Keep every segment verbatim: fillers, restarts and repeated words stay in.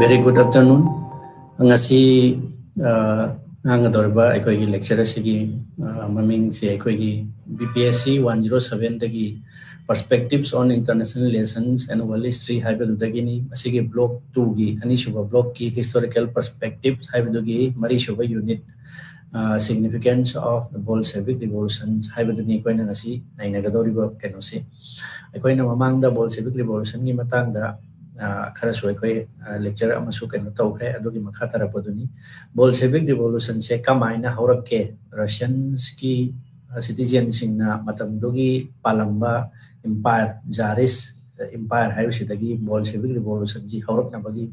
Very good afternoon. ꯉꯁꯤ ꯑ, ꯉꯥꯡꯒꯗꯧꯔꯤꯕ ꯑꯩꯈꯣꯏꯒꯤ lecture ꯑꯁꯤꯒꯤ ꯑ, ꯃꯃꯤꯡꯁꯦ ꯑꯩꯈꯣꯏꯒꯤ B P S C one zero seven ꯗꯒꯤ Perspectives on International Relations and World History ꯍꯥꯏꯕꯗꯨꯗꯒꯤꯅꯤ꯫ ꯃꯁꯤꯒꯤ block two ꯒꯤ ꯑꯅꯤꯁꯨꯕ block ꯀꯤ historical perspective ꯍꯥꯏꯕꯗꯨꯒꯤ ꯃꯔꯤꯁꯨꯕ unit, ꯑ, Significance of the Bolshevik Revolution ꯍꯥꯏꯕꯗꯨꯅꯤ ꯑꯩꯈꯣꯏꯅ ꯉꯁꯤ ꯅꯩꯅꯒꯗꯧꯔꯤꯕ ꯀꯩꯅꯣꯁꯤ꯫ ꯑꯩꯈꯣꯏꯅ ꯃꯃꯥꯡꯗ Bolshevik Revolution ꯒꯤ ꯃꯇꯥꯡꯗ ꯑ, ꯈꯔꯁꯨ ꯑꯩꯈꯣꯏ ꯑ, lecture ꯑꯃꯁꯨ ꯀꯩꯅꯣ ꯇꯧꯈ꯭ꯔꯦ꯫ ꯑꯗꯨꯒꯤ ꯃꯈꯥ ꯇꯥꯔꯛꯄꯗꯨꯅꯤ꯫ Bolshevik Revolution ꯁꯦ ꯀꯃꯥꯏꯅ ꯍꯧꯔꯛꯀꯦ? Russians ꯀꯤ ꯑ, citizen ꯁꯤꯡꯅ ꯃꯇꯝꯗꯨꯒꯤ ꯄꯥꯜꯂꯝꯕ empire, Tsarist empire ꯍꯥꯏꯕꯁꯤꯗꯒꯤ Bolshevik Revolution ꯁꯤ ꯍꯧꯔꯛꯅꯕꯒꯤ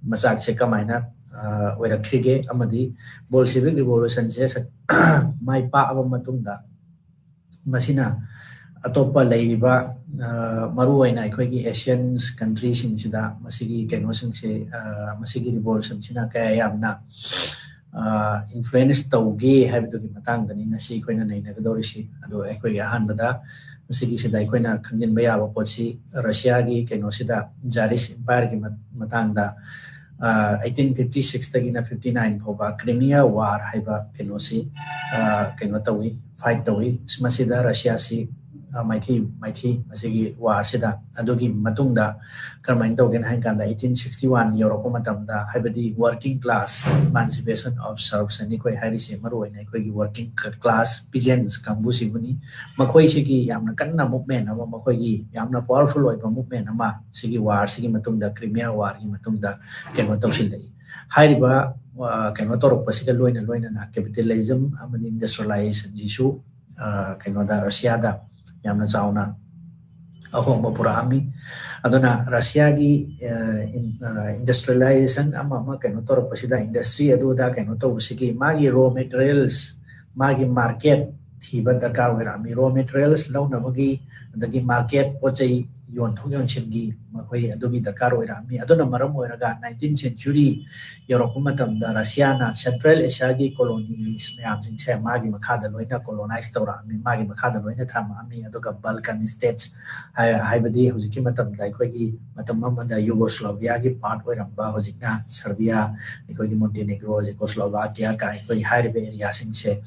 ꯃꯆꯥꯛꯁꯦ ꯀꯃꯥꯏꯅ ꯑ, ꯑꯣꯏꯔꯛꯈꯤꯒꯦ? ꯑꯃꯗꯤ Bolshevik Revolution ꯁꯦ ꯁꯛ-, ꯃꯥꯏ ꯄꯥꯛꯑꯕ ꯃꯇꯨꯡꯗ ꯃꯁꯤꯅ ꯑꯇꯣꯞꯄ ꯂꯩꯔꯤꯕ, ꯑ, ꯃꯔꯨꯑꯣꯏꯅ ꯑꯩꯈꯣꯏꯒꯤ Asian country ꯁꯤꯡꯁꯤꯗ ꯃꯁꯤꯒꯤ ꯀꯩꯅꯣꯁꯤꯡꯁꯦ, ꯑ, ꯃꯁꯤꯒꯤ revolution ꯁꯤꯅ ꯀꯌꯥ ꯌꯥꯝꯅ, ꯑ, influence ꯇꯧꯒꯦ ꯍꯥꯏꯕꯗꯨꯒꯤ ꯃꯇꯥꯡꯗꯅꯤ ꯉꯁꯤ ꯑꯩꯈꯣꯏꯅ ꯅꯩꯅꯒꯗꯧꯔꯤꯁꯤ꯫ ꯑꯗꯣ ꯑꯩꯈꯣꯏꯒꯤ ꯑꯍꯥꯟꯕꯗ ꯃꯁꯤꯒꯤꯁꯤꯗ ꯑꯩꯈꯣꯏꯅ ꯈꯪꯖꯤꯟꯕ ꯌꯥꯕ ꯄꯣꯠꯁꯤ Russia ꯒꯤ ꯀꯩꯅꯣꯁꯤꯗ Tsarist empire ꯒꯤ ꯃ-, ꯃꯇꯥꯡꯗ, ꯑ, eighteen fifty six ꯇꯒꯤꯅ fifty nine ꯐꯥꯎꯕ Crimea War ꯍꯥꯏꯕ ꯀꯩꯅꯣꯁꯤ, ꯑ, ꯀꯩꯅꯣ ꯇꯧꯏ, fight ꯇꯧꯏ꯫ ꯃꯁꯤꯗ Russia ꯁꯤ, ꯑ, ꯃꯥꯏꯊꯤ, ꯃꯥꯏꯊꯤ ꯃꯁꯤꯒꯤ war ꯁꯤꯗ꯫ ꯑꯗꯨꯒꯤ ꯃꯇꯨꯡꯗ ꯀꯔꯝꯍꯥꯏꯅ ꯇꯧꯒꯦꯅ ꯍꯥꯏ ꯀꯥꯟꯗ eighteen sixty one ꯌꯧꯔꯛꯄ ꯃꯇꯝꯗ, ꯍꯥꯏꯕꯗꯤ working class emancipation of serfs ꯍꯥꯏꯅ ꯑꯩꯈꯣꯏ ꯍꯥꯏꯔꯤꯁꯦ, ꯃꯔꯨꯑꯣꯏꯅ ꯑꯩꯈꯣꯏꯒꯤ working class peasants ꯀꯥꯡꯕꯨꯁꯤꯕꯨꯅꯤ꯫ ꯃꯈꯣꯏꯁꯤꯒꯤ ꯌꯥꯝꯅ ꯀꯟꯅ movement ꯑꯃ, ꯃꯈꯣꯏꯒꯤ ꯌꯥꯝꯅ powerful ꯑꯣꯏꯕ movement ꯑꯃ ꯁꯤꯒꯤ war ꯁꯤꯒꯤ ꯃꯇꯨꯡꯗ, Crimea War ꯒꯤ ꯃꯇꯨꯡꯗ ꯀꯩꯅꯣ ꯇꯧꯁꯤꯜꯂꯛꯏ꯫ ꯍꯥꯏꯔꯤꯕ, ꯑ, ꯀꯩꯅꯣ ꯇꯧꯔꯛꯄꯁꯤꯒ ꯂꯣꯏꯅ ꯂꯣꯏꯅꯅ capitalism ꯑꯃꯗꯤ industrialization ꯁꯤꯁꯨ, ꯑ, ꯀꯩꯅꯣꯗ, Russia ꯗ ꯌꯥꯝꯅ ꯆꯥꯎꯅ ꯑꯍꯣꯡꯕ ꯄꯨꯔꯛꯑꯝꯃꯤ꯫ ꯑꯗꯨꯅ Russia ꯒꯤ, ꯑ, ꯏꯟ-, ꯑ, industrialization ꯑꯃ ꯑꯃ ꯀꯩꯅꯣ ꯇꯧꯔꯛꯄꯁꯤꯗ, industry ꯑꯗꯨ ꯑꯗꯥ ꯀꯩꯅꯣ ꯇꯧꯕꯁꯤꯒꯤ ꯃꯥꯒꯤ raw materials, ꯃꯥꯒꯤ market ꯊꯤꯕ ꯗꯔꯀꯥꯔ ꯑꯣꯏꯔꯛꯑꯝꯃꯤ꯫ Raw materials ꯂꯧꯅꯕꯒꯤ, ꯑꯗꯒꯤ market, ꯄꯣꯠ ꯆꯩ ꯌꯣꯟꯊꯣꯛ ꯌꯣꯟꯁꯤꯟꯒꯤ ꯃꯈꯣꯏ ꯑꯗꯨꯒꯤ ꯗꯔꯀꯥꯔ ꯑꯣꯏꯔꯛꯑꯝꯃꯤ꯫ ꯑꯗꯨꯅ ꯃꯔꯝ ꯑꯣꯏꯔꯒ nineteenth century ꯌꯧꯔꯛꯄ ꯃꯇꯝꯗ ꯔꯁꯤꯌꯥꯅ Central Asiaꯒꯤ colonies ꯃꯌꯥꯝꯁꯤꯡꯁꯦ ꯃꯥꯒꯤ ꯃꯈꯥꯗ ꯂꯣꯏꯅ colonize ꯇꯧꯔꯛꯑꯝꯃꯤ, ꯃꯥꯒꯤ ꯃꯈꯥꯗ ꯂꯣꯏꯅ ꯊꯝꯃꯛꯑꯝꯃꯤ꯫ ꯑꯗꯨꯒ Balkan states ꯍꯥꯏ-, ꯍꯥꯏꯕꯗꯤ ꯍꯧꯖꯤꯛꯀꯤ ꯃꯇꯝꯗ ꯑꯩꯈꯣꯏꯒꯤ ꯃꯇꯝ ꯑꯃꯗ Yugoslaviaꯒꯤ part ꯑꯣꯏꯔꯝꯕ, ꯍꯧꯖꯤꯛꯅ Serbia, ꯑꯩꯈꯣꯏꯒꯤ Montenegro, Czechoslovakia ꯀꯥꯏ ꯑꯩꯈꯣꯏ ꯍꯥꯏꯔꯤꯕ areaꯁꯤꯡꯁꯦ,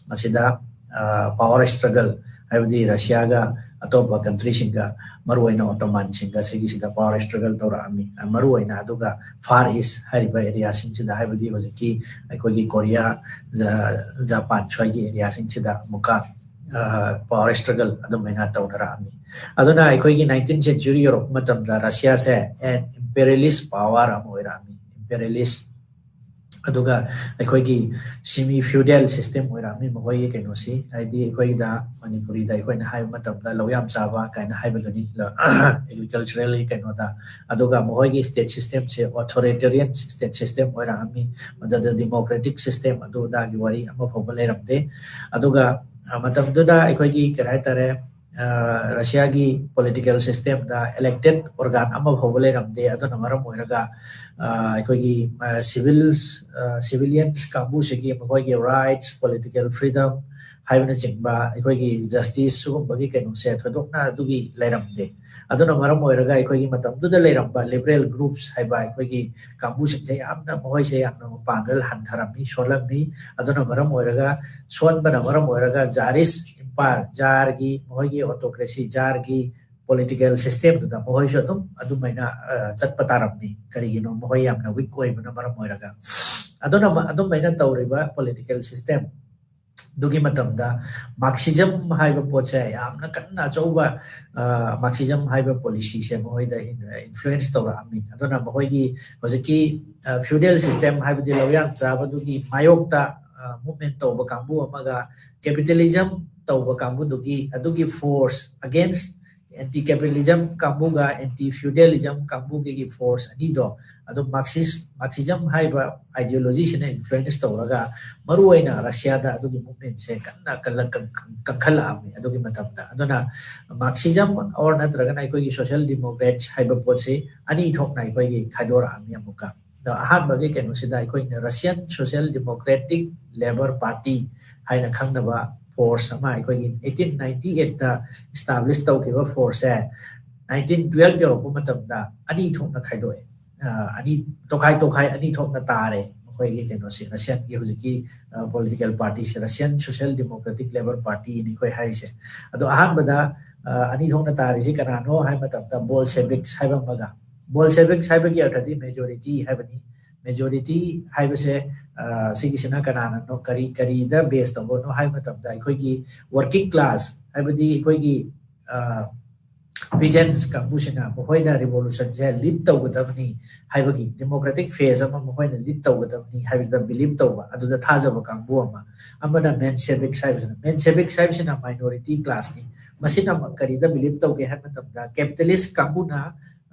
ꯃꯁꯤꯗ, ꯑ, power struggle, ꯍꯥꯏꯕꯗꯤ ꯔꯁꯤꯌꯥꯒ ꯑꯇꯣꯞꯄ countryꯁꯤꯡꯒ, ꯃꯔꯨꯑꯣꯏꯅ Ottomanꯁꯤꯡꯒ ꯁꯤꯒꯤꯁꯤꯗ power struggle ꯇꯧꯔꯛꯑꯝꯃꯤ꯫ ꯑ, ꯃꯔꯨꯑꯣꯏꯅ ꯑꯗꯨꯒ Far East ꯍꯥꯏꯔꯤꯕ areaꯁꯤꯡꯁꯤꯗ, ꯍꯥꯏꯕꯗꯤ ꯍꯧꯖꯤꯛꯀꯤ ꯑꯩꯈꯣꯏꯒꯤ ꯀꯣꯔꯤꯌꯥ, ꯖ-, ꯖꯄꯥꯟ ꯁ꯭ꯋꯥꯏꯒꯤ areaꯁꯤꯡꯁꯤꯗ ꯑꯃꯨꯛꯀ, ꯑ, power struggle ꯑꯗꯨꯃꯥꯏꯅ ꯇꯧꯅꯔꯛꯑꯝꯃꯤ꯫ ꯑꯗꯨꯅ ꯑꯩꯈꯣꯏꯒꯤ nineteenth century ꯌꯧꯔꯛꯄ ꯃꯇꯝꯗ ꯔꯁꯤꯌꯥꯁꯦ an imperialist power ꯑꯃ ꯑꯣꯏꯔꯛꯑꯝꯃꯤ꯫ Imperialist꯫ ꯑꯗꯨꯒ ꯑꯩꯈꯣꯏꯒꯤ semi feudal system ꯑꯣꯏꯔꯛꯑꯝꯃꯤ ꯃꯈꯣꯏꯒꯤ ꯀꯩꯅꯣꯁꯤ, ꯍꯥꯏꯗꯤ ꯑꯩꯈꯣꯏꯗ ꯃꯅꯤꯄꯨꯔꯤꯗ ꯑꯩꯈꯣꯏꯅ ꯍꯥꯏꯕ ꯃꯇꯝꯗ ꯂꯧ ꯌꯥꯝ ꯆꯥꯕ ꯀꯥꯏꯅ ꯍꯥꯏꯕꯗꯨꯅꯤ, agriculturalꯒꯤ ꯀꯩꯅꯣꯗ꯫ ꯑꯗꯨꯒ ꯃꯈꯣꯏꯒꯤ state systemꯁꯦ authoritarian state system ꯑꯣꯏꯔꯛꯑꯝꯃꯤ꯫ ꯃꯗꯨꯗ democratic system ꯑꯗꯨ ꯑꯗꯥꯒꯤ ꯋꯥꯔꯤ ꯑꯃ ꯐꯥꯎꯕ ꯂꯩꯔꯝꯗꯦ꯫ ꯑꯗꯨꯒ, ꯑ, ꯃꯇꯝꯗꯨꯗ ꯑꯩꯈꯣꯏꯒꯤ ꯀꯔꯤ ꯍꯥꯏꯇꯥꯔꯦ, ꯑ, ꯔꯁꯤꯌꯥꯒꯤ political systemꯗ elected organ ꯑꯃ ꯐꯥꯎꯕ ꯂꯩꯔꯝꯗꯦ꯫ ꯑꯗꯨꯅ ꯃꯔꯝ ꯑꯣꯏꯔꯒ, ꯑ, ꯑꯩꯈꯣꯏꯒꯤ, ꯑ, civils, ꯑ, civilians ꯀꯥꯡꯕꯨꯁꯤꯒꯤ ꯃꯈꯣꯏꯒꯤ rights, political freedom ꯍꯥꯏꯕꯅꯆꯤꯡꯕ, ꯑꯩꯈꯣꯏꯒꯤ justice ꯁꯤꯒꯨꯝꯕꯒꯤ ꯀꯩꯅꯣꯁꯦ ꯊꯣꯏꯗꯣꯛꯅ ꯑꯗꯨꯒꯤ ꯂꯩꯔꯝꯗꯦ꯫ ꯑꯗꯨꯅ ꯃꯔꯝ ꯑꯣꯏꯔꯒ ꯑꯩꯈꯣꯏꯒꯤ ꯃꯇꯝꯗꯨꯗ ꯂꯩꯔꯝꯕ liberal groups ꯍꯥꯏꯕ ꯑꯩꯈꯣꯏꯒꯤ ꯀꯥꯡꯕꯨꯁꯤꯡꯁꯦ ꯌꯥꯝꯅ, ꯃꯈꯣꯏꯁꯦ ꯌꯥꯝꯅ ꯃꯄꯥꯡꯒꯜ ꯍꯟꯊꯔꯝꯃꯤ, ꯁꯣꯜꯂꯝꯃꯤ꯫ ꯑꯗꯨꯅ ꯃꯔꯝ ꯑꯣꯏꯔꯒ, ꯁꯣꯟꯕꯅ ꯃꯔꯝ ꯑꯣꯏꯔꯒ Tsarist empire, ꯖꯥꯔꯒꯤ, ꯃꯈꯣꯏꯒꯤ autocracy, ꯖꯥꯔꯒꯤ political systemꯗꯨꯗ ꯃꯈꯣꯏꯁꯨ ꯑꯗꯨꯝ ꯑꯗꯨꯃꯥꯏꯅ, ꯑ, ꯆꯠꯄ ꯇꯥꯔꯝꯃꯤ꯫ ꯀꯔꯤꯒꯤꯅꯣ? ꯃꯈꯣꯏ ꯌꯥꯝꯅ weak ꯑꯣꯏꯕꯅ ꯃꯔꯝ ꯑꯣꯏꯔꯒ꯫ ꯑꯗꯨꯅ ꯃ-, ꯑꯗꯨꯃꯥꯏꯅ ꯇꯧꯔꯤꯕ political system ꯑꯗꯨꯒꯤ ꯃꯇꯝꯗ Marxism ꯍꯥꯏꯕ ꯄꯣꯠꯁꯦ ꯌꯥꯝꯅ ꯀꯟꯅ ꯑꯆꯧꯕ, ꯑ, Marxism ꯍꯥꯏꯕ policyꯁꯦ ꯃꯈꯣꯏꯗ in-, influence ꯇꯧꯔꯛꯑꯝꯃꯤ꯫ ꯑꯗꯨꯅ ꯃꯈꯣꯏꯒꯤ ꯍꯧꯖꯤꯛꯀꯤ, ꯑ, feudal system, ꯍꯥꯏꯕꯗꯤ ꯂꯧ ꯌꯥꯝ ꯆꯥꯕꯗꯨꯒꯤ ꯃꯥꯌꯣꯛꯇ, ꯑ, movement ꯇꯧꯕ ꯀꯥꯡꯕꯨ ꯑꯃꯒ, capitalism ꯇꯧꯕ ꯀꯥꯡꯕꯨꯗꯨꯒꯤ, ꯑꯗꯨꯒꯤ force against ꯑꯦꯟꯇꯤ ꯀꯦꯄꯤꯇꯦꯂꯤꯖꯝ ꯀꯥꯡꯕꯨꯒ ꯑꯦꯟꯇꯤ ꯐ꯭ꯌꯨꯗꯦꯂꯤꯖꯝ ꯀꯥꯡꯕꯨꯒꯤ ꯐꯣꯔꯁ ꯑꯅꯤꯗꯣ ꯑꯗꯨꯝ ꯃꯥꯔꯛꯁꯤꯁ ꯃꯥꯔꯛꯁꯤꯖꯝ ꯍꯥꯏꯕ ꯑꯥꯏꯗꯤꯌꯣꯂꯣꯖꯤꯁꯤꯅ ꯏꯟꯐ꯭ꯂꯨꯌꯦꯟꯁ ꯇꯧꯔꯒ ꯃꯔꯨꯑꯣꯏꯅ ꯔꯁꯤꯌꯥꯗ ꯑꯗꯨꯒꯤ ꯃꯨꯞꯃꯦꯟꯁꯦ ꯀꯟꯅ ꯀꯟꯈꯠꯂꯛꯑꯝꯃꯤ ꯑꯗꯨꯒꯤ ꯃꯇꯝꯗ꯫ ꯑꯗꯨꯅ ꯃꯥꯔꯛꯁꯤꯖꯝ ꯑꯣꯔ ꯅꯠꯇ꯭ꯔꯒꯅ ꯑꯩꯈꯣꯏꯒꯤ ꯁꯣꯁꯤꯌꯦꯜ ꯗꯦꯃꯣꯀ꯭ꯔꯦꯠꯁ ꯍꯥꯏꯕ ꯄꯣꯠꯁꯤ ꯑꯅꯤ ꯊꯣꯛꯅ ꯑꯩꯈꯣꯏꯒꯤ ꯈꯥꯏꯗꯣꯔꯛꯑꯝꯃꯤ ꯑꯃꯨꯛꯀ꯫ ꯑꯗꯣ ꯑꯍꯥꯟꯕꯒꯤ ꯀꯩꯅꯣꯁꯤꯗ ꯑꯩꯈꯣꯏꯅ Russian social democratic labour party ꯍꯥꯏꯅ ꯈꯪꯅꯕ ꯐꯣꯔꯁ ꯑꯃ ꯑꯩꯈꯣꯏꯒꯤ ꯑꯩꯠꯇꯤꯟ ꯅꯥꯏꯟꯇꯤ ꯑꯩꯠꯇ ꯏꯁꯇꯥꯕ꯭ꯂꯤꯁ ꯇꯧꯈꯤꯕ ꯐꯣꯔꯁꯁꯦ ꯅꯥꯏꯟꯇꯤꯟ ꯇꯨꯋꯦꯜꯕ ꯌꯧꯔꯛꯄ ꯃꯇꯝꯗ ꯑꯅꯤ ꯊꯣꯛꯅ ꯈꯥꯏꯗꯣꯛꯑꯦ꯫ ꯑꯅꯤ ꯇꯣꯈꯥꯏ ꯇꯣꯈꯥꯏ ꯑꯅꯤ ꯊꯣꯛꯅ ꯇꯥꯔꯦ꯫ ꯃꯈꯣꯏꯒꯤ ꯀꯩꯅꯣꯁꯦ ꯔꯁꯤꯌꯥꯟꯒꯤ ꯍꯧꯖꯤꯛꯀꯤ ꯄꯣꯂꯤꯇꯤꯀꯦꯜ ꯄꯥꯔꯇꯤꯁꯦ ꯔꯁꯤꯌꯥꯟ ꯁꯣꯁꯤꯌꯦꯜ ꯗꯦꯃꯣꯀ꯭ꯔꯦꯇꯤꯛ ꯂꯦꯕꯔ ꯄꯥꯔꯇꯤꯅꯤ ꯑꯩꯈꯣꯏ ꯍꯥꯏꯔꯤꯁꯦ꯫ ꯑꯗꯣ ꯑꯍꯥꯟꯕꯗ ꯑꯅꯤ ꯊꯣꯛꯅ ꯇꯥꯔꯤꯁꯤ ꯀꯅꯥꯅꯣ ꯍꯥꯏꯕ ꯃꯇꯝꯗ ꯕꯣꯜꯁꯦꯕꯤꯛꯁ ꯍꯥꯏꯕ ꯑꯃꯒ꯫ ꯕꯣꯜꯁꯦꯕꯤꯛꯁ ꯍꯥꯏꯕꯒꯤ ꯑꯔꯊꯗꯤ ꯃꯦꯖꯣꯔꯤꯇꯤ ꯍꯥꯏꯕꯅꯤ꯫ ꯃꯦꯖꯣꯔꯤꯇꯤ ꯍꯥꯏꯕꯁꯦ ꯁꯤꯒꯤꯁꯤꯅ ꯀꯅꯥꯅꯅꯣ, ꯀꯔꯤ ꯀꯔꯤꯗ ꯕꯦꯁ ꯇꯧꯕꯅꯣ ꯍꯥꯏꯕ ꯃꯇꯝꯗ ꯑꯩꯈꯣꯏꯒꯤ ꯋꯥꯔꯀꯤꯡ ꯀ꯭ꯂꯥꯁ ꯍꯥꯏꯕꯗꯤ ꯑꯩꯈꯣꯏꯒꯤ ꯄꯤꯖꯦꯟꯁ ꯀꯥꯡꯕꯨꯁꯤꯅ ꯃꯈꯣꯏꯅ ꯔꯤꯚꯣꯂꯨꯁꯟꯁꯦ ꯂꯤꯗ ꯇꯧꯒꯗꯕꯅꯤ ꯍꯥꯏꯕꯒꯤ ꯗꯦꯃꯣꯀ꯭ꯔꯦꯇꯤꯛ ꯐꯦꯁ ꯑꯃ ꯃꯈꯣꯏꯅ ꯂꯤꯗ ꯇꯧꯒꯗꯕꯅꯤ ꯍꯥꯏꯕꯗ ꯕꯤꯂꯤꯞ ꯇꯧꯕ, ꯑꯗꯨꯗ ꯊꯥꯖꯕ ꯀꯥꯡꯕꯨ ꯑꯃ꯫ ꯑꯃꯅ ꯃꯦꯟꯁꯦꯕꯤꯛꯁ ꯍꯥꯏꯕꯁꯤꯅ, ꯃꯦꯟꯁꯦꯕꯤꯛꯁ ꯍꯥꯏꯕꯁꯤꯅ ꯃꯥꯏꯅꯣꯔꯤꯇꯤ ꯀ꯭ꯂꯥꯁꯅꯤ꯫ ꯃꯁꯤꯅ ꯀꯔꯤꯗ ꯕꯤꯂꯤꯞ ꯇꯧꯒꯦ ꯍꯥꯏꯕ ꯃꯇꯝꯗ ꯀꯦꯄꯤꯇꯦꯂꯤꯁ ꯀꯥꯡꯕꯨꯅ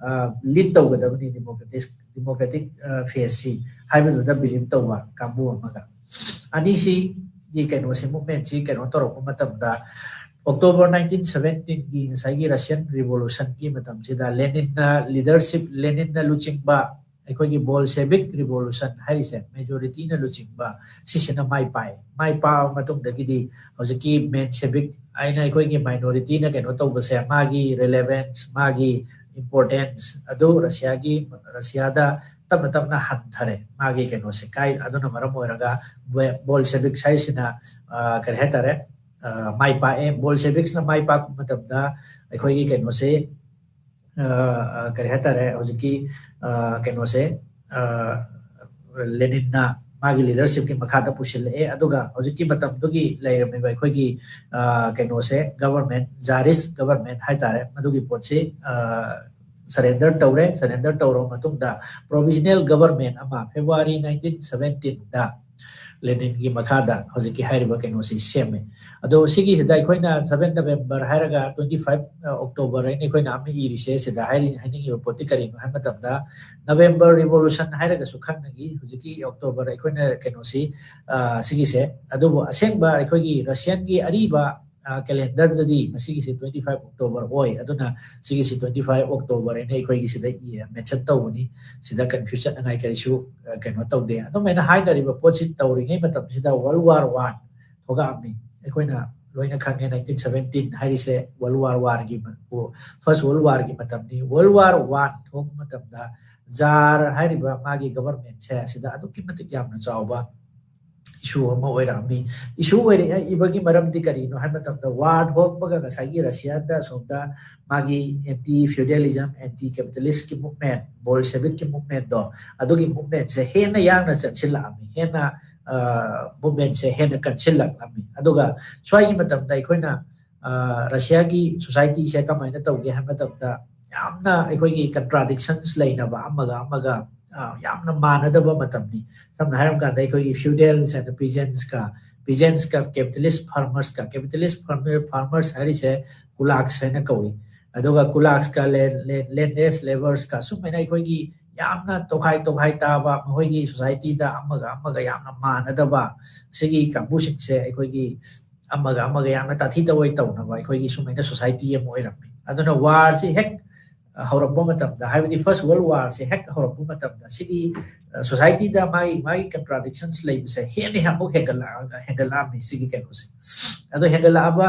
ꯂꯤꯗ ꯇꯧꯒꯗꯕꯅꯤ ꯗꯦꯃꯣꯀ꯭ꯔꯦꯇꯤꯛ ꯗꯦꯃꯣꯀ꯭ꯔꯦꯇꯤꯛ ꯐꯦꯁꯁꯤ ꯍꯥꯏꯕꯗꯨꯗ ꯕꯤꯂꯤꯞ ꯇꯧꯕ ꯀꯥꯡꯕꯨ ꯑꯃꯒ꯫ ꯑꯅꯤꯁꯤꯒꯤ ꯀꯩꯅꯣꯁꯤ ꯃꯨꯞꯃꯦꯟꯁꯤ ꯀꯩꯅꯣ ꯇꯧꯔꯛꯄ ꯃꯇꯝꯗ ꯑꯣꯛꯇꯣꯕꯔ ꯅꯥꯏꯟꯇꯤꯟ ꯁꯕꯦꯟꯇꯤꯟꯒꯤ ꯉꯁꯥꯏꯒꯤ ꯔꯁꯤꯌꯟ ꯔꯤꯚꯣꯂꯨꯁꯟꯒꯤ ꯃꯇꯝꯁꯤꯗ ꯂꯦꯅꯤꯟꯅ ꯂꯤꯗꯔꯁꯤꯞ, ꯂꯦꯅꯤꯟꯅ ꯂꯨꯆꯤꯡꯕ ꯑꯩꯈꯣꯏꯒꯤ ꯕꯣꯜꯁꯦꯕꯤꯛ ꯔꯤꯚꯣꯂꯨꯁꯟ ꯍꯥꯏꯔꯤꯁꯦ ꯃꯦꯖꯣꯔꯤꯇꯤꯅ ꯂꯨꯆꯤꯡꯕ ꯁꯤꯁꯤꯅ ꯃꯥꯏ ꯄꯥꯛꯑꯦ꯫ ꯃꯥꯏ ꯄꯥꯛꯑꯕ ꯃꯇꯨꯡꯗꯒꯤꯗꯤ ꯍꯧꯖꯤꯛꯀꯤ ꯃꯦꯟꯁꯦꯕꯤꯛ ꯍꯥꯏꯅ ꯑꯩꯈꯣꯏꯒꯤ ꯃꯥꯏꯅꯣꯔꯤꯇꯤꯅ ꯀꯩꯅꯣ ꯇꯧꯕꯁꯦ ꯃꯥꯒꯤ ꯔꯤꯂꯦꯚꯦꯟꯁ, ꯃꯥꯒꯤ ꯏꯝꯄꯣꯔꯇꯦꯟꯁ ꯑꯗꯨ ꯔꯁꯤꯌꯥꯒꯤ ꯔꯁꯤꯌꯥꯗ ꯇꯞꯅ ꯇꯞꯅ ꯍꯟꯊꯔꯦ ꯃꯥꯒꯤ ꯀꯩꯅꯣꯁꯦ ꯀꯥꯏ꯫ ꯑꯗꯨꯅ ꯃꯔꯝ ꯑꯣꯏꯔꯒ ꯕꯣꯜꯁꯦꯕꯤꯛꯁ ꯍꯥꯏꯁꯤꯅ ꯀꯔꯤ ꯍꯥꯏꯇꯥꯔꯦ ꯃꯥꯏ ꯄꯥꯛꯑꯦ꯫ ꯕꯣꯜꯁꯦꯕꯤꯛꯁꯅ ꯃꯥꯏ ꯄꯥꯛꯄ ꯃꯇꯝꯗ ꯑꯩꯈꯣꯏꯒꯤ ꯀꯩꯅꯣꯁꯦ ꯀꯔꯤ ꯍꯥꯏꯇꯥꯔꯦ ꯍꯧꯖꯤꯛꯀꯤ ꯀꯩꯅꯣꯁꯦ ꯂꯦꯅꯤꯟꯅ ꯃꯥꯒꯤ ꯂꯤꯗꯔꯁꯤꯞꯀꯤ ꯃꯈꯥꯗ ꯄꯨꯁꯤꯜꯂꯛꯑꯦ꯫ ꯑꯗꯨꯒ ꯍꯧꯖꯤꯛꯀꯤ ꯃꯇꯝꯗꯨꯒꯤ ꯂꯩꯔꯝꯃꯤꯕ ꯑꯩꯈꯣꯏꯒꯤ ꯀꯩꯅꯣꯁꯦ ꯒꯕꯔꯃꯦꯟ, ꯖꯥꯔꯤꯁ ꯒꯕꯔꯃꯦꯟ ꯍꯥꯏꯇꯥꯔꯦ, ꯃꯗꯨꯒꯤ ꯄꯣꯠꯁꯤ ꯁꯔꯦꯟꯗꯔ ꯇꯧꯔꯦ꯫ ꯁꯔꯦꯟꯗꯔ ꯇꯧꯔꯕ ꯃꯇꯨꯡꯗ ꯄ꯭ꯔꯣꯕꯤꯖꯅꯦꯜ ꯒꯕꯔꯃꯦꯟ ꯑꯃ ꯐꯦꯕ꯭ꯔꯨꯋꯥꯔꯤ ꯅꯥꯏꯟꯇꯤꯟ ꯁꯕꯦꯟꯇꯤꯟꯗ ꯂꯦꯅꯤꯟꯒꯤ ꯃꯈꯥꯗ ꯍꯧꯖꯤꯛꯀꯤ ꯍꯥꯏꯔꯤꯕ ꯀꯩꯅꯣꯁꯤ ꯁꯦꯝꯃꯦ꯫ ꯑꯗꯣ ꯁꯤꯒꯤꯁꯤꯗ ꯑꯩꯈꯣꯏꯅ ꯁꯕꯦꯟ ꯅꯕꯦꯝꯕꯔ ꯍꯥꯏꯔꯒ ꯇ꯭ꯋꯦꯟꯇꯤ ꯐꯥꯏꯚ ꯑꯣꯛꯇꯣꯕꯔ ꯍꯥꯏꯅ ꯑꯩꯈꯣꯏꯅ ꯑꯃ ꯏꯔꯤꯁꯦ, ꯁꯤꯗ ꯍꯥꯏꯔꯤ-, ꯍꯥꯏꯅꯤꯡꯉꯤꯕ ꯄꯣꯠꯇꯤ ꯀꯔꯤꯅꯣ ꯍꯥꯏꯕ ꯃꯇꯝꯗ, ꯅꯕꯦꯝꯕꯔ ꯔꯤꯚꯣꯂꯨꯁꯟ ꯍꯥꯏꯔꯒꯁꯨ ꯈꯪꯅꯈꯤ꯫ ꯍꯧꯖꯤꯛꯀꯤ ꯑꯣꯛꯇꯣꯕꯔ ꯑꯩꯈꯣꯏꯅ ꯀꯩꯅꯣꯁꯤ, ꯑ, ꯁꯤꯒꯤꯁꯦ꯫ ꯑꯗꯨꯕꯨ ꯑꯁꯦꯡꯕ ꯑꯩꯈꯣꯏꯒꯤ ꯔꯁꯤꯌꯟꯒꯤ ꯑꯔꯤꯕ, ꯑ, ꯀꯦꯂꯦꯟꯗꯔꯗꯗꯤ ꯃꯁꯤꯒꯤꯁꯤ ꯇ꯭ꯋꯦꯟꯇꯤ ꯐꯥꯏꯚ ꯑꯣꯛꯇꯣꯕꯔ ꯑꯣꯏ꯫ ꯑꯗꯨꯅ ꯁꯤꯒꯤꯁꯤ ꯇ꯭ꯋꯦꯟꯇꯤ ꯐꯥꯏꯚ ꯑꯣꯛꯇꯣꯕꯔ ꯍꯥꯏꯅ ꯑꯩꯈꯣꯏꯒꯤ ꯁꯤꯗ ꯏ-, ꯃꯦꯟꯁꯟ ꯇꯧꯕꯅꯤ꯫ ꯁꯤꯗ ꯀꯟꯐ꯭ꯌꯨꯁ ꯆꯠꯅꯉꯥꯏ ꯀꯔꯤꯁꯨ, ꯑ, ꯀꯩꯅꯣ ꯇꯧꯗꯦ꯫ ꯑꯗꯨꯃꯥꯏꯅ ꯍꯥꯏꯅꯔꯤꯕ ꯄꯣꯠꯁꯤ ꯇꯧꯔꯤꯉꯩ ꯃꯇꯝꯁꯤꯗ ꯋꯥꯔꯜ ꯋꯥꯔ ꯋꯥꯟ ꯊꯣꯛꯂꯛꯑꯝꯃꯤ꯫ ꯑꯩꯈꯣꯏꯅ ꯂꯣꯏꯅ ꯈꯪꯉꯦ, ꯅꯥꯏꯟꯇꯤꯟ ꯁꯕꯦꯟꯇꯤꯟ ꯍꯥꯏꯔꯤꯁꯦ ꯋꯥꯔꯜ ꯋꯥꯔ ꯋꯥꯔꯒꯤ ꯃ-, ꯐꯥꯔꯁ ꯋꯥꯔꯜ ꯋꯥꯔꯒꯤ ꯃꯇꯝꯅꯤ꯫ ꯋꯥꯔꯜ ꯋꯥꯔ ꯋꯥꯟ ꯊꯣꯛꯄ ꯃꯇꯝꯗ ꯖꯥꯔ ꯍꯥꯏꯔꯤꯕ ꯃꯥꯒꯤ ꯒꯕꯔꯃꯦꯟꯁꯦ ꯁꯤꯗ ꯑꯗꯨꯛꯀꯤ ꯃꯇꯤꯛ ꯌꯥꯝꯅ ꯆꯥꯎꯕ ꯏꯁꯨ ꯑꯃ ꯑꯣꯏꯔꯛꯑꯝꯃꯤ꯫ ꯏꯁꯨ ꯑꯣꯏꯔꯛꯏꯕꯒꯤ ꯃꯔꯝꯗꯤ ꯀꯔꯤꯅꯣ ꯍꯥꯏꯕ ꯃꯇꯝꯗ, ꯋꯥꯔ ꯊꯣꯛꯄꯒ ꯉꯁꯥꯏꯒꯤ ꯔꯁꯤꯌꯥꯗ ꯑꯁꯣꯝꯗ ꯃꯥꯒꯤ ꯑꯦꯟꯇꯤ ꯐ꯭ꯌꯨꯗꯦꯂꯤꯖꯝ, ꯑꯦꯟꯇꯤ ꯀꯦꯄꯤꯇꯦꯂꯤꯁꯀꯤ ꯃꯨꯚꯃꯦꯟ, ꯕꯣꯜꯁꯦꯕꯤꯛꯀꯤ ꯃꯨꯚꯃꯦꯟꯗꯣ, ꯑꯗꯨꯒꯤ ꯃꯨꯚꯃꯦꯟꯁꯦ ꯍꯦꯟꯅ ꯌꯥꯡꯅ ꯆꯠꯁꯤꯜꯂꯛꯑꯝꯃꯤ, ꯍꯦꯟꯅ, ꯑ, ꯃꯨꯚꯃꯦꯟꯁꯦ ꯍꯦꯟꯅ ꯀꯟꯁꯤꯜꯂꯛꯂꯝꯃꯤ꯫ ꯑꯗꯨꯒ ꯁ꯭ꯋꯥꯏꯒꯤ ꯃꯇꯝꯗ ꯑꯩꯈꯣꯏꯅ, ꯑ, ꯔꯁꯤꯌꯥꯒꯤ ꯁꯣꯁꯥꯏꯇꯤꯁꯦ ꯀꯃꯥꯏꯅ ꯇꯧꯒꯦ ꯍꯥꯏꯕ ꯃꯇꯝꯗ, ꯌꯥꯝꯅ ꯑꯩꯈꯣꯏꯒꯤ ꯀꯟꯇ꯭ꯔꯥꯗꯤꯛꯁꯟꯁ ꯂꯩꯅꯕ, ꯑꯃꯒ ꯑꯃꯒ, ꯑ, ꯌꯥꯝꯅ ꯃꯥꯟꯅꯗꯕ ꯃꯇꯝꯅꯤ꯫ ꯁꯝꯅ ꯍꯥꯏꯔꯕ ꯀꯥꯟꯗ, ꯑꯩꯈꯣꯏꯒꯤ ꯐ꯭ꯌꯨꯗꯦꯜꯁ and ꯄꯤꯖꯦꯟꯁꯀ, ꯄꯤꯖꯦꯟꯁꯀ ꯀꯦꯄꯤꯇꯦꯂꯤꯁ ꯐꯥꯔꯃꯔꯁꯀ, ꯀꯦꯄꯤꯇꯦꯂꯤꯁ ꯐꯥꯔꯃꯔ, ꯐꯥꯔꯃꯔꯁ ꯍꯥꯏꯔꯤꯁꯦ ꯀꯨꯂꯥꯛꯁ ꯍꯥꯏꯅ ꯀꯧꯏ꯫ ꯑꯗꯨꯒ ꯀꯨꯂꯥꯛꯁꯀ ꯂꯦꯟ-, ꯂꯦꯟ-, ꯂꯦꯟꯂꯦꯁ ꯂꯦꯕꯔꯁꯀ, ꯁꯨꯃꯥꯏꯅ ꯑꯩꯈꯣꯏꯒꯤ ꯌꯥꯝꯅ ꯇꯣꯈꯥꯏ ꯇꯣꯈꯥꯏ ꯇꯥꯕ, ꯃꯈꯣꯏꯒꯤ ꯁꯣꯁꯥꯏꯇꯤꯗ ꯑꯃꯒ ꯑꯃꯒ ꯌꯥꯝꯅ ꯃꯥꯟꯅꯗꯕ, ꯁꯤꯒꯤ ꯀꯥꯡꯕꯨꯁꯤꯡꯁꯦ ꯑꯩꯈꯣꯏꯒꯤ ꯑꯃꯒ ꯑꯃꯒ ꯌꯥꯝꯅ ꯇꯥꯊꯤ ꯇꯑꯣꯏ ꯇꯧꯅꯕ ꯑꯩꯈꯣꯏꯒꯤ ꯁꯨꯃꯥꯏꯅ ꯁꯣꯁꯥꯏꯇꯤ ꯑꯃ ꯑꯣꯏꯔꯝꯃꯤ꯫ ꯑꯗꯨꯅ ꯋꯥꯔꯁꯤ ꯍꯦꯛ ꯍꯧꯔꯛꯄ ꯃꯇꯝꯗ, ꯍꯥꯏꯕꯗꯤ ꯐꯥꯔꯁ ꯋꯥꯔꯜ ꯋꯥꯔꯁꯦ ꯍꯦꯛ ꯍꯧꯔꯛꯄ ꯃꯇꯝꯗ, ꯁꯤꯒꯤ, ꯑ, ꯁꯣꯁꯥꯏꯇꯤꯗ ꯃꯥꯒꯤ, ꯃꯥꯒꯤ ꯀꯟꯇ꯭ꯔꯥꯗꯤꯛꯁꯟꯁ ꯂꯩꯕꯁꯦ ꯍꯦꯟꯅ ꯍꯦꯟꯕꯨ ꯍꯦꯟꯒꯠꯂꯛꯑꯒ, ꯍꯦꯟꯒꯠꯂꯛꯑꯝꯃꯤ ꯁꯤꯒꯤ ꯀꯩꯅꯣꯁꯦ꯫ ꯑꯗꯣ ꯍꯦꯟꯒꯠꯂꯛꯑꯕ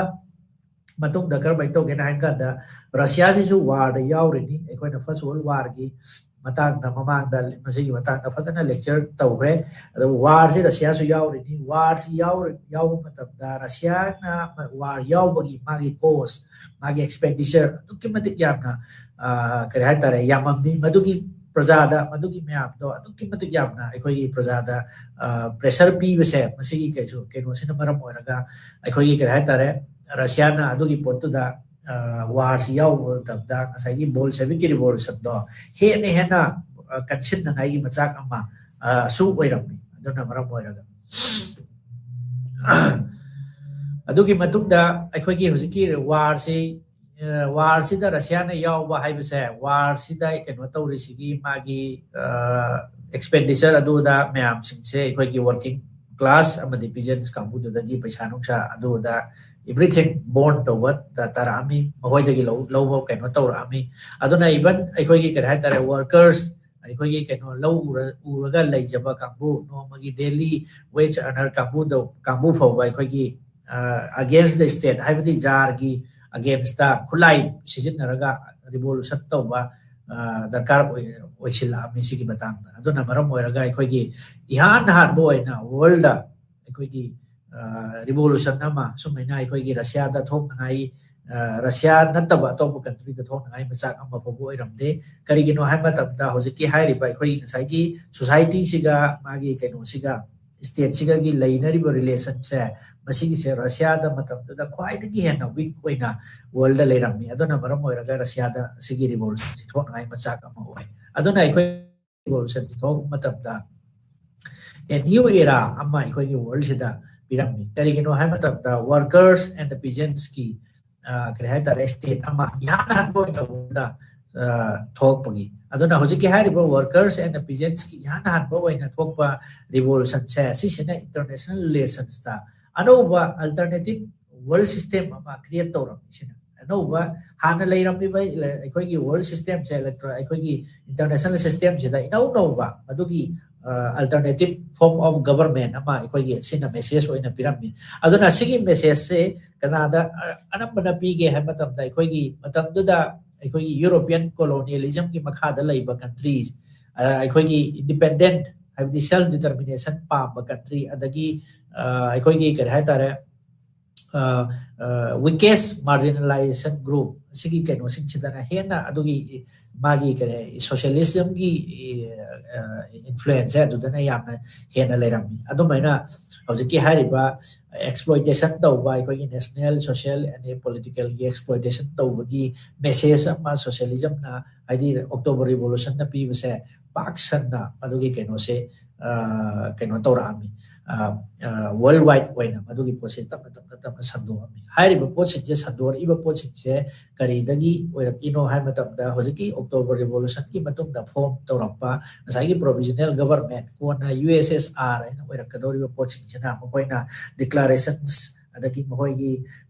ꯃꯇꯨꯡꯗ ꯀꯔꯝꯍꯥꯏꯅ ꯇꯧꯒꯦꯅ ꯍꯥꯏꯕ ꯀꯥꯟꯗ, ꯔꯁꯤꯌꯥꯁꯤꯁꯨ ꯋꯥꯔꯗ ꯌꯥꯎꯔꯤꯅꯤ꯫ ꯑꯩꯈꯣꯏꯅ ꯐꯥꯔꯁ ꯋꯥꯔꯜ ꯋꯥꯔꯒꯤ ꯃꯇꯥꯡꯗ, ꯃꯃꯥꯡꯗ ꯃꯁꯤꯒꯤ ꯃꯇꯥꯡꯗ ꯐꯖꯅ ꯂꯦꯛꯆꯔ ꯇꯧꯈ꯭ꯔꯦ꯫ ꯑꯗꯨꯒ ꯋꯥꯔꯁꯤ ꯔꯁꯤꯌꯥꯁꯨ ꯌꯥꯎꯔꯤꯅꯤ꯫ ꯋꯥꯔꯁꯤ ꯌꯥꯎꯔ-, ꯌꯥꯎꯕ ꯃꯇꯝꯗ, ꯔꯁꯤꯌꯥꯅ ꯋꯥꯔ ꯌꯥꯎꯕꯒꯤ ꯃꯥꯒꯤ ꯀꯣꯁ, ꯃꯥꯒꯤ ꯑꯦꯛꯁꯄꯦꯟꯗꯤꯆꯔ ꯑꯗꯨꯛꯀꯤ ꯃꯇꯤꯛ ꯌꯥꯝꯅ, ꯑ, ꯀꯔꯤ ꯍꯥꯏꯇꯥꯔꯦ, ꯌꯥꯝꯃꯝꯅꯤ꯫ ꯃꯗꯨꯒꯤ ꯄ꯭ꯔꯖꯥꯗ, ꯃꯗꯨꯒꯤ ꯃꯌꯥꯝꯗꯣ ꯑꯗꯨꯛꯀꯤ ꯃꯇꯤꯛ ꯌꯥꯝꯅ ꯑꯩꯈꯣꯏꯒꯤ ꯄ꯭ꯔꯖꯥꯗ, ꯑ, ꯄ꯭ꯔꯦꯁꯔ ꯄꯤꯕꯁꯦ, ꯃꯁꯤꯒꯤ ꯀꯩꯁꯨ, ꯀꯩꯅꯣꯁꯤꯅ ꯃꯔꯝ ꯑꯣꯏꯔꯒ ꯑꯩꯈꯣꯏꯒꯤ, ꯀꯔꯤ ꯍꯥꯏꯇꯥꯔꯦ, ꯔꯁꯤꯌꯥꯅ ꯑꯗꯨꯒꯤ ꯄꯣꯠꯇꯨꯗ, ꯋꯥꯔꯁꯤ ꯌꯥꯎꯕ ꯃꯇꯝꯗ ꯉꯁꯥꯏꯒꯤ ꯕꯣꯜꯁꯦꯕꯤꯛꯀꯤ ꯔꯤꯚꯣꯂꯨꯁꯟꯗꯣ ꯍꯦꯟꯅ ꯍꯦꯟꯅ ꯀꯟꯁꯤꯟꯅꯉꯥꯏꯒꯤ ꯃꯆꯥꯛ ꯑꯃ ꯁꯨ ꯑꯣꯏꯔꯝꯃꯤ꯫ ꯑꯗꯨꯅ ꯃꯔꯝ ꯑꯣꯏꯔꯒ ꯑꯗꯨꯒꯤ ꯃꯇꯨꯡꯗ ꯑꯩꯈꯣꯏꯒꯤ ꯍꯧꯖꯤꯛꯀꯤ ꯋꯥꯔꯁꯤ ꯋꯥꯔꯁꯤꯗ ꯔꯁꯤꯌꯥꯅ ꯌꯥꯎꯕ ꯍꯥꯏꯕꯁꯦ, ꯋꯥꯔꯁꯤꯗ ꯀꯩꯅꯣ ꯇꯧꯔꯤꯁꯤꯒꯤ ꯃꯥꯒꯤ ꯑꯦꯛꯁꯄꯦꯟꯗꯤꯆꯔ ꯑꯗꯨꯗ ꯃꯌꯥꯝꯁꯤꯡꯁꯦ ꯑꯩꯈꯣꯏꯒꯤ ꯋꯥꯔꯀꯤꯡ ꯀ꯭ꯂꯥꯁ ꯑꯃꯗꯤ ꯄꯤꯖꯟꯁ ꯀꯥꯡꯕꯨꯗꯨꯗꯒꯤ ꯄꯩꯁꯥ ꯅꯨꯡꯁꯥ ꯑꯗꯨꯗ ꯏꯕ꯭ꯔꯤꯊꯤꯡ ꯕꯣꯟ ꯇꯧꯕ ꯇꯥꯔꯛꯑꯝꯃꯤ, ꯃꯈꯣꯏꯗꯒꯤ ꯂꯧꯕ ꯀꯩꯅꯣ ꯇꯧꯔꯛꯑꯝꯃꯤ꯫ ꯑꯗꯨꯅ ꯏꯚꯟ ꯑꯩꯈꯣꯏꯒꯤ ꯀꯔꯤ ꯍꯥꯏꯇꯥꯔꯦ, ꯋꯥꯔꯀꯔꯁ, ꯑꯩꯈꯣꯏꯒꯤ ꯀꯩꯅꯣ ꯂꯧ ꯎꯔꯒ ꯂꯩꯖꯕ ꯀꯥꯡꯕꯨ, ꯅꯣꯡꯃꯒꯤ ꯗꯦꯂꯤ ꯋꯦꯖ ꯑꯔꯅꯔ ꯀꯥꯡꯕꯨꯗ ꯀꯥꯡꯕꯨ ꯐꯥꯎꯕ ꯑꯩꯈꯣꯏꯒꯤ against the state, ꯍꯥꯏꯕꯗꯤ ꯖꯥꯔꯒꯤ against ꯈꯨꯠꯂꯥꯏ ꯁꯤꯖꯤꯟꯅꯔꯒ ꯔꯤꯚꯣꯂꯨꯁꯟ ꯇꯧꯕ ꯗꯔꯀꯥꯔ ꯑꯣꯏꯁꯤꯜꯂꯛꯑꯝꯃꯤ ꯁꯤꯒꯤ ꯃꯇꯥꯡꯗ꯫ ꯑꯗꯨꯅ ꯃꯔꯝ ꯑꯣꯏꯔꯒ ꯑꯩꯈꯣꯏꯒꯤ ꯏꯍꯥꯟ ꯍꯥꯟꯕ ꯑꯣꯏꯅ ꯋꯥꯔꯜꯗ ꯑꯩꯈꯣꯏꯒꯤ ꯔꯤꯚꯣꯂꯨꯁꯟ ꯑꯃ ꯁꯨꯃꯥꯏꯅ ꯑꯩꯈꯣꯏꯒꯤ ꯔꯁꯤꯌꯥꯗ ꯊꯣꯛꯅꯉꯥꯏ, ꯔꯁꯤꯌꯥ ꯅꯠꯇꯕ ꯑꯇꯣꯞꯄ ꯀꯟꯇ꯭ꯔꯤꯗ ꯊꯣꯛꯅꯉꯥꯏ ꯃꯆꯥꯛ ꯑꯃ ꯐꯥꯎꯕ ꯑꯣꯏꯔꯝꯗꯦ꯫ ꯀꯔꯤꯒꯤꯅꯣ ꯍꯥꯏꯕ ꯃꯇꯝꯗ ꯍꯧꯖꯤꯛꯀꯤ ꯍꯥꯏꯔꯤꯕ ꯑꯩꯈꯣꯏꯒꯤ ꯉꯁꯥꯏꯒꯤ ꯁꯣꯁꯥꯏꯇꯤꯁꯤꯒ ꯃꯥꯒꯤ ꯀꯩꯅꯣꯁꯤꯒ, ꯁ꯭ꯇꯦꯠꯁꯤꯒꯒꯤ ꯂꯩꯅꯔꯤꯕ ꯔꯤꯂꯦꯁꯟꯁꯦ, ꯃꯁꯤꯒꯤꯁꯦ ꯔꯁꯤꯌꯥꯗ ꯃꯇꯝꯗꯨꯗ ꯈ꯭ꯋꯥꯏꯗꯒꯤ ꯍꯦꯟꯅ ꯋꯤꯛ ꯑꯣꯏꯅ ꯋꯥꯔꯜꯗ ꯂꯩꯔꯝꯃꯤ꯫ ꯑꯗꯨꯅ ꯃꯔꯝ ꯑꯣꯏꯔꯒ ꯔꯁꯤꯌꯥꯗ ꯁꯤꯒꯤ ꯔꯤꯚꯣꯂꯨꯁꯟꯁꯤ ꯊꯣꯛꯅꯉꯥꯏ ꯃꯆꯥꯛ ꯑꯃ ꯑꯣꯏ꯫ ꯑꯗꯨꯅ ꯑꯩꯈꯣꯏ ꯔꯤꯚꯣꯂꯨꯁꯟꯁꯤ ꯊꯣꯛꯄ ꯃꯇꯝꯗ a new era ꯑꯃ ꯑꯩꯈꯣꯏꯒꯤ ꯋꯥꯔꯜꯁꯤꯗ ꯄꯤꯔꯝꯃꯤ꯫ ꯀꯔꯤꯒꯤꯅꯣ ꯍꯥꯏꯕ ꯃꯇꯝꯗ workers and peasantsꯀꯤ ꯀꯔꯤ ꯍꯥꯏꯇꯥꯔꯦ, ꯁ꯭ꯇꯦꯠ ꯑꯃ ꯏꯍꯥꯟ ꯍꯥꯟꯕ ꯑꯣꯏꯅ ꯊꯣꯛꯂꯛꯄꯒꯤ꯫ ꯑꯗꯨꯅ ꯍꯧꯖꯤꯛꯀꯤ ꯍꯥꯏꯔꯤꯕ workers and peasantsꯀꯤ ꯏꯍꯥꯟ ꯍꯥꯟꯕ ꯑꯣꯏꯅ ꯊꯣꯛꯄ ꯔꯤꯚꯣꯂꯨꯁꯟꯁꯦ, ꯁꯤꯁꯤꯅ ꯏꯟꯇꯔꯅꯦꯁꯅꯦꯜ ꯔꯤꯂꯦꯁꯟꯁꯇ ꯑꯅꯧꯕ ꯑꯜꯇꯔꯅꯦꯇꯤꯞ ꯋꯥꯔꯜ ꯁꯤꯁꯇꯦꯝ ꯑꯃ ꯀ꯭ꯔꯤꯌꯦꯠ ꯇꯧꯔꯝꯃꯤ꯫ ꯁꯤꯅ ꯑꯅꯧꯕ, ꯍꯥꯟꯅ ꯂꯩꯔꯝꯃꯤꯕ ꯑꯩꯈꯣꯏꯒꯤ ꯋꯥꯔꯜ ꯁꯤꯁꯇꯦꯝꯁꯦ, ꯑꯩꯈꯣꯏꯒꯤ ꯏꯟꯇꯔꯅꯦꯁꯅꯦꯜ ꯁꯤꯁꯇꯦꯝꯁꯤꯗ ꯏꯅꯧ ꯅꯧꯕ ꯃꯗꯨꯒꯤ alternative form of government ꯑꯃ ꯑꯩꯈꯣꯏꯒꯤ ꯁꯤꯅ ꯃꯦꯁꯦꯖ ꯑꯣꯏꯅ ꯄꯤꯔꯝꯃꯤ꯫ ꯑꯗꯨꯅ ꯁꯤꯒꯤ ꯃꯦꯁꯦꯖꯁꯦ ꯀꯅꯥꯗ ꯑꯅꯝꯕꯅ ꯄꯤꯒꯦ ꯍꯥꯏꯕ ꯃꯇꯝꯗ, ꯑꯩꯈꯣꯏꯒꯤ ꯃꯇꯝꯗꯨꯗ ꯑꯩꯈꯣꯏꯒꯤ ꯌꯨꯔꯣꯄꯤꯌꯟ ꯀꯣꯂꯣꯅꯤꯌꯦꯂꯤꯖꯝꯒꯤ ꯃꯈꯥꯗ ꯂꯩꯕ ꯀꯟꯇ꯭ꯔꯤꯁ, ꯑꯩꯈꯣꯏꯒꯤ ꯏꯟꯗꯤꯄꯦꯟꯗꯦꯟ, ꯍꯥꯏꯕꯗꯤ ꯁꯦꯜꯐ ꯗꯤꯇꯔꯃꯤꯅꯦꯁꯟ ꯄꯥꯝꯕ ꯀꯟꯇ꯭ꯔꯤ, ꯑꯗꯒꯤ ꯑꯩꯈꯣꯏꯒꯤ ꯀꯔꯤ ꯍꯥꯏꯇꯥꯔꯦ, weakest marginalization group, ꯑꯁꯤꯒꯤ ꯀꯩꯅꯣꯁꯤꯡꯁꯤꯗꯅ ꯍꯦꯟꯅ ꯑꯗꯨꯒꯤ ꯃꯥꯒꯤ ꯀꯔꯤ ꯁꯣꯁꯤꯌꯦꯂꯤꯖꯝꯒꯤ ꯏꯟꯐ꯭ꯂꯨꯌꯦꯟꯁꯁꯦ ꯑꯗꯨꯗꯅ ꯌꯥꯝꯅ ꯍꯦꯟꯅ ꯂꯩꯔꯝꯃꯤ꯫ ꯑꯗꯨꯃꯥꯏꯅ ꯍꯧꯖꯤꯛꯀꯤ ꯍꯥꯏꯔꯤꯕ ꯑꯦꯛꯁꯄ꯭ꯂꯣꯏꯇꯦꯁꯟ ꯇꯧꯕ, ꯑꯩꯈꯣꯏꯒꯤ ꯅꯦꯁꯅꯦꯜ ꯁꯣꯁꯤꯌꯦꯜ ꯑꯦꯟ ꯄꯣꯂꯤꯇꯤꯀꯦꯜꯒꯤ ꯑꯦꯛꯁꯄ꯭ꯂꯣꯏꯇꯦꯁꯟ ꯇꯧꯕꯒꯤ ꯃꯦꯁꯦꯖ ꯑꯃ ꯁꯣꯁꯤꯌꯦꯂꯤꯖꯝꯅ, ꯍꯥꯏꯗꯤ ꯑꯣꯛꯇꯣꯕꯔ ꯔꯤꯚꯣꯂꯨꯁꯟꯅ ꯄꯤꯕꯁꯦ ꯄꯥꯛ ꯁꯟꯅ ꯃꯗꯨꯒꯤ ꯀꯩꯅꯣꯁꯦ ꯀꯩꯅꯣ ꯇꯧꯔꯛꯑꯝꯃꯤ꯫ ꯋꯥꯔꯜ ꯋꯥꯏꯗ ꯑꯣꯏꯅ ꯃꯗꯨꯒꯤ ꯄꯣꯠꯁꯦ ꯇꯞꯅ ꯇꯞꯅ ꯇꯞꯅ ꯁꯟꯗꯣꯛꯑꯝꯃꯤ꯫ ꯍꯥꯏꯔꯤꯕ ꯄꯣꯠꯁꯤꯡꯁꯦ, ꯁꯟꯗꯣꯔꯛꯏꯕ ꯄꯣꯠꯁꯤꯡꯁꯦ ꯀꯔꯤꯗꯒꯤ ꯑꯣꯏꯔꯛꯏꯅꯣ ꯍꯥꯏꯕ ꯃꯇꯝꯗ, ꯍꯧꯖꯤꯛꯀꯤ ꯑꯣꯛꯇꯣꯕꯔ ꯔꯤꯚꯣꯂꯨꯁꯟꯒꯤ ꯃꯇꯨꯡꯗ ꯐꯣꯔꯝ ꯇꯧꯔꯛꯄ ꯉꯁꯥꯏꯒꯤ ꯄ꯭ꯔꯣꯚꯤꯖꯅꯦꯜ ꯒꯕꯔꯃꯦꯟ, ꯀꯣꯟꯅ ꯌꯨ ꯑꯦꯁ ꯑꯦꯁ ꯑꯥꯔ ꯍꯥꯏꯅ ꯑꯣꯏꯔꯛꯀꯗꯧꯔꯤꯕ ꯄꯣꯠꯁꯤꯡꯁꯤꯅ ꯃꯈꯣꯏꯅ ꯗꯤꯀ꯭ꯂꯥꯔꯦꯁꯟꯁ, ꯑꯗꯒꯤ ꯃꯈꯣꯏꯒꯤ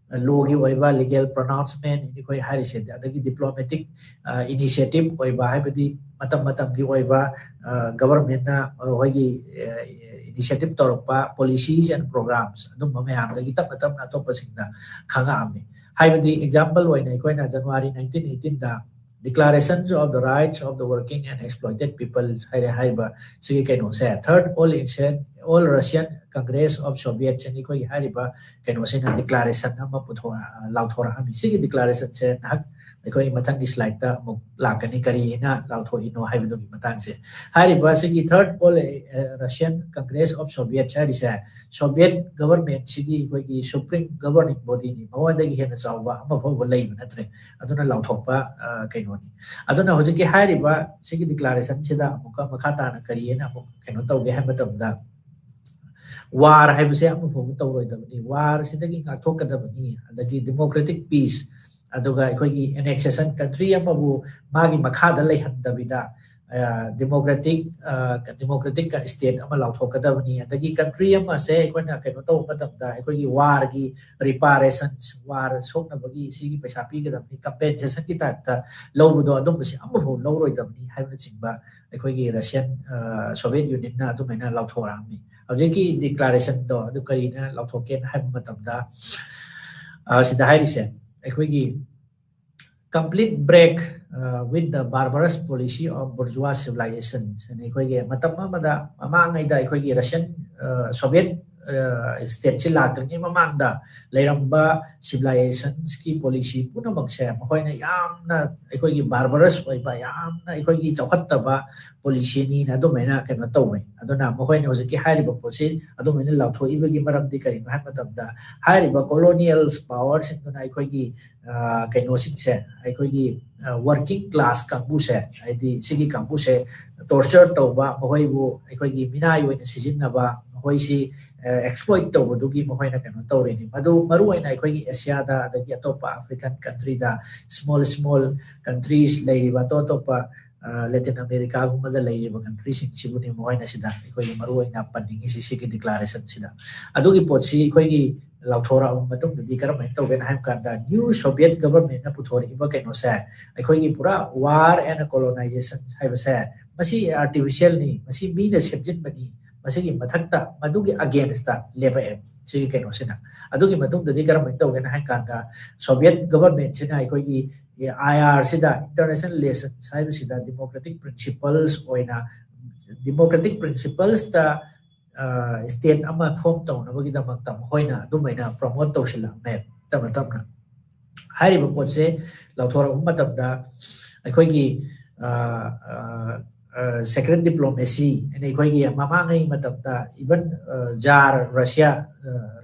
ꯂꯣꯒꯤ ꯑꯣꯏꯕ ꯂꯤꯒꯦꯜ ꯄ꯭ꯔꯣꯅꯥꯎꯟꯁꯃꯦꯟ ꯑꯩꯈꯣꯏ ꯍꯥꯏꯔꯤꯁꯦ, ꯑꯗꯒꯤ ꯗꯤꯄ꯭ꯂꯣꯃꯦꯇꯤꯛ ꯏꯅꯤꯁꯤꯌꯦꯇꯤꯞ ꯑꯣꯏꯕ, ꯍꯥꯏꯕꯗꯤ ꯃꯇꯝ ꯃꯇꯝꯒꯤ ꯑꯣꯏꯕ ꯒꯕꯔꯃꯦꯟꯅ ꯃꯈꯣꯏꯒꯤ ꯏꯅꯤꯁꯤꯌꯦꯇꯤꯞ ꯇꯧꯔꯛꯄ ꯄꯣꯂꯤꯁꯤꯁ ꯑꯦꯟ ꯄ꯭ꯔꯣꯒ꯭ꯔꯥꯝꯁ, ꯑꯗꯨꯝꯕ ꯃꯌꯥꯝꯗꯒꯤ ꯇꯞꯅ ꯇꯞꯅ ꯑꯇꯣꯞꯄꯁꯤꯡꯗ ꯈꯪꯉꯛꯑꯝꯃꯤ꯫ ꯍꯥꯏꯕꯗꯤ ꯑꯦꯛꯖꯥꯝꯄꯜ ꯑꯣꯏꯅ ꯑꯩꯈꯣꯏꯅ ꯖꯅꯋꯥꯔꯤ ꯅꯥꯏꯟꯇꯤꯟ ꯑꯩꯠꯇꯤꯟꯗ Declarations of the Rights of the Working and Exploited People ꯍꯥꯏꯔꯦ꯫ ꯍꯥꯏꯔꯤꯕ ꯁꯤꯒꯤ ꯀꯩꯅꯣꯁꯦ, Third All Asian, All Russian Congress of Soviets ꯍꯥꯏꯅ ꯑꯩꯈꯣꯏꯒꯤ ꯍꯥꯏꯔꯤꯕ ꯀꯩꯅꯣꯁꯤꯅ ꯗꯤꯀ꯭ꯂꯥꯔꯦꯁꯟ ꯑꯃ ꯄꯨꯊꯣꯔꯛ ꯂꯥꯎꯊꯣꯔꯛꯑꯝꯃꯤ꯫ ꯁꯤꯒꯤ ꯗꯤꯀ꯭ꯂꯥꯔꯦꯁꯟꯁꯦ ꯅꯍꯥꯛ ꯑꯩꯈꯣꯏ ꯃꯊꯪꯒꯤ ꯁ꯭ꯂꯥꯏꯗꯇ ꯑꯃꯨꯛ ꯂꯥꯛꯀꯅꯤ, ꯀꯔꯤꯅ ꯂꯥꯎꯊꯣꯛꯏꯅꯣ ꯍꯥꯏꯕꯗꯨꯒꯤ ꯃꯇꯥꯡꯁꯦ꯫ ꯍꯥꯏꯔꯤꯕ ꯁꯤꯒꯤ Third All Russian Congress of Soviets ꯍꯥꯏꯔꯤꯁꯦ, ꯁꯣꯚꯤꯌꯦꯠ ꯒꯕꯔꯃꯦꯟꯁꯤꯒꯤ ꯑꯩꯈꯣꯏꯒꯤ ꯁꯨꯄ꯭ꯔꯤꯝ ꯒꯕꯔꯅꯤꯡ ꯕꯣꯗꯤꯅꯤ, ꯃꯉꯣꯟꯗꯒꯤ ꯍꯦꯟꯅ ꯆꯥꯎꯕ ꯑꯃ ꯐꯥꯎꯕ ꯂꯩꯕ ꯅꯠꯇ꯭ꯔꯦ꯫ ꯑꯗꯨꯅ ꯂꯥꯎꯊꯣꯛꯄ ꯀꯩꯅꯣꯅꯤ꯫ ꯑꯗꯨꯅ ꯍꯧꯖꯤꯛꯀꯤ ꯍꯥꯏꯔꯤꯕ ꯁꯤꯒꯤ ꯗꯤꯀ꯭ꯂꯥꯔꯦꯁꯟꯁꯤꯗ ꯑꯃꯨꯛꯀ ꯃꯈꯥ ꯇꯥꯅ ꯀꯔꯤ ꯍꯥꯏꯅ ꯑꯃꯨꯛ ꯀꯩꯅꯣ ꯇꯧꯒꯦ ꯍꯥꯏꯕ ꯃꯇꯝꯗ, ꯋꯥꯔ ꯍꯥꯏꯕꯁꯦ ꯑꯃꯐꯥꯎꯕ ꯇꯧꯔꯣꯏꯗꯕꯅꯤ, ꯋꯥꯔꯁꯤꯗꯒꯤ ꯉꯥꯛꯊꯣꯛꯀꯗꯕꯅꯤ, ꯑꯗꯒꯤ ꯗꯦꯃꯣꯀ꯭ꯔꯦꯇꯤꯛ ꯄꯤꯁ, ꯑꯗꯨꯒ ꯑꯩꯈꯣꯏꯒꯤ ꯑꯦꯅꯦꯛꯁꯦꯁꯟ, ꯀꯟꯇ꯭ꯔꯤ ꯑꯃꯕꯨ ꯃꯥꯒꯤ ꯃꯈꯥꯗ ꯂꯩꯍꯟꯗꯕꯤꯗ ꯗꯦꯃꯣꯀ꯭ꯔꯦꯇꯤꯛ ꯗꯦꯃꯣꯀ꯭ꯔꯦꯇꯤꯛ ꯁ꯭ꯇꯦꯠ ꯑꯃ ꯂꯥꯎꯊꯣꯛꯀꯗꯕꯅꯤ, ꯑꯗꯒꯤ ꯀꯟꯇ꯭ꯔꯤ ꯑꯃꯁꯦ ꯑꯩꯈꯣꯏꯅ ꯀꯩꯅꯣ ꯇꯧꯕ ꯃꯇꯝꯗ ꯑꯩꯈꯣꯏꯒꯤ ꯋꯥꯔꯒꯤ ꯔꯤꯄꯥꯔꯦꯁꯟ, ꯋꯥꯔ ꯁꯣꯛꯅꯕꯒꯤ ꯁꯤꯒꯤ ꯄꯩꯁꯥ ꯄꯤꯒꯗꯕꯅꯤ, ꯀꯝꯄꯦꯟꯁꯦꯁꯟꯒꯤ ꯇꯥꯏꯞꯇ ꯂꯧꯕꯗꯣ, ꯑꯗꯨꯝꯕꯁꯦ ꯑꯃꯐꯥꯎ ꯂꯧꯔꯣꯏꯗꯕꯅꯤ ꯍꯥꯏꯕꯅꯆꯤꯡꯕ ꯑꯩꯈꯣꯏꯒꯤ ꯔꯁꯤꯌꯟ ꯁꯣꯚꯤꯌꯦꯠ ꯌꯨꯅꯤꯌꯟꯅ ꯑꯗꯨꯃꯥꯏꯅ ꯂꯥꯎꯊꯣꯔꯛꯑꯝꯃꯤ꯫ ꯍꯧꯖꯤꯛꯀꯤ ꯗꯤꯀ꯭ꯂꯥꯔꯦꯁꯟꯗꯣ ꯑꯗꯨ ꯀꯔꯤꯅ ꯂꯥꯎꯊꯣꯛꯀꯦꯅ ꯍꯥꯏꯕ ꯃꯇꯝꯗ, ꯁꯤꯗ ꯍꯥꯏꯔꯤꯁꯦ, ꯑꯩꯈꯣꯏꯒꯤ complete break with the barbarous policy of bourgeois civilization ꯍꯥꯏꯅ, ꯑꯩꯈꯣꯏꯒꯤ ꯃꯇꯝ ꯑꯃꯗ ꯃꯃꯥꯡꯉꯩꯗ ꯑꯩꯈꯣꯏꯒꯤ ꯔꯁꯤꯌꯟ ꯁꯣꯚꯤꯌꯦꯠ ꯁ꯭ꯇꯦꯠꯁꯤ ꯂꯥꯛꯇ꯭ꯔꯤꯉꯩ ꯃꯃꯥꯡꯗ ꯂꯩꯔꯝꯕ ꯁꯤꯚꯤꯂꯥꯏꯖꯦꯁꯟꯁꯀꯤ ꯄꯣꯂꯤꯁꯤ ꯄꯨꯝꯅꯃꯛꯁꯦ ꯃꯈꯣꯏꯅ ꯌꯥꯝꯅ ꯑꯩꯈꯣꯏꯒꯤ ꯕꯥꯔꯕꯔꯁ ꯑꯣꯏꯕ, ꯌꯥꯝꯅ ꯑꯩꯈꯣꯏꯒꯤ ꯆꯥꯎꯈꯠꯇꯕ ꯄꯣꯂꯤꯁꯤꯅꯤꯅ ꯑꯗꯨꯃꯥꯏꯅ ꯀꯩꯅꯣ ꯇꯧꯋꯦ꯫ ꯑꯗꯨꯅ ꯃꯈꯣꯏꯅ ꯍꯧꯖꯤꯛꯀꯤ ꯍꯥꯏꯔꯤꯕ ꯄꯣꯠꯁꯤ ꯑꯗꯨꯃꯥꯏꯅ ꯂꯥꯎꯊꯣꯛꯏꯕꯒꯤ ꯃꯔꯝꯗꯤ ꯀꯔꯤꯅꯣ ꯍꯥꯏꯕ ꯃꯇꯝꯗ, ꯍꯥꯏꯔꯤꯕ ꯀꯣꯂꯣꯅꯤꯌꯦꯜ ꯄꯥꯋꯔꯁꯤꯡꯗꯨꯅ ꯑꯩꯈꯣꯏꯒꯤ ꯀꯩꯅꯣꯁꯤꯡꯁꯦ, ꯑꯩꯈꯣꯏꯒꯤ ꯋꯥꯔꯀꯤꯡ ꯀ꯭ꯂꯥꯁ ꯀꯥꯡꯕꯨꯁꯦ, ꯍꯥꯏꯗꯤ ꯁꯤꯒꯤ ꯀꯥꯡꯕꯨꯁꯦ ꯇꯣꯔꯆꯔ ꯇꯧꯕ, ꯃꯈꯣꯏꯕꯨ ꯑꯩꯈꯣꯏꯒꯤ ꯃꯤꯅꯥꯏ ꯑꯣꯏꯅ ꯁꯤꯖꯤꯟꯅꯕ, ꯃꯈꯣꯏꯁꯤ ꯑꯦꯛꯁꯄ꯭ꯂꯣꯏꯠ ꯇꯧꯕꯗꯨꯒꯤ ꯃꯈꯣꯏꯅ ꯀꯩꯅꯣ ꯇꯧꯔꯤꯅꯤ꯫ ꯃꯗꯨ ꯃꯔꯨꯑꯣꯏꯅ ꯑꯩꯈꯣꯏꯒꯤ ꯑꯦꯁꯤꯌꯥꯗ, ꯑꯗꯒꯤ ꯑꯇꯣꯞꯄ ꯑꯐ꯭ꯔꯤꯀꯟ ꯀꯟꯇ꯭ꯔꯤꯗ, ꯁ꯭ꯃꯣꯜ ꯁ꯭ꯃꯣꯜ ꯀꯟꯇ꯭ꯔꯤꯁ ꯂꯩꯔꯤꯕ ꯑꯇꯣꯞ ꯑꯇꯣꯞꯄ ꯂꯦꯇꯤꯟ ꯑꯃꯦꯔꯤꯀꯥꯒꯨꯝꯕꯗ ꯂꯩꯔꯤꯕ ꯀꯟꯇ꯭ꯔꯤꯁꯤꯡꯁꯤꯕꯨꯅꯤ ꯃꯈꯣꯏꯅ ꯁꯤꯗ ꯑꯩꯈꯣꯏꯒꯤ ꯃꯔꯨꯑꯣꯏꯅ ꯄꯟꯅꯤꯡꯉꯤꯁꯤ ꯁꯤꯒꯤ ꯗꯤꯀ꯭ꯂꯥꯔꯦꯁꯟꯁꯤꯗ꯫ ꯑꯗꯨꯒꯤ ꯄꯣꯠꯁꯤ ꯑꯩꯈꯣꯏꯒꯤ ꯂꯥꯎꯊꯣꯔꯛꯑꯕ ꯃꯇꯨꯡꯗꯗꯤ ꯀꯔꯝꯍꯥꯏꯅ ꯇꯧꯒꯦꯅ ꯍꯥꯏꯕ ꯀꯥꯟꯗ, ꯅ꯭ꯌꯨ ꯁꯣꯚꯤꯌꯦꯠ ꯒꯕꯔꯃꯦꯟꯅ ꯄꯨꯊꯣꯔꯛꯏꯕ ꯀꯩꯅꯣꯁꯦ, ꯑꯩꯈꯣꯏꯒꯤ ꯄꯨꯔꯥ ꯋꯥꯔ ꯑꯦꯟ ꯀꯣꯂꯣꯅꯥꯏꯖꯦꯁꯟ ꯍꯥꯏꯕꯁꯦ, ꯃꯁꯤ ꯑꯥꯔꯇꯤꯐꯤꯁꯤꯌꯦꯜꯅꯤ, ꯃꯁꯤ ꯃꯤꯅ ꯁꯦꯝꯖꯤꯟꯕꯅꯤ, ꯃꯁꯤꯒꯤ ꯃꯊꯛꯇ ꯃꯗꯨꯒꯤ ꯑꯒꯦꯟꯁꯇ ꯂꯦꯞꯄꯛꯑꯦ ꯁꯤꯒꯤ ꯀꯩꯅꯣꯁꯤꯅ꯫ ꯑꯗꯨꯒꯤ ꯃꯇꯨꯡꯗꯗꯤ ꯀꯔꯝꯍꯥꯏꯅ ꯇꯧꯒꯦꯅ ꯍꯥꯏ ꯀꯥꯟꯗ, ꯁꯣꯚꯤꯌꯦꯠ ꯒꯕꯔꯃꯦꯟꯁꯤꯅ ꯑꯩꯈꯣꯏꯒꯤ ꯑꯥꯏ ꯑꯥꯔꯁꯤꯗ, ꯏꯟꯇꯔꯅꯦꯁꯅꯦꯜ ꯔꯤꯂꯦꯁꯟꯁ ꯍꯥꯏꯕꯁꯤꯗ, ꯗꯤꯃꯣꯀ꯭ꯔꯦꯇꯤꯛ ꯄ꯭ꯔꯤꯟꯁꯤꯄꯜꯁ ꯑꯣꯏꯅ, ꯗꯤꯃꯣꯀ꯭ꯔꯦꯇꯤꯛ ꯄ꯭ꯔꯤꯟꯁꯤꯄꯜꯁꯇ ꯁ꯭ꯇꯦꯠ ꯑꯃ ꯐꯣꯝ ꯇꯧꯅꯕꯒꯤꯗꯃꯛꯇ ꯃꯈꯣꯏꯅ ꯑꯗꯨꯃꯥꯏꯅ ꯄ꯭ꯔꯣꯃꯣꯠ ꯇꯧꯁꯤꯜꯂꯛꯑꯝꯃꯦ ꯇꯞꯅ ꯇꯞꯅ꯫ ꯍꯥꯏꯔꯤꯕ ꯄꯣꯠꯁꯦ ꯂꯧꯊꯣꯔꯛꯄ ꯃꯇꯝꯗ ꯑꯩꯈꯣꯏꯒꯤ ꯁꯦꯀ꯭ꯔꯦꯠ ꯗꯤꯄ꯭ꯂꯣꯃꯦꯁꯤ ꯍꯥꯏꯅ, ꯑꯩꯈꯣꯏꯒꯤ ꯃꯃꯥꯡꯉꯩ ꯃꯇꯝꯗ ꯏꯚꯟ ꯖꯥꯔ ꯔꯁꯤꯌꯥ,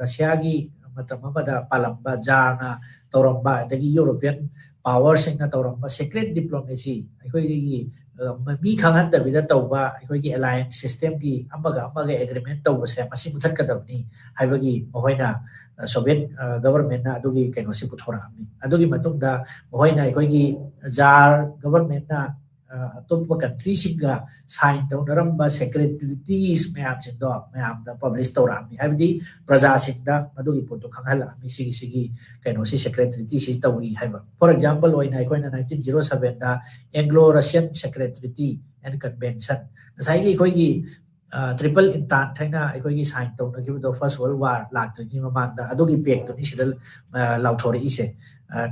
ꯔꯁꯤꯌꯥꯒꯤ ꯃꯇꯝ ꯑꯃꯗ ꯄꯥꯜꯂꯝꯕ ꯖꯥꯔꯅ ꯇꯧꯔꯝꯕ, ꯑꯗꯒꯤ ꯌꯨꯔꯣꯄꯤꯌꯟ ꯄꯥꯋꯔꯁꯤꯡꯅ ꯇꯧꯔꯝꯕ ꯁꯦꯀ꯭ꯔꯦꯠ ꯗꯤꯄ꯭ꯂꯣꯃꯦꯁꯤ, ꯑꯩꯈꯣꯏꯒꯤ ꯃꯤ ꯈꯪꯍꯟꯗꯕꯤꯗ ꯇꯧꯕ ꯑꯩꯈꯣꯏꯒꯤ ꯑꯦꯂꯥꯏꯟꯁ ꯁꯤꯁꯇꯦꯝꯒꯤ ꯑꯃꯒ ꯑꯃꯒ ꯑꯦꯒ꯭ꯔꯤꯃꯦꯟ ꯇꯧꯕꯁꯦ ꯃꯁꯤ ꯃꯨꯊꯠꯀꯗꯕꯅꯤ ꯍꯥꯏꯕꯒꯤ ꯃꯈꯣꯏꯅ ꯁꯣꯚꯤꯌꯦꯠ ꯒꯕꯔꯃꯦꯟꯅ ꯑꯗꯨꯒꯤ ꯀꯩꯅꯣꯁꯤ ꯄꯨꯊꯣꯔꯛꯑꯝꯃꯤ꯫ ꯑꯗꯨꯒꯤ ꯃꯇꯨꯡꯗ ꯃꯈꯣꯏꯅ ꯑꯩꯈꯣꯏꯒꯤ ꯖꯥꯔ ꯒꯕꯔꯃꯦꯟꯅ ꯑꯇꯣꯞꯄ ꯀꯟꯇ꯭ꯔꯤꯁꯤꯡꯒ ꯁꯥꯏꯟ ꯇꯧꯅꯔꯝꯕ ꯁꯦꯀ꯭ꯔꯦꯠ ꯇ꯭ꯔꯤꯇꯤꯁ ꯃꯌꯥꯝꯁꯤꯡꯗꯣ ꯃꯌꯥꯝꯗ ꯄꯕ꯭ꯂꯤꯁ ꯇꯧꯔꯛꯑꯝꯃꯤ, ꯍꯥꯏꯕꯗꯤ ꯄ꯭ꯔꯖꯥꯁꯤꯡꯗ ꯃꯗꯨꯒꯤ ꯄꯣꯠꯇꯣ ꯈꯪꯍꯜꯂꯛꯑꯝꯃꯤ, ꯁꯤꯒꯤ ꯁꯤꯒꯤ ꯀꯩꯅꯣꯁꯤ, ꯁꯦꯀ꯭ꯔꯦꯠ ꯇ꯭ꯔꯤꯇꯤꯁꯤ ꯇꯧꯏ ꯍꯥꯏꯕ꯫ ꯐꯣꯔ ꯑꯦꯛꯖꯥꯝꯄꯜ ꯑꯣꯏꯅ, ꯑꯩꯈꯣꯏꯅ ꯅꯥꯏꯟꯇꯤꯟ ꯖꯤꯔꯣ ꯁꯕꯦꯟꯗ Anglo Russian secret treaty and convention, ꯉꯁꯥꯏꯒꯤ ꯑꯩꯈꯣꯏꯒꯤ triple entente ꯍꯥꯏꯅ ꯑꯩꯈꯣꯏꯒꯤ sign ꯇꯧꯅꯈꯤꯕꯗꯣ first world war ꯂꯥꯛꯇ꯭ꯔꯤꯉꯩ ꯃꯃꯥꯡꯗ, ꯑꯗꯨꯒꯤ pact ꯇꯨꯅꯤ ꯁꯤꯗ ꯂꯥꯎꯊꯣꯔꯛꯏꯁꯦ꯫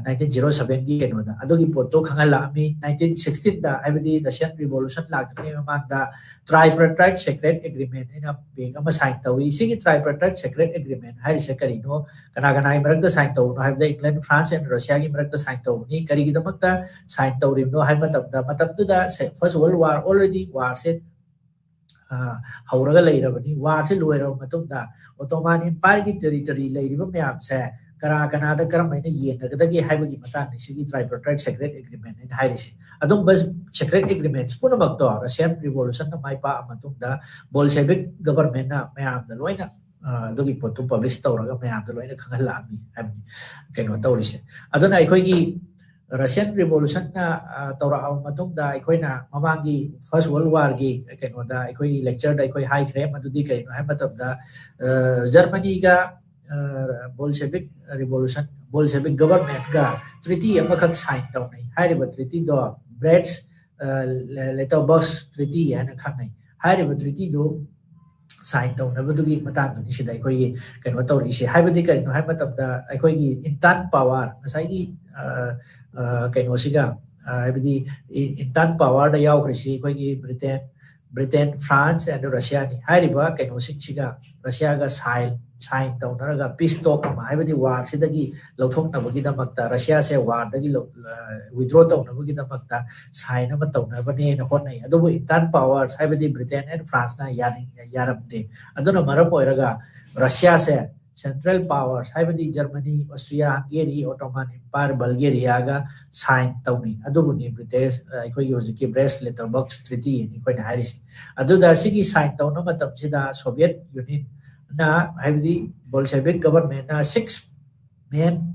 Nineteen zero seven ꯒꯤ ꯀꯩꯅꯣꯗ ꯑꯗꯨꯒꯤ ꯄꯣꯠꯇꯣ ꯈꯪꯍꯜꯂꯛꯑꯝꯃꯤ꯫ Nineteen sixteen ꯗ, ꯍꯥꯏꯕꯗꯤ Russian Revolution ꯂꯥꯛꯇ꯭ꯔꯤꯉꯩ ꯃꯃꯥꯡꯗ, Tripartite Secret Agreement ꯍꯥꯏꯅ pact ꯑꯃ sign ꯇꯧꯏ꯫ ꯁꯤꯒꯤ Tripartite Secret Agreement ꯍꯥꯏꯔꯤꯁꯦ ꯀꯔꯤꯅꯣ? ꯀꯅꯥ ꯀꯅꯥꯒꯤ ꯃꯔꯛꯇ sign ꯇꯧꯕꯅꯣ ꯍꯥꯏꯕꯗ, England, France and Russia ꯒꯤ ꯃꯔꯛꯇ sign ꯇꯧꯕꯅꯤ꯫ ꯀꯔꯤꯒꯤꯗꯃꯛꯇ sign ꯇꯧꯔꯤꯕꯅꯣ ꯍꯥꯏꯕ ꯃꯇꯝꯗ, ꯃꯇꯝꯗꯨꯗ first world war, already war ꯁꯦ ꯍꯧꯔꯒ ꯂꯩꯔꯕꯅꯤ꯫ War ꯁꯦ ꯂꯣꯏꯔꯕ ꯃꯇꯨꯡꯗ Ottoman Empire ꯒꯤ territory ꯂꯩꯔꯤꯕ ꯃꯌꯥꯝꯁꯦ ꯀꯅꯥ ꯀꯅꯥꯗ ꯀꯔꯝ ꯍꯥꯏꯅ ꯌꯦꯟꯅꯒꯗꯒꯦ ꯍꯥꯏꯕꯒꯤ ꯃꯇꯥꯡꯗ ꯁꯤꯒꯤ Tripartite Secret Agreement ꯍꯥꯏꯅ ꯍꯥꯏꯔꯤꯁꯦ꯫ ꯑꯗꯨꯝꯕ secret agreements ꯄꯨꯝꯅꯃꯛꯇꯣ Russian Revolution ꯅ ꯃꯥꯏ ꯄꯥꯛꯑ ꯃꯇꯨꯡꯗ Bolshevik government ꯅ ꯃꯌꯥꯝꯗ ꯂꯣꯏꯅ ꯑꯗꯨꯒꯤ ꯄꯣꯠꯇꯨ publish ꯇꯧꯔꯒ ꯃꯌꯥꯝꯗ ꯂꯣꯏꯅ ꯈꯪꯍꯜꯂꯛꯑꯝꯃꯤ ꯍꯥꯏꯕꯅꯤ ꯀꯩꯅꯣ ꯇꯧꯔꯤꯁꯦ꯫ ꯑꯗꯨꯅ ꯑꯩꯈꯣꯏꯒꯤ Russian Revolution ꯅ ꯇꯧꯔꯛꯑꯕ ꯃꯇꯨꯡꯗ, ꯑꯩꯈꯣꯏꯅ ꯃꯃꯥꯡꯒꯤ First World War ꯒꯤ ꯀꯩꯅꯣꯗ, ꯑꯩꯈꯣꯏꯒꯤ lecture ꯗ ꯑꯩꯈꯣꯏ ꯍꯥꯏꯈ꯭ꯔꯦ꯫ ꯃꯗꯨꯗꯤ ꯀꯔꯤꯅꯣ ꯍꯥꯏꯕ ꯃꯇꯝꯗ, Germany ꯒ Bolshevik Revolution, Bolshevik government ꯒ treaty ꯑꯃꯈꯛ sign ꯇꯧꯅꯩ꯫ ꯍꯥꯏꯔꯤꯕ treaty ꯗꯣ Brest Litovsk Treaty ꯍꯥꯏꯅ ꯈꯪꯅꯩ꯫ ꯍꯥꯏꯔꯤꯕ treaty ꯗꯨ sign ꯇꯧꯅꯕꯗꯨꯒꯤ ꯃꯇꯥꯡꯗꯨꯅꯤ ꯁꯤꯗ ꯑꯩꯈꯣꯏꯒꯤ ꯀꯩꯅꯣ ꯇꯧꯔꯛꯏꯁꯦ꯫ ꯍꯥꯏꯕꯗꯤ ꯀꯔꯤꯅꯣ ꯍꯥꯏꯕ ꯃꯇꯝꯗ, ꯑꯩꯈꯣꯏꯒꯤ Entente Power, ꯉꯁꯥꯏꯒꯤ ꯀꯩꯅꯣꯁꯤꯒ, ꯍꯥꯏꯕꯗꯤ Entente Power ꯗ ꯌꯥꯎꯈ꯭ꯔꯤꯁꯤ ꯑꯩꯈꯣꯏꯒꯤ Britain, Britain, France and Russia ꯅꯤ꯫ ꯍꯥꯏꯔꯤꯕ ꯀꯩꯅꯣꯁꯤꯡꯁꯤꯒ, Russia ꯒ sign, sign ꯇꯧꯅꯔꯒ peace talk ꯑꯃ, ꯍꯥꯏꯕꯗꯤ war ꯁꯤꯗꯒꯤ ꯂꯧꯊꯣꯛꯅꯕꯒꯤꯗꯃꯛꯇ, Russia ꯁꯦ war ꯗꯒꯤ withdraw ꯇꯧꯅꯕꯒꯤꯗꯃꯛꯇ sign ꯑꯃ ꯇꯧꯅꯕꯅꯦꯅ ꯍꯣꯠꯅꯩ꯫ ꯑꯗꯨꯕꯨ Entente Powers, ꯍꯥꯏꯕꯗꯤ Britain and France ꯅ ꯌꯥꯔꯝꯗꯦ꯫ ꯑꯗꯨꯅ ꯃꯔꯝ ꯑꯣꯏꯔꯒ Russia ꯁꯦ Central Powers, ꯍꯥꯏꯕꯗꯤ Germany, Austria, Hungary, Ottoman Empire, Bulgaria ꯒ sign ꯇꯧꯅꯤ꯫ ꯑꯗꯨꯕꯨꯅꯤ British, ꯑꯩꯈꯣꯏꯒꯤ ꯍꯧꯖꯤꯛꯀꯤ Brest Litovsk Treaty ꯍꯥꯏꯅ ꯑꯩꯈꯣꯏꯅ ꯍꯥꯏꯔꯤꯁꯦ꯫ ꯑꯗꯨꯗ ꯁꯤꯒꯤ sign ꯇꯧꯅꯕ ꯃꯇꯝꯁꯤꯗ Soviet Union ꯅ, ꯍꯥꯏꯕꯗꯤ Bolshevik government ꯅ six main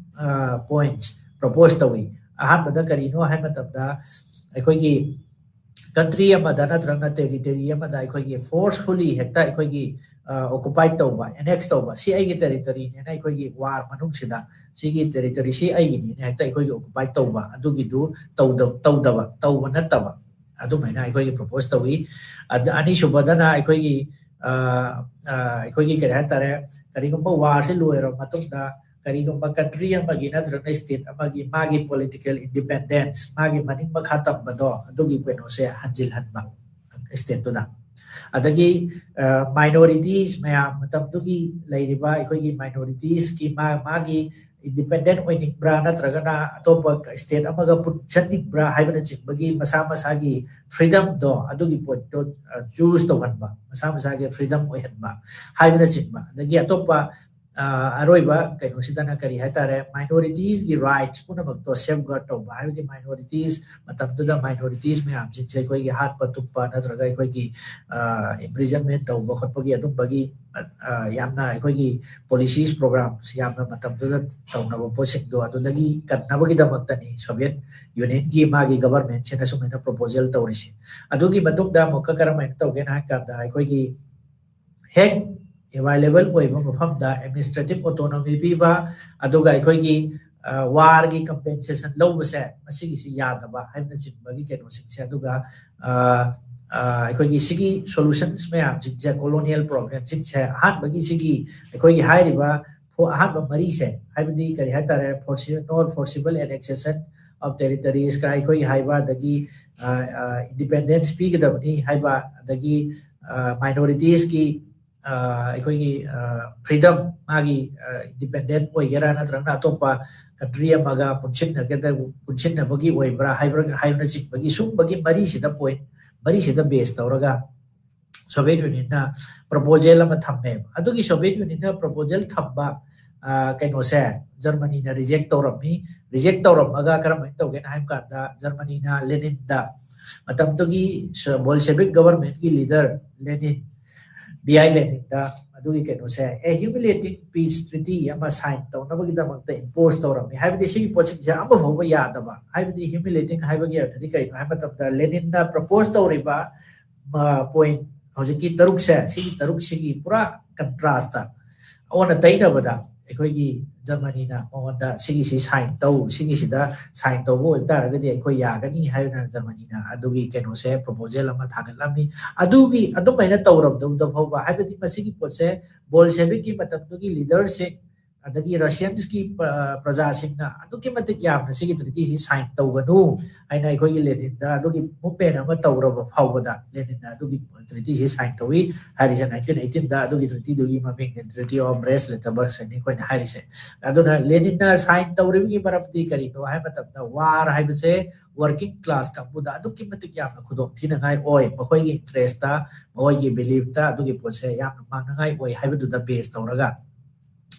points propose ꯇꯧꯏ꯫ ꯑꯍꯥꯟꯕꯗ ꯀꯔꯤꯅꯣ ꯍꯥꯏꯕ ꯃꯇꯝꯗ, ꯑꯩꯈꯣꯏꯒꯤ country ꯑꯃꯗ ꯅꯠꯇ꯭ꯔꯒꯅ territory ꯑꯃꯗ ꯑꯩꯈꯣꯏꯒꯤ forcefully ꯍꯦꯛꯇ ꯑꯩꯈꯣꯏꯒꯤ occupied ꯇꯧꯕ, annex ꯇꯧꯕ, ꯁꯤ ꯑꯩꯒꯤ territory ꯅꯦꯅ ꯑꯩꯈꯣꯏꯒꯤ war ꯃꯅꯨꯡꯁꯤꯗ ꯁꯤꯒꯤ territory ꯁꯤ ꯑꯩꯒꯤꯅꯦꯅ ꯍꯦꯛꯇ ꯑꯩꯈꯣꯏꯒꯤ occupied ꯇꯧꯕ, ꯑꯗꯨꯒꯤꯗꯨ ꯇꯧꯗꯕ, ꯇꯧꯗꯕ, ꯇꯧꯕ ꯅꯠꯇꯕ, ꯑꯗꯨꯃꯥꯏꯅ ꯑꯩꯈꯣꯏꯒꯤ ꯄ꯭ꯔꯣꯄꯣꯁ ꯇꯧꯏ꯫ ꯑꯗ ꯑꯅꯤꯁꯨꯕꯗꯅ ꯑꯩꯈꯣꯏꯒꯤ ꯑ, ꯑ, ꯑꯩꯈꯣꯏꯒꯤ ꯀꯔꯤ ꯍꯥꯏꯇꯥꯔꯦ, ꯀꯔꯤꯒꯨꯝꯕ ꯋꯥꯔꯁꯤ ꯂꯣꯏꯔꯕ ꯃꯇꯨꯡꯗ ꯀꯔꯤꯒꯨꯝꯕ ꯀꯟꯇ꯭ꯔꯤ ꯑꯃꯒꯤ ꯅꯠꯇ꯭ꯔꯒꯅ ꯁ꯭ꯇꯦꯠ ꯑꯃꯒꯤ ꯃꯥꯒꯤ ꯄꯣꯂꯤꯇꯤꯀꯦꯜ ꯏꯟꯗꯤꯄꯦꯟꯗꯦꯟꯁ, ꯃꯥꯒꯤ ꯃꯅꯤꯡ ꯃꯈꯥ ꯇꯝꯕꯗꯣ, ꯑꯗꯨꯒꯤ ꯀꯩꯅꯣꯁꯦ ꯍꯟꯖꯤꯜꯍꯟꯕ ꯁ꯭ꯇꯦꯠꯇꯨꯗ꯫ ꯑꯗꯒꯤ ꯃꯥꯏꯅꯣꯔꯤꯇꯤꯁ ꯃꯌꯥꯝ, ꯃꯇꯝꯗꯨꯒꯤ ꯂꯩꯔꯤꯕ ꯑꯩꯈꯣꯏꯒꯤ ꯃꯥꯏꯅꯣꯔꯤꯇꯤꯁꯀꯤ ꯃꯥ ꯃꯥꯒꯤ ꯏꯟꯗꯤꯄꯦꯟꯗꯦꯟ ꯑꯣꯏꯅꯤꯡꯕ꯭ꯔꯥ ꯅꯠꯇ꯭ꯔꯒꯅ ꯑꯇꯣꯞꯄ ꯁ꯭ꯇꯦꯠ ꯑꯃꯒ ꯄꯨꯟꯁꯤꯟꯅꯤꯡꯕ꯭ꯔꯥ ꯍꯥꯏꯕꯅꯆꯤꯡꯕꯒꯤ ꯃꯁꯥ ꯃꯁꯥꯒꯤ ꯐ꯭ꯔꯤꯗꯝꯗꯣ, ꯑꯗꯨꯒꯤ ꯄꯣꯠꯇꯣ ꯆꯨꯁ ꯇꯧꯍꯟꯕ, ꯃꯁꯥ ꯃꯁꯥꯒꯤ ꯐ꯭ꯔꯤꯗꯝ ꯑꯣꯏꯍꯟꯕ ꯍꯥꯏꯕꯅꯆꯤꯡꯕ꯫ ꯑꯗꯒꯤ ꯑꯇꯣꯞꯄ ꯑ, ꯑꯔꯣꯏꯕ ꯀꯩꯅꯣꯁꯤꯗꯅ ꯀꯔꯤ ꯍꯥꯏꯇꯥꯔꯦ, ꯃꯥꯏꯅꯣꯔꯤꯇꯤꯁꯀꯤ ꯔꯥꯏꯠꯁ ꯄꯨꯝꯅꯃꯛꯇꯣ ꯁꯦꯐꯒꯥꯔꯗ ꯇꯧꯕ, ꯍꯥꯏꯕꯗꯤ ꯃꯥꯏꯅꯣꯔꯤꯇꯤꯁ, ꯃꯇꯝꯗꯨꯗ ꯃꯥꯏꯅꯣꯔꯤꯇꯤꯁ ꯃꯌꯥꯝꯁꯤꯡꯁꯦ ꯑꯩꯈꯣꯏꯒꯤ ꯍꯥꯠꯄ ꯇꯨꯞꯄ ꯅꯠꯇ꯭ꯔꯒ ꯑꯩꯈꯣꯏꯒꯤ ꯏꯝꯄ꯭ꯔꯤꯖꯟꯃꯦꯟ ꯇꯧꯕ ꯈꯣꯠꯄꯒꯤ ꯑꯗꯨꯝꯕꯒꯤ ꯑ, ꯌꯥꯝꯅ ꯑꯩꯈꯣꯏꯒꯤ ꯄꯣꯂꯤꯁꯤꯁ ꯄ꯭ꯔꯣꯒ꯭ꯔꯥꯝꯁ ꯌꯥꯝꯅ ꯃꯇꯝꯗꯨꯗ ꯇꯧꯅꯕ ꯄꯣꯠꯁꯤꯡꯗꯣ ꯑꯗꯨꯗꯒꯤ ꯀꯟꯅꯕꯒꯤꯗꯃꯛꯇꯅꯤ ꯁꯣꯚꯤꯌꯦꯠ ꯌꯨꯅꯤꯌꯟꯒꯤ ꯃꯥꯒꯤ ꯒꯕꯔꯃꯦꯟꯁꯤꯅ ꯁꯨꯃꯥꯏꯅ ꯄ꯭ꯔꯣꯄꯣꯖꯦꯜ ꯇꯧꯔꯤꯁꯦ꯫ ꯑꯗꯨꯒꯤ ꯃꯇꯨꯡꯗ ꯑꯃꯨꯛꯀ ꯀꯔꯝꯍꯥꯏꯅ ꯇꯧꯒꯦꯅ ꯍꯥꯏ ꯀꯥꯟꯗ ꯑꯩꯈꯣꯏꯒꯤ ꯍꯦꯛ ꯑꯦꯚꯥꯏꯂꯦꯕꯜ ꯑꯣꯏꯕ ꯃꯐꯝꯗ ꯑꯦꯗꯃꯤꯅꯤꯁꯇ꯭ꯔꯦꯇꯤꯚ ꯑꯣꯇꯣꯅꯣꯃꯤ ꯄꯤꯕ, ꯑꯗꯨꯒ ꯑꯩꯈꯣꯏꯒꯤ ꯋꯥꯔꯒꯤ ꯀꯝꯄꯦꯟꯁꯦꯁꯟ ꯂꯧꯕꯁꯦ, ꯃꯁꯤꯒꯤꯁꯤ ꯌꯥꯗꯕ ꯍꯥꯏꯕꯅꯆꯤꯡꯕꯒꯤ ꯀꯩꯅꯣꯁꯤꯡꯁꯦ꯫ ꯑꯗꯨꯒ ꯑ, ꯑ, ꯑꯩꯈꯣꯏꯒꯤ ꯁꯤꯒꯤ ꯁꯣꯂꯨꯁꯟꯁ ꯃꯌꯥꯝꯁꯤꯡꯁꯦ, ꯀꯣꯂꯣꯅꯤꯌꯦꯜ ꯄ꯭ꯔꯣꯕ꯭ꯂꯦꯝꯁꯤꯡꯁꯦ, ꯑꯍꯥꯟꯕꯒꯤ ꯁꯤꯒꯤ ꯑꯩꯈꯣꯏꯒꯤ ꯍꯥꯏꯔꯤꯕ ꯐꯣ-, ꯑꯍꯥꯟꯕ ꯃꯔꯤꯁꯦ, ꯍꯥꯏꯕꯗꯤ ꯀꯔꯤ ꯍꯥꯏꯇꯥꯔꯦ, ꯐꯣꯔꯁꯤ-, ꯅꯣꯟ ꯐꯣꯔꯁꯤꯕꯜ ꯑꯦꯅꯦꯛꯁꯦꯁꯟ ꯑꯣꯐ ꯇꯦꯔꯤꯇꯣꯔꯤꯁꯀ ꯑꯩꯈꯣꯏꯒꯤ ꯍꯥꯏꯕ, ꯑꯗꯒꯤ ꯏꯟꯗꯤꯄꯦꯟꯗꯦꯟꯁ ꯄꯤꯒꯗꯕꯅꯤ ꯍꯥꯏꯕ, ꯑꯗꯒꯤ ꯃꯥꯏꯅꯣꯔꯤꯇꯤꯁꯀꯤ ꯑꯩꯈꯣꯏꯒꯤ ꯐ꯭ꯔꯤꯗꯝ, ꯃꯥꯒꯤ ꯏꯟꯗꯤꯄꯦꯟꯗꯦꯟ ꯑꯣꯏꯒꯦꯔꯥ ꯅꯠꯇ꯭ꯔꯒꯅ ꯑꯇꯣꯞꯄ ꯀꯟꯇ꯭ꯔꯤ ꯑꯃꯒ ꯄꯨꯟꯁꯤꯟꯅꯒꯗꯕ, ꯄꯨꯟꯁꯤꯟꯅꯕꯒꯤ ꯑꯣꯏꯕ꯭ꯔꯥ ꯍꯥꯏꯕ꯭ꯔꯥ ꯍꯥꯏꯕꯅꯆꯤꯡꯕꯒꯤ ꯁꯨꯝꯕꯒꯤ ꯃꯔꯤꯁꯤꯗ, ꯄꯣꯏꯟꯠ ꯃꯔꯤꯁꯤꯗ ꯕꯦꯁ ꯇꯧꯔꯒ ꯁꯣꯚꯤꯌꯦꯠ ꯌꯨꯅꯤꯌꯟꯅ ꯄ꯭ꯔꯄꯣꯖꯦꯜ ꯑꯃ ꯊꯝꯃꯦꯕ꯫ ꯑꯗꯨꯒꯤ ꯁꯣꯚꯤꯌꯦꯠ ꯌꯨꯅꯤꯌꯟꯅ ꯄ꯭ꯔꯄꯣꯖꯦꯜ ꯊꯝꯕ, ꯑ, ꯀꯩꯅꯣꯁꯦ ꯖꯔꯃꯅꯤꯅ ꯔꯤꯖꯦꯛ ꯇꯧꯔꯝꯃꯤ꯫ ꯔꯤꯖꯦꯛ ꯇꯧꯔꯝꯃꯒ ꯀꯔꯝꯍꯥꯏꯅ ꯇꯧꯒꯦꯅ ꯍꯥꯏꯕ ꯀꯥꯟꯗ, ꯖꯔꯃꯅꯤꯅ ꯂꯦꯅꯤꯟꯗ, ꯃꯇꯝꯗꯨꯒꯤ ꯁ-, ꯕꯣꯜꯁꯦꯕꯤꯛ ꯒꯕꯔꯃꯦꯟꯒꯤ ꯂꯤꯗꯔ ꯂꯦꯅꯤꯟ, ꯕꯤ ꯑꯥꯏ ꯂꯦꯅꯤꯟꯗ ꯑꯗꯨꯒꯤ ꯀꯩꯅꯣꯁꯦ, ꯑꯦ ꯍ꯭ꯌꯨꯃꯤꯂꯤꯌꯦꯇꯤꯡ ꯄꯤꯁ ꯇ꯭ꯔꯤꯇꯤ ꯑꯃ ꯁꯥꯏꯟ ꯇꯧꯅꯕꯒꯤꯗꯃꯛꯇ ꯏꯝꯄꯣꯁ ꯇꯧꯔꯝꯃꯤ꯫ ꯍꯥꯏꯕꯗꯤ ꯁꯤꯒꯤ ꯄꯣꯠꯁꯤꯡꯁꯦ ꯑꯃ ꯐꯥꯎꯕ ꯌꯥꯗꯕ꯫ ꯍꯥꯏꯕꯗꯤ ꯍ꯭ꯌꯨꯃꯤꯂꯤꯌꯦꯇꯤꯡ ꯍꯥꯏꯕꯒꯤ ꯑꯔꯊꯗꯤ ꯀꯩꯅꯣ ꯍꯥꯏꯕ ꯃꯇꯝꯗ, ꯂꯦꯅꯤꯟꯅ ꯄ꯭ꯔꯄꯣꯁ ꯇꯧꯔꯤꯕ, ꯑ, ꯄꯣꯏꯟꯠ ꯍꯧꯖꯤꯛꯀꯤ ꯇꯔꯨꯛꯁꯦ, ꯁꯤꯒꯤ ꯇꯔꯨꯛꯁꯤꯒꯤ ꯄꯨꯔꯥ ꯀꯟꯇ꯭ꯔꯥꯁꯇ, ꯑꯣꯟꯅ ꯇꯩꯅꯕꯗ, ꯑꯩꯈꯣꯏꯒꯤ ꯖꯔꯃꯅꯤꯅ ꯃꯉꯣꯟꯗ ꯁꯤꯒꯤꯁꯤ ꯁꯥꯏꯟ ꯇꯧ, ꯁꯤꯒꯤꯁꯤꯗ ꯁꯥꯏꯟ ꯇꯧꯕ ꯑꯣꯏꯕ ꯇꯥꯔꯒꯗꯤ ꯑꯩꯈꯣꯏ ꯌꯥꯒꯅꯤ ꯍꯥꯏꯅ ꯖꯔꯃꯅꯤꯅ ꯑꯗꯨꯒꯤ ꯀꯩꯅꯣꯁꯦ, ꯄ꯭ꯔꯣꯄꯣꯖꯦꯜ ꯑꯃ ꯊꯥꯒꯠꯂꯝꯃꯤ꯫ ꯑꯗꯨꯒꯤ ꯑꯗꯨꯃꯥꯏꯅ ꯇꯧꯔꯕꯗ ꯐꯥꯎꯕ, ꯍꯥꯏꯕꯗꯤ ꯃꯁꯤꯒꯤ ꯄꯣꯠꯁꯦ ꯕꯣꯜꯁꯦꯕꯤꯛꯀꯤ ꯃꯇꯝꯗꯨꯒꯤ ꯂꯤꯗꯔꯁꯤꯡ ꯑꯗꯒꯤ ꯔꯁꯤꯌꯟꯁꯀꯤ ꯄ꯭ꯔꯖꯥꯁꯤꯡꯅ ꯑꯗꯨꯛꯀꯤ ꯃꯇꯤꯛ ꯌꯥꯝꯅ ꯁꯤꯒꯤ ꯇ꯭ꯔꯤꯇꯤꯁꯤ ꯁꯥꯏꯟ ꯇꯧꯒꯅꯨ ꯍꯥꯏꯅ ꯑꯩꯈꯣꯏꯒꯤ ꯂꯦꯅꯤꯟꯗ ꯑꯗꯨꯒꯤ ꯃꯨꯞꯃꯦꯟ ꯑꯃ ꯇꯧꯔꯕ ꯐꯥꯎꯕꯗ ꯂꯦꯅꯤꯟꯅ ꯑꯗꯨꯒꯤ ꯇ꯭ꯔꯤꯇꯤꯁꯤ ꯁꯥꯏꯟ ꯇꯧꯏ ꯍꯥꯏꯔꯤꯁꯦ꯫ ꯅꯥꯏꯟꯇꯤꯟ ꯑꯩꯠꯇꯤꯟꯗ ꯑꯗꯨꯒꯤ ꯇ꯭ꯔꯤꯇꯤꯗꯨꯒꯤ ꯃꯃꯤꯡꯅ ꯇ꯭ꯔꯤꯇꯤ ꯑꯣꯐ ꯕ꯭ꯔꯦꯁ ꯂꯤꯇꯕꯔꯁꯅꯤ ꯑꯩꯈꯣꯏꯅ ꯍꯥꯏꯔꯤꯁꯦ꯫ ꯑꯗꯨꯅ ꯂꯦꯅꯤꯟꯅ ꯁꯥꯏꯟ ꯇꯧꯔꯤꯕꯒꯤ ꯃꯔꯝꯗꯤ ꯀꯔꯤꯅꯣ ꯍꯥꯏꯕ ꯃꯇꯝꯗ, ꯋꯥꯔ ꯍꯥꯏꯕꯁꯦ ꯋꯥꯔꯀꯤꯡ ꯀ꯭ꯂꯥꯁ ꯀꯥꯡꯕꯨꯗ ꯑꯗꯨꯛꯀꯤ ꯃꯇꯤꯛ ꯌꯥꯝꯅ ꯈꯨꯗꯣꯡ ꯊꯤꯅꯉꯥꯏ ꯑꯣꯏ, ꯃꯈꯣꯏꯒꯤ ꯏꯟꯇꯔꯦꯁꯇ, ꯃꯈꯣꯏꯒꯤ ꯕꯤꯂꯤꯐꯇ ꯑꯗꯨꯒꯤ ꯄꯣꯠꯁꯦ ꯌꯥꯝꯅ ꯃꯥꯡꯅꯉꯥꯏ ꯑꯣꯏ ꯍꯥꯏꯕꯗꯨꯗ ꯕꯦꯁ ꯇꯧꯔꯒ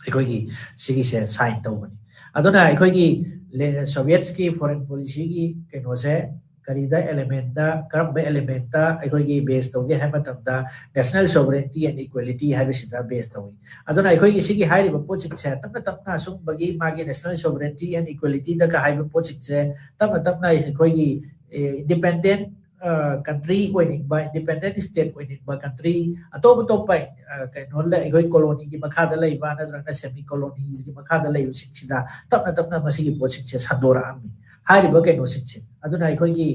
ꯑꯩꯈꯣꯏꯒꯤ ꯁꯤꯒꯤꯁꯦ ꯁꯥꯏꯟ ꯇꯧꯕꯅꯤ꯫ ꯑꯗꯨꯅ ꯑꯩꯈꯣꯏꯒꯤ ꯁꯣꯚꯤꯌꯦꯠꯁꯀꯤ ꯐꯣꯔꯦꯟ ꯄꯣꯂꯤꯁꯤꯒꯤ ꯀꯩꯅꯣꯁꯦ ꯀꯔꯤꯗ, ꯑꯦꯂꯦꯃꯦꯟꯗ, ꯀꯔꯝꯕ ꯑꯦꯂꯦꯃꯦꯟꯗ ꯑꯩꯈꯣꯏꯒꯤ ꯕꯦꯁ ꯇꯧꯒꯦ ꯍꯥꯏꯕ ꯃꯇꯝꯗ, national sovereignty and equality ꯍꯥꯏꯕꯁꯤꯗ ꯕꯦꯁ ꯇꯧꯏ꯫ ꯑꯗꯨꯅ ꯑꯩꯈꯣꯏꯒꯤ ꯁꯤꯒꯤ ꯍꯥꯏꯔꯤꯕ ꯄꯣꯠꯁꯤꯡꯁꯦ ꯇꯞꯅ ꯇꯞꯅ ꯑꯁꯨꯝꯕꯒꯤ ꯃꯥꯒꯤ national sovereignty and equalityꯗꯒ ꯍꯥꯏꯕ ꯄꯣꯠꯁꯤꯡꯁꯦ ꯇꯞꯅ ꯇꯞꯅ ꯑꯩꯈꯣꯏꯒꯤ ꯏꯟꯗꯤꯄꯦꯟꯗꯦꯟ ꯀꯟꯇ꯭ꯔꯤ ꯑꯣꯏꯅꯤꯡꯕ, ꯏꯟꯗꯤꯄꯦꯟꯗꯦꯟ ꯁ꯭ꯇꯦꯠ ꯑꯣꯏꯅꯤꯡꯕ ꯀꯟꯇ꯭ꯔꯤ, ꯑꯇꯣꯞ ꯑꯇꯣꯞꯄ ꯀꯩꯅꯣ ꯑꯩꯈꯣꯏ ꯀꯣꯂꯣꯅꯤꯒꯤ ꯃꯈꯥꯗ ꯂꯩꯕ ꯅꯠꯇ꯭ꯔꯒꯅ ꯁꯦꯃꯤ ꯀꯣꯂꯣꯅꯤꯁꯀꯤ ꯃꯈꯥꯗ ꯂꯩꯕꯁꯤꯡꯁꯤꯗ ꯇꯞꯅ ꯇꯞꯅ ꯃꯁꯤꯒꯤ ꯄꯣꯠꯁꯤꯡꯁꯦ ꯁꯟꯗꯣꯔꯛꯑꯝꯃꯤ꯫ ꯍꯥꯏꯔꯤꯕ ꯀꯩꯅꯣꯁꯤꯡꯁꯦ ꯑꯗꯨꯅ ꯑꯩꯈꯣꯏꯒꯤ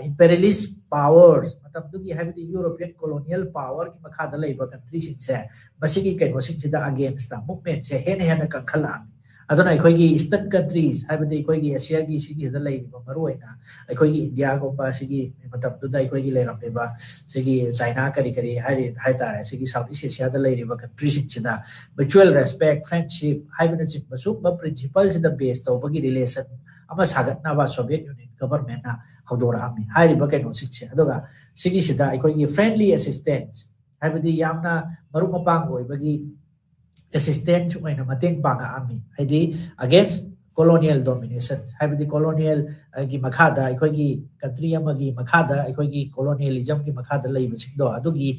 ꯏꯝꯄꯦꯔꯤꯌꯦꯂꯤꯁ ꯄꯥꯋꯔꯁ ꯃꯇꯝꯗꯨꯒꯤ, ꯍꯥꯏꯕꯗꯤ ꯌꯨꯔꯣꯄꯤꯌꯟ ꯀꯣꯂꯣꯅꯤꯌꯦꯜ ꯄꯥꯋꯔꯒꯤ ꯃꯈꯥꯗ ꯂꯩꯕ ꯀꯟꯇ꯭ꯔꯤꯁꯤꯡꯁꯦ ꯃꯁꯤꯒꯤ ꯀꯩꯅꯣꯁꯤꯡꯁꯤꯗ ꯑꯒꯦꯟꯁꯇ ꯃꯨꯞꯃꯦꯟꯁꯦ ꯍꯦꯟꯅ ꯍꯦꯟꯅ ꯀꯟꯈꯠꯂꯛꯑꯝꯃꯤ꯫ ꯑꯗꯨꯅ ꯑꯩꯈꯣꯏꯒꯤ ꯏꯁꯇꯔꯟ ꯀꯟꯇ꯭ꯔꯤꯁ, ꯍꯥꯏꯕꯗꯤ ꯑꯩꯈꯣꯏꯒꯤ ꯑꯦꯁꯤꯌꯥꯒꯤ ꯁꯤꯒꯤꯁꯤꯗ ꯂꯩꯔꯤꯕ ꯃꯔꯨꯑꯣꯏꯅ ꯑꯩꯈꯣꯏꯒꯤ ꯏꯟꯗꯤꯌꯥꯒꯨꯝꯕ ꯁꯤꯒꯤ ꯃꯇꯝꯗꯨꯗ ꯑꯩꯈꯣꯏꯒꯤ ꯂꯩꯔꯝꯃꯤꯕ ꯁꯤꯒꯤ ꯆꯥꯏꯅꯥ ꯀꯔꯤ ꯀꯔꯤ ꯍꯥꯏꯔꯤ ꯍꯥꯏꯇꯥꯔꯦ, ꯁꯤꯒꯤ ꯁꯥꯎꯠ ꯏꯁ ꯑꯦꯁꯤꯌꯥꯗ ꯂꯩꯔꯤꯕ ꯀꯟꯇ꯭ꯔꯤꯁꯤꯡꯁꯤꯗ ꯃ꯭ꯌꯨꯆꯨꯋꯦꯜ ꯔꯦꯁꯄꯦꯛ, ꯐ꯭ꯔꯦꯟꯁꯤꯞ ꯍꯥꯏꯕꯅꯆꯤꯡꯕ ꯁꯨꯝꯕ ꯄ꯭ꯔꯤꯟꯁꯤꯄꯜꯁꯤꯗ ꯕꯦꯁ ꯇꯧꯕꯒꯤ ꯔꯤꯂꯦꯁꯟ ꯑꯃ ꯁꯥꯒꯠꯅꯕ ꯁꯣꯚꯤꯌꯦꯠ ꯌꯨꯅꯤꯌꯟ ꯒꯕꯔꯃꯦꯟꯅ ꯍꯧꯗꯣꯔꯛꯑꯝꯃꯤ꯫ ꯍꯥꯏꯔꯤꯕ ꯀꯩꯅꯣꯁꯤꯡꯁꯦ, ꯑꯗꯨꯒ ꯁꯤꯒꯤꯁꯤꯗ ꯑꯩꯈꯣꯏꯒꯤ ꯐ꯭ꯔꯦꯟꯂꯤ ꯑꯦꯁꯤꯁꯇꯦꯟꯁ, ꯍꯥꯏꯕꯗꯤ ꯌꯥꯝꯅ ꯃꯔꯨꯞ ꯃꯄꯥꯡ ꯑꯣꯏꯕꯒꯤ ꯑꯦꯁꯤꯁꯇꯦꯟꯁ ꯑꯣꯏꯅ ꯃꯇꯦꯡ ꯄꯥꯡꯉꯛꯑꯝꯃꯤ꯫ ꯍꯥꯏꯗꯤ against colonial domination, ꯍꯥꯏꯕꯗꯤ ꯀꯣꯂꯣꯅꯤꯌꯦꯜꯒꯤ ꯃꯈꯥꯗ, ꯑꯩꯈꯣꯏꯒꯤ ꯀꯟꯇ꯭ꯔꯤ ꯑꯃꯒꯤ ꯃꯈꯥꯗ, ꯑꯩꯈꯣꯏꯒꯤ ꯀꯣꯂꯣꯅꯤꯌꯦꯂꯤꯖꯝꯒꯤ ꯃꯈꯥꯗ ꯂꯩꯕꯁꯤꯡꯗꯣ, ꯑꯗꯨꯒꯤ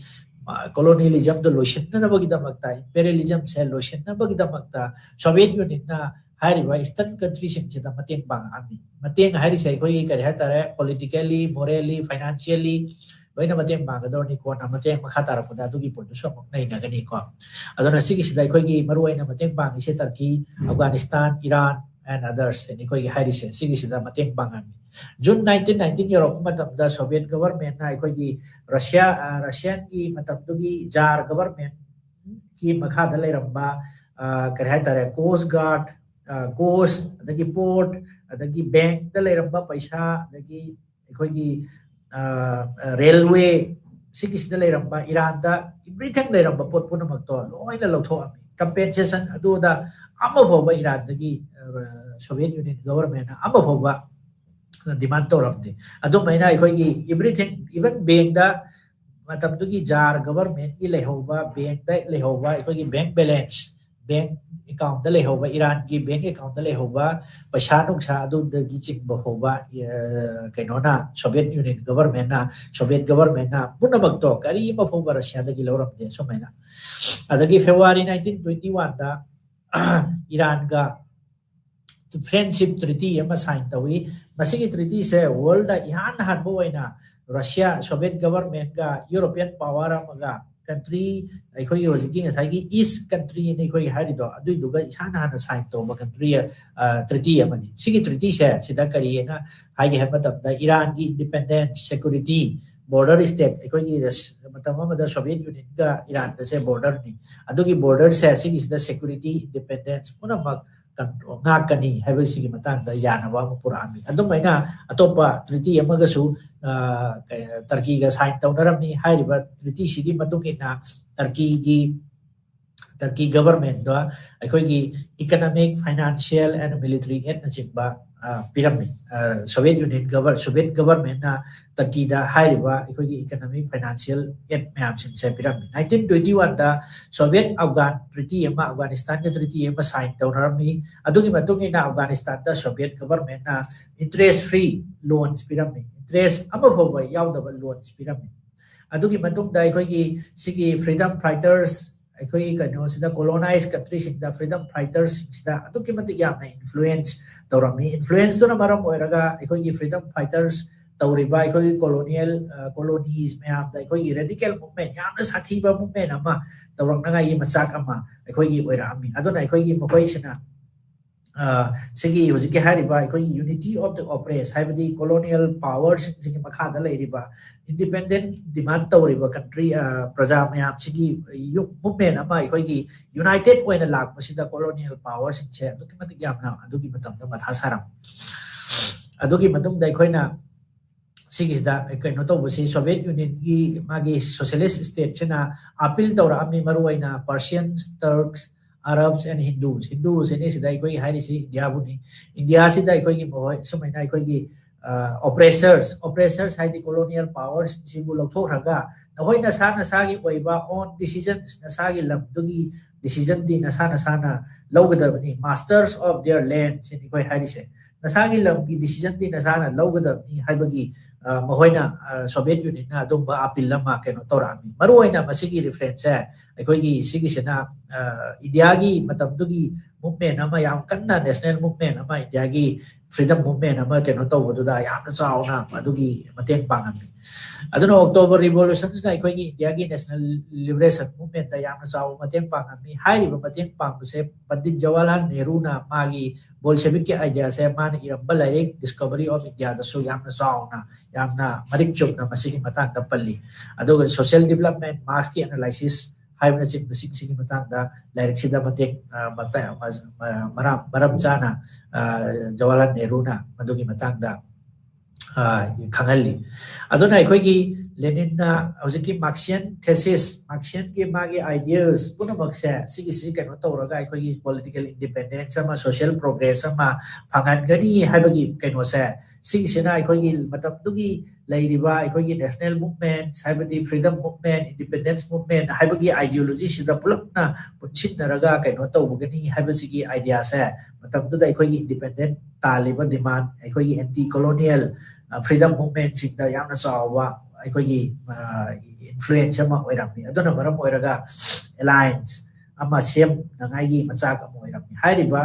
ꯀꯣꯂꯣꯅꯤꯌꯦꯂꯤꯖꯝꯗꯣ ꯂꯣꯏꯁꯤꯟꯅꯅꯕꯒꯤꯗꯃꯛꯇ, ꯏꯝꯄꯦꯔꯤꯌꯦꯂꯤꯖꯝꯁꯦ ꯂꯣꯏꯁꯤꯟꯅꯕꯒꯤꯗꯃꯛꯇ ꯁꯣꯚꯤꯌꯦꯠ ꯌꯨꯅꯤꯌꯟꯅ ꯍꯥꯏꯔꯤꯕ ꯏꯁꯇꯔꯟ ꯀꯟꯇ꯭ꯔꯤꯁꯤꯡꯁꯤꯗ ꯃꯇꯦꯡ ꯄꯥꯡꯉꯛꯑꯝꯃꯤ꯫ ꯃꯇꯦꯡ ꯍꯥꯏꯔꯤꯁꯦ ꯑꯩꯈꯣꯏꯒꯤ ꯀꯔꯤ ꯍꯥꯏꯇꯥꯔꯦ, ꯄꯣꯂꯤꯇꯤꯀꯦꯜꯂꯤ, ꯃꯣꯔꯦꯜꯂꯤ, ꯐꯥꯏꯅꯥꯟꯁꯤꯌꯦꯜꯂꯤ, ꯂꯣꯏꯅ ꯃꯇꯦꯡ ꯄꯥꯡꯒꯗꯧꯔꯅꯤ꯫ ꯀꯣꯟꯅ ꯃꯇꯦꯡ ꯃꯈꯥ ꯇꯥꯔꯛꯄꯗ ꯑꯗꯨꯒꯤ ꯄꯣꯠꯇꯨꯁꯨ ꯑꯃꯨꯛ ꯅꯩꯅꯒꯅꯤꯀꯣ꯫ ꯑꯗꯨꯅ ꯁꯤꯒꯤꯁꯤꯗ ꯑꯩꯈꯣꯏꯒꯤ ꯃꯔꯨꯑꯣꯏꯅ ꯃꯇꯦꯡ ꯄꯥꯡꯉꯤꯁꯦ Turkey, Afghanistan, Iran and others ꯍꯥꯏꯅ ꯑꯩꯈꯣꯏꯒꯤ ꯍꯥꯏꯔꯤꯁꯦ, ꯁꯤꯒꯤꯁꯤꯗ ꯃꯇꯦꯡ ꯄꯥꯡꯉꯝꯃꯤ꯫ ꯖꯨꯟ ꯅꯥꯏꯟꯇꯤꯟ ꯅꯥꯏꯟꯇꯤꯟ ꯌꯧꯔꯛꯄ ꯃꯇꯝꯗ ꯁꯣꯚꯤꯌꯦꯠ ꯒꯕꯔꯃꯦꯟꯅ ꯑꯩꯈꯣꯏꯒꯤ ꯔꯁꯤꯌꯥ, ꯑ, ꯔꯁꯤꯌꯥꯟꯒꯤ ꯃꯇꯝꯗꯨꯒꯤ ꯖꯥꯔ ꯒꯕꯔꯃꯦꯟꯒꯤ ꯃꯈꯥꯗ ꯂꯩꯔꯝꯕ, ꯑ, ꯀꯔꯤ ꯍꯥꯏꯇꯥꯔꯦ, ꯀꯣꯁ ꯒꯥꯔꯗ, ꯑ, ꯀꯣꯁ, ꯑꯗꯒꯤ ꯄꯣꯔꯠ, ꯑꯗꯒꯤ ꯕꯦꯡꯛꯇ ꯂꯩꯔꯝꯕ ꯄꯩꯁꯥ, ꯑꯗꯒꯤ ꯑꯩꯈꯣꯏꯒꯤ, ꯑ, ꯔꯦꯜꯋꯦ, ꯁꯤꯒꯤꯁꯤꯗ ꯂꯩꯔꯝꯕ, ꯏꯔꯥꯟꯗ everything ꯂꯩꯔꯝꯕ ꯄꯣꯠ ꯄꯨꯝꯅꯃꯛꯇꯣ ꯂꯣꯏꯅ ꯂꯧꯊꯣꯛꯑꯝꯃꯤ꯫ ꯀꯝꯄꯦꯟꯁꯦꯁꯟ ꯑꯗꯨꯗ ꯑꯃ ꯐꯥꯎꯕ ꯏꯔꯥꯟꯗꯒꯤ, ꯑ, ꯁꯣꯚꯤꯌꯦꯠ ꯌꯨꯅꯤꯌꯟ ꯒꯕꯔꯃꯦꯟꯅ ꯑꯃ ꯐꯥꯎꯕ ꯗꯤꯃꯥꯟ ꯇꯧꯔꯝꯗꯦ꯫ ꯑꯗꯨꯃꯥꯏꯅ ꯑꯩꯈꯣꯏꯒꯤ everything, even ꯕꯦꯡꯗ ꯃꯇꯝꯗꯨꯒꯤ ꯖꯥꯔ ꯒꯕꯔꯃꯦꯟꯒꯤ ꯂꯩꯍꯧꯕ, ꯕꯦꯡꯗ ꯂꯩꯍꯧꯕ ꯑꯩꯈꯣꯏꯒꯤ ꯕꯦꯡꯛ ꯕꯦꯂꯦꯟꯁ, ꯕꯦꯡꯛ ꯑꯦꯀꯥꯎꯟꯗ ꯂꯩꯍꯧꯕ, ꯏꯔꯥꯟꯒꯤ ꯕꯦꯡꯛ ꯑꯦꯀꯥꯎꯟꯗ ꯂꯩꯍꯧꯕ ꯄꯩꯁꯥ ꯅꯨꯡꯁꯥ ꯑꯗꯨꯗꯒꯤ ꯆꯤꯡꯕ ꯐꯥꯎꯕ, ꯑ, ꯀꯩꯅꯣꯅ, ꯁꯣꯚꯤꯌꯦꯠ ꯌꯨꯅꯤꯌꯟ ꯒꯕꯔꯃꯦꯟꯅ, ꯁꯣꯚꯤꯌꯦꯠ ꯒꯕꯔꯃꯦꯟꯅ ꯄꯨꯝꯅꯃꯛꯇꯣ ꯀꯔꯤ ꯑꯃ ꯐꯥꯎꯕ ꯔꯁꯤꯌꯥꯗꯒꯤ ꯂꯧꯔꯝꯗꯦ꯫ ꯁꯨꯃꯥꯏꯅ ꯑꯗꯒꯤ ꯐꯦꯕ꯭ꯔꯨꯋꯥꯔꯤ ꯅꯥꯏꯟꯇꯤꯟ ꯇ꯭ꯋꯦꯟꯇꯤ ꯋꯥꯟꯗ ꯏꯔꯥꯟꯒ ꯐ꯭ꯔꯦꯟꯁꯤꯞ ꯇ꯭ꯔꯤꯇꯤ ꯑꯃ ꯁꯥꯏꯟ ꯇꯧꯏ꯫ ꯃꯁꯤꯒꯤ ꯇ꯭ꯔꯤꯇꯤꯁꯦ ꯋꯥꯔꯜꯗ ꯏꯍꯥꯟ ꯍꯥꯟꯕ ꯑꯣꯏꯅ ꯔꯁꯤꯌꯥ, ꯁꯣꯚꯤꯌꯦꯠ ꯒꯕꯔꯃꯦꯟꯒ ꯌꯨꯔꯣꯄꯤꯌꯟ ꯄꯥꯋꯔ ꯑꯃꯒ ꯀꯟꯇ꯭ꯔꯤ, ꯑꯩꯈꯣꯏꯒꯤ ꯍꯧꯖꯤꯛꯀꯤ ꯉꯁꯥꯏꯒꯤ ꯏꯁ ꯀꯟꯇ꯭ꯔꯤ ꯑꯅ ꯑꯩꯈꯣꯏꯒꯤ ꯍꯥꯏꯔꯤꯗꯣ, ꯑꯗꯨꯏꯗꯨꯒ ꯏꯍꯥꯟ ꯍꯥꯟꯅ ꯁꯥꯏꯟ ꯇꯧꯕ ꯀꯟꯇ꯭ꯔꯤ, ꯑ, ꯇ꯭ꯔꯤꯇꯤ ꯑꯃꯅꯤ꯫ ꯁꯤꯒꯤ ꯇ꯭ꯔꯤꯇꯤꯁꯦ ꯁꯤꯗ ꯀꯔꯤ ꯍꯥꯏꯅ ꯍꯥꯏꯒꯦ ꯍꯥꯏꯕ ꯃꯇꯝꯗ, ꯏꯔꯥꯟꯒꯤ ꯏꯟꯗꯤꯄꯦꯟꯗꯦꯟꯁ, ꯁꯦꯀ꯭ꯌꯨꯔꯤꯇꯤ, ꯕꯣꯔꯗꯔ ꯁ꯭ꯇꯦꯠ, ꯑꯩꯈꯣꯏꯒꯤ ꯔꯁ-, ꯃꯇꯝ ꯑꯃꯗ ꯁꯣꯚꯤꯌꯦꯠ ꯌꯨꯅꯤꯌꯟꯒ ꯏꯔꯥꯟꯒꯁꯦ ꯕꯣꯔꯗꯔꯅꯤ꯫ ꯑꯗꯨꯒꯤ ꯕꯣꯔꯗꯔꯁꯦ ꯁꯤꯒꯤꯁꯤꯗ ꯁꯦꯀ꯭ꯌꯨꯔꯤꯇꯤ, ꯏꯟꯗꯤꯄꯦꯟꯗꯦꯟꯁ ꯄꯨꯝꯅꯃꯛ ꯀꯟ-, ꯉꯥꯛꯀꯅꯤ ꯍꯥꯏꯕꯁꯤꯒꯤ ꯃꯇꯥꯡꯗ ꯌꯥꯅꯕ ꯑꯃ ꯄꯨꯔꯛꯑꯝꯃꯤ꯫ ꯑꯗꯨꯃꯥꯏꯅ ꯑꯇꯣꯞꯄ ꯇ꯭ꯔꯤꯇꯤ ꯑꯃꯒꯁꯨ, ꯑ, ꯀꯩ-, ꯇꯔꯀꯤꯒ ꯁꯥꯏꯟ ꯇꯧꯅꯔꯝꯃꯤ꯫ ꯍꯥꯏꯔꯤꯕ ꯇ꯭ꯔꯤꯇꯤꯁꯤꯒꯤ ꯃꯇꯨꯡ ꯏꯟꯅ ꯇꯔꯀꯤꯒꯤ, ꯇꯔꯀꯤ ꯒꯕꯔꯃꯦꯟꯗ ꯑꯩꯈꯣꯏꯒꯤ economic, financial and military aidꯅꯆꯤꯡꯕ, ꯑ, ꯄꯤꯔꯝꯃꯤ꯫ ꯑ, ꯁꯣꯚꯤꯌꯦꯠ ꯌꯨꯅꯤꯌꯟ ꯒꯕꯔ-, ꯁꯣꯚꯤꯌꯦꯠ ꯒꯕꯔꯃꯦꯟꯅ ꯇꯔꯀꯤꯗ ꯍꯥꯏꯔꯤꯕ ꯑꯩꯈꯣꯏꯒꯤ economic, financial aid ꯃꯌꯥꯝꯁꯤꯡꯁꯦ ꯄꯤꯔꯝꯃꯤ꯫ ꯅꯥꯏꯟꯇꯤꯟ ꯇ꯭ꯋꯦꯟꯇꯤ ꯋꯥꯟꯗ ꯁꯣꯚꯤꯌꯦꯠ ꯑꯐꯒꯥꯟ ꯇ꯭ꯔꯤꯇꯤ ꯑꯃ, ꯑꯐꯒꯥꯅꯤꯁꯇꯥꯟꯒ ꯇ꯭ꯔꯤꯇꯤ ꯑꯃ ꯁꯥꯏꯟ ꯇꯧꯅꯔꯝꯃꯤ꯫ ꯑꯗꯨꯒꯤ ꯃꯇꯨꯡ ꯏꯟꯅ ꯑꯐꯒꯥꯅꯤꯁꯇꯥꯟꯗ ꯁꯣꯚꯤꯌꯦꯠ ꯒꯕꯔꯃꯦꯟꯅ interest free loans ꯄꯤꯔꯝꯃꯤ꯫ Interest ꯑꯃ ꯐꯥꯎꯕ ꯌꯥꯎꯗꯕ loans ꯄꯤꯔꯝꯃꯤ꯫ ꯑꯗꯨꯒꯤ ꯃꯇꯨꯡꯗ ꯑꯩꯈꯣꯏꯒꯤ ꯁꯤꯒꯤ freedom fighters, ꯑꯩꯈꯣꯏꯒꯤ ꯀꯩꯅꯣꯁꯤꯗ, ꯀꯣꯂꯣꯅꯥꯏꯖ ꯀꯟꯇ꯭ꯔꯤꯁꯤꯡꯗ freedom fightersꯁꯤꯡꯁꯤꯗ ꯑꯗꯨꯛꯀꯤ ꯃꯇꯤꯛ ꯌꯥꯝꯅ influence ꯇꯧꯔꯝꯃꯤ꯫ Influenceꯇꯨꯅ ꯃꯔꯝ ꯑꯣꯏꯔꯒ ꯑꯩꯈꯣꯏꯒꯤ freedom fighters ꯇꯧꯔꯤꯕ ꯑꯩꯈꯣꯏꯒꯤ colonial colonies ꯃꯌꯥꯝꯗ ꯑꯩꯈꯣꯏꯒꯤ radical movement, ꯌꯥꯝꯅ ꯁꯥꯊꯤꯕ movement ꯑꯃ ꯇꯧꯔꯛꯅꯉꯥꯏꯒꯤ ꯃꯆꯥꯛ ꯑꯃ ꯑꯩꯈꯣꯏꯒꯤ ꯑꯣꯏꯔꯛꯑꯝꯃꯤ꯫ ꯑꯗꯨꯅ ꯑꯩꯈꯣꯏꯒꯤ ꯃꯈꯣꯏꯁꯤꯅ ꯁꯤꯒꯤ ꯍꯧꯖꯤꯛꯀꯤ ꯍꯥꯏꯔꯤꯕ ꯑꯩꯈꯣꯏꯒꯤ unity of the oppressed, ꯍꯥꯏꯕꯗꯤ colonial powerꯁꯤꯡꯁꯤꯒꯤ ꯃꯈꯥꯗ ꯂꯩꯔꯤꯕ independent demand ꯇꯧꯔꯤꯕ country, ꯄ꯭ꯔꯖꯥ ꯃꯌꯥꯝꯁꯤꯒꯤ movement ꯑꯃ ꯑꯩꯈꯣꯏꯒꯤ united ꯑꯣꯏꯅ ꯂꯥꯛꯄꯁꯤꯗ colonial powerꯁꯤꯡꯁꯦ ꯑꯗꯨꯛꯀꯤ ꯃꯇꯤꯛ ꯌꯥꯝꯅ ꯑꯗꯨꯒꯤ ꯃꯇꯝꯗ ꯃꯊꯥ ꯁꯥꯔꯝꯃꯤ꯫ ꯑꯗꯨꯒꯤ ꯃꯇꯨꯡꯗ ꯑꯩꯈꯣꯏꯅ ꯁꯤꯒꯤꯁꯤꯗ ꯀꯩꯅꯣ ꯇꯧꯕꯁꯤ, Soviet Unionꯒꯤ ꯃꯥꯒꯤ socialist stateꯁꯤꯅ appeal ꯇꯧꯔꯛꯑꯝꯃꯤ, ꯃꯔꯨꯑꯣꯏꯅ Persians, Turks, Arabs and Hindus꯫ Hindus ꯍꯥꯏꯅꯩꯁꯤꯗ ꯑꯩꯈꯣꯏꯒꯤ ꯍꯥꯏꯔꯤꯁꯤ ꯏꯟꯗꯤꯌꯥꯕꯨꯅꯤ꯫ ꯏꯟꯗꯤꯌꯥꯁꯤꯗ ꯑꯩꯈꯣꯏꯒꯤ ꯃꯈꯣꯏ ꯁꯨꯃꯥꯏꯅ ꯑꯩꯈꯣꯏꯒꯤ oppressors, oppressors ꯍꯥꯏꯗꯤ colonial powerꯁꯤꯡꯁꯤꯕꯨ ꯂꯧꯊꯣꯛꯈ꯭ꯔꯒ ꯅꯈꯣꯏ ꯅꯁꯥ ꯅꯁꯥꯒꯤ ꯑꯣꯏꯕ own decisions, ꯅꯁꯥꯒꯤ ꯂꯝꯗꯨꯒꯤ decisionꯗꯤ ꯅꯁꯥ ꯅꯁꯥꯅ ꯂꯧꯒꯗꯕꯅꯤ꯫ Masters of their land ꯁꯤꯅꯤ ꯑꯩꯈꯣꯏ ꯍꯥꯏꯔꯤꯁꯦ꯫ ꯅꯁꯥꯒꯤ ꯂꯝꯒꯤ decisionꯗꯤ ꯅꯁꯥꯅ ꯂꯧꯒꯗꯕꯅꯤ ꯍꯥꯏꯕꯒꯤ ꯃꯈꯣꯏꯅ, Soviet Unionꯅ ꯑꯗꯨꯝꯕ appeal ꯑꯃ ꯀꯩꯅꯣ ꯇꯧꯔꯛꯑꯝꯃꯤ꯫ ꯃꯔꯨꯑꯣꯏꯅ ꯃꯁꯤꯒꯤ referenceꯁꯦ ꯑꯩꯈꯣꯏꯒꯤ ꯁꯤꯒꯤꯁꯤꯅ ꯏꯟꯗꯤꯌꯥꯒꯤ ꯃꯇꯝꯗꯨꯒꯤ movement ꯑꯃ, ꯌꯥꯝ ꯀꯟꯅ national movement ꯑꯃ, ꯏꯟꯗꯤꯌꯥꯒꯤ freedom movement ꯑꯃ ꯀꯩꯅꯣ ꯇꯧꯕꯗꯨꯗ ꯌꯥꯝꯅ ꯆꯥꯎꯅ ꯑꯗꯨꯒꯤ ꯃꯇꯦꯡ ꯄꯥꯡꯉꯝꯃꯤ꯫ ꯑꯗꯨꯅ October Revolutionꯁꯤꯅ ꯑꯩꯈꯣꯏꯒꯤ ꯏꯟꯗꯤꯌꯥꯒꯤ national liberation movementꯇ ꯌꯥꯝꯅ ꯆꯥꯎꯕ ꯃꯇꯦꯡ ꯄꯥꯡꯉꯝꯃꯤ꯫ ꯍꯥꯏꯔꯤꯕ ꯃꯇꯦꯡ ꯄꯥꯡꯕꯁꯦ ꯄꯟꯗꯤꯠ ꯖꯋꯥꯍꯔꯂꯥꯜ ꯅꯦꯍꯔꯨꯅ ꯃꯥꯒꯤ Bolshevikꯀꯤ ideaꯁꯦ ꯃꯥꯅ ꯏꯔꯝꯕ ꯂꯥꯏꯔꯤꯛ Discovery of Indiaꯗꯁꯨ ꯌꯥꯝꯅ ꯆꯥꯎꯅ, ꯌꯥꯝꯅ ꯃꯔꯤꯛ ꯆꯨꯝꯅ ꯃꯁꯤꯒꯤ ꯃꯇꯥꯡꯗ ꯄꯜꯂꯤ꯫ ꯑꯗꯨꯒ social development, Marxꯀꯤ analysis ꯍꯥꯏꯕꯅꯆꯤꯡꯕꯁꯤꯡꯁꯤꯒꯤ ꯃꯇꯥꯡꯗ ꯂꯥꯏꯔꯤꯛꯁꯤꯗ ꯃꯇꯦꯛ ꯃꯔꯝ ꯆꯥꯅ ꯖꯋꯥꯍꯔꯂꯥꯜ ꯅꯦꯍꯔꯨꯅ ꯃꯗꯨꯒꯤ ꯃꯇꯥꯡꯗ ꯈꯪꯍꯜꯂꯤ꯫ ꯑꯗꯨꯅ ꯑꯩꯈꯣꯏꯒꯤ ꯂꯦꯅꯤꯟꯅ ꯍꯧꯖꯤꯛꯀꯤ Marxian thesis, Marxianꯒꯤ ꯃꯥꯒꯤ ideas ꯄꯨꯝꯅꯃꯛꯁꯦ ꯁꯤꯒꯤꯁꯤ ꯀꯩꯅꯣ ꯇꯧꯔꯒ ꯑꯩꯈꯣꯏꯒꯤ political independence ꯑꯃ, social progress ꯑꯃ ꯐꯪꯍꯟꯒꯅꯤ ꯍꯥꯏꯕꯒꯤ ꯀꯩꯅꯣꯁꯦ, ꯁꯤꯒꯤꯁꯤꯅ ꯑꯩꯈꯣꯏꯒꯤ ꯃꯇꯝꯗꯨꯒꯤ ꯂꯩꯔꯤꯕ ꯑꯩꯈꯣꯏꯒꯤ national movement, ꯍꯥꯏꯕꯗꯤ freedom movement, independence movement ꯍꯥꯏꯕꯒꯤ ideologyꯁꯤꯗ ꯄꯨꯂꯞꯅ ꯄꯨꯟꯁꯤꯟꯅꯔꯒ ꯀꯩꯅꯣ ꯇꯧꯕꯒꯅꯤ ꯍꯥꯏꯕꯁꯤꯒꯤ ideaꯁꯦ ꯃꯇꯝꯗꯨꯗ ꯑꯩꯈꯣꯏꯒꯤ independent ꯇꯥꯜꯂꯤꯕ demand, ꯑꯩꯈꯣꯏꯒꯤ anti colonial freedom movementꯁꯤꯡꯗ ꯌꯥꯝꯅ ꯆꯥꯎꯕ ꯑꯩꯈꯣꯏꯒꯤ influence ꯑꯃ ꯑꯣꯏꯔꯝꯃꯤ꯫ ꯑꯗꯨꯅ ꯃꯔꯝ ꯑꯣꯏꯔꯒ alliance ꯑꯃ ꯁꯦꯝꯅꯉꯥꯏꯒꯤ ꯃꯆꯥꯛ ꯑꯃ ꯑꯣꯏꯔꯝꯃꯤ꯫ ꯍꯥꯏꯔꯤꯕ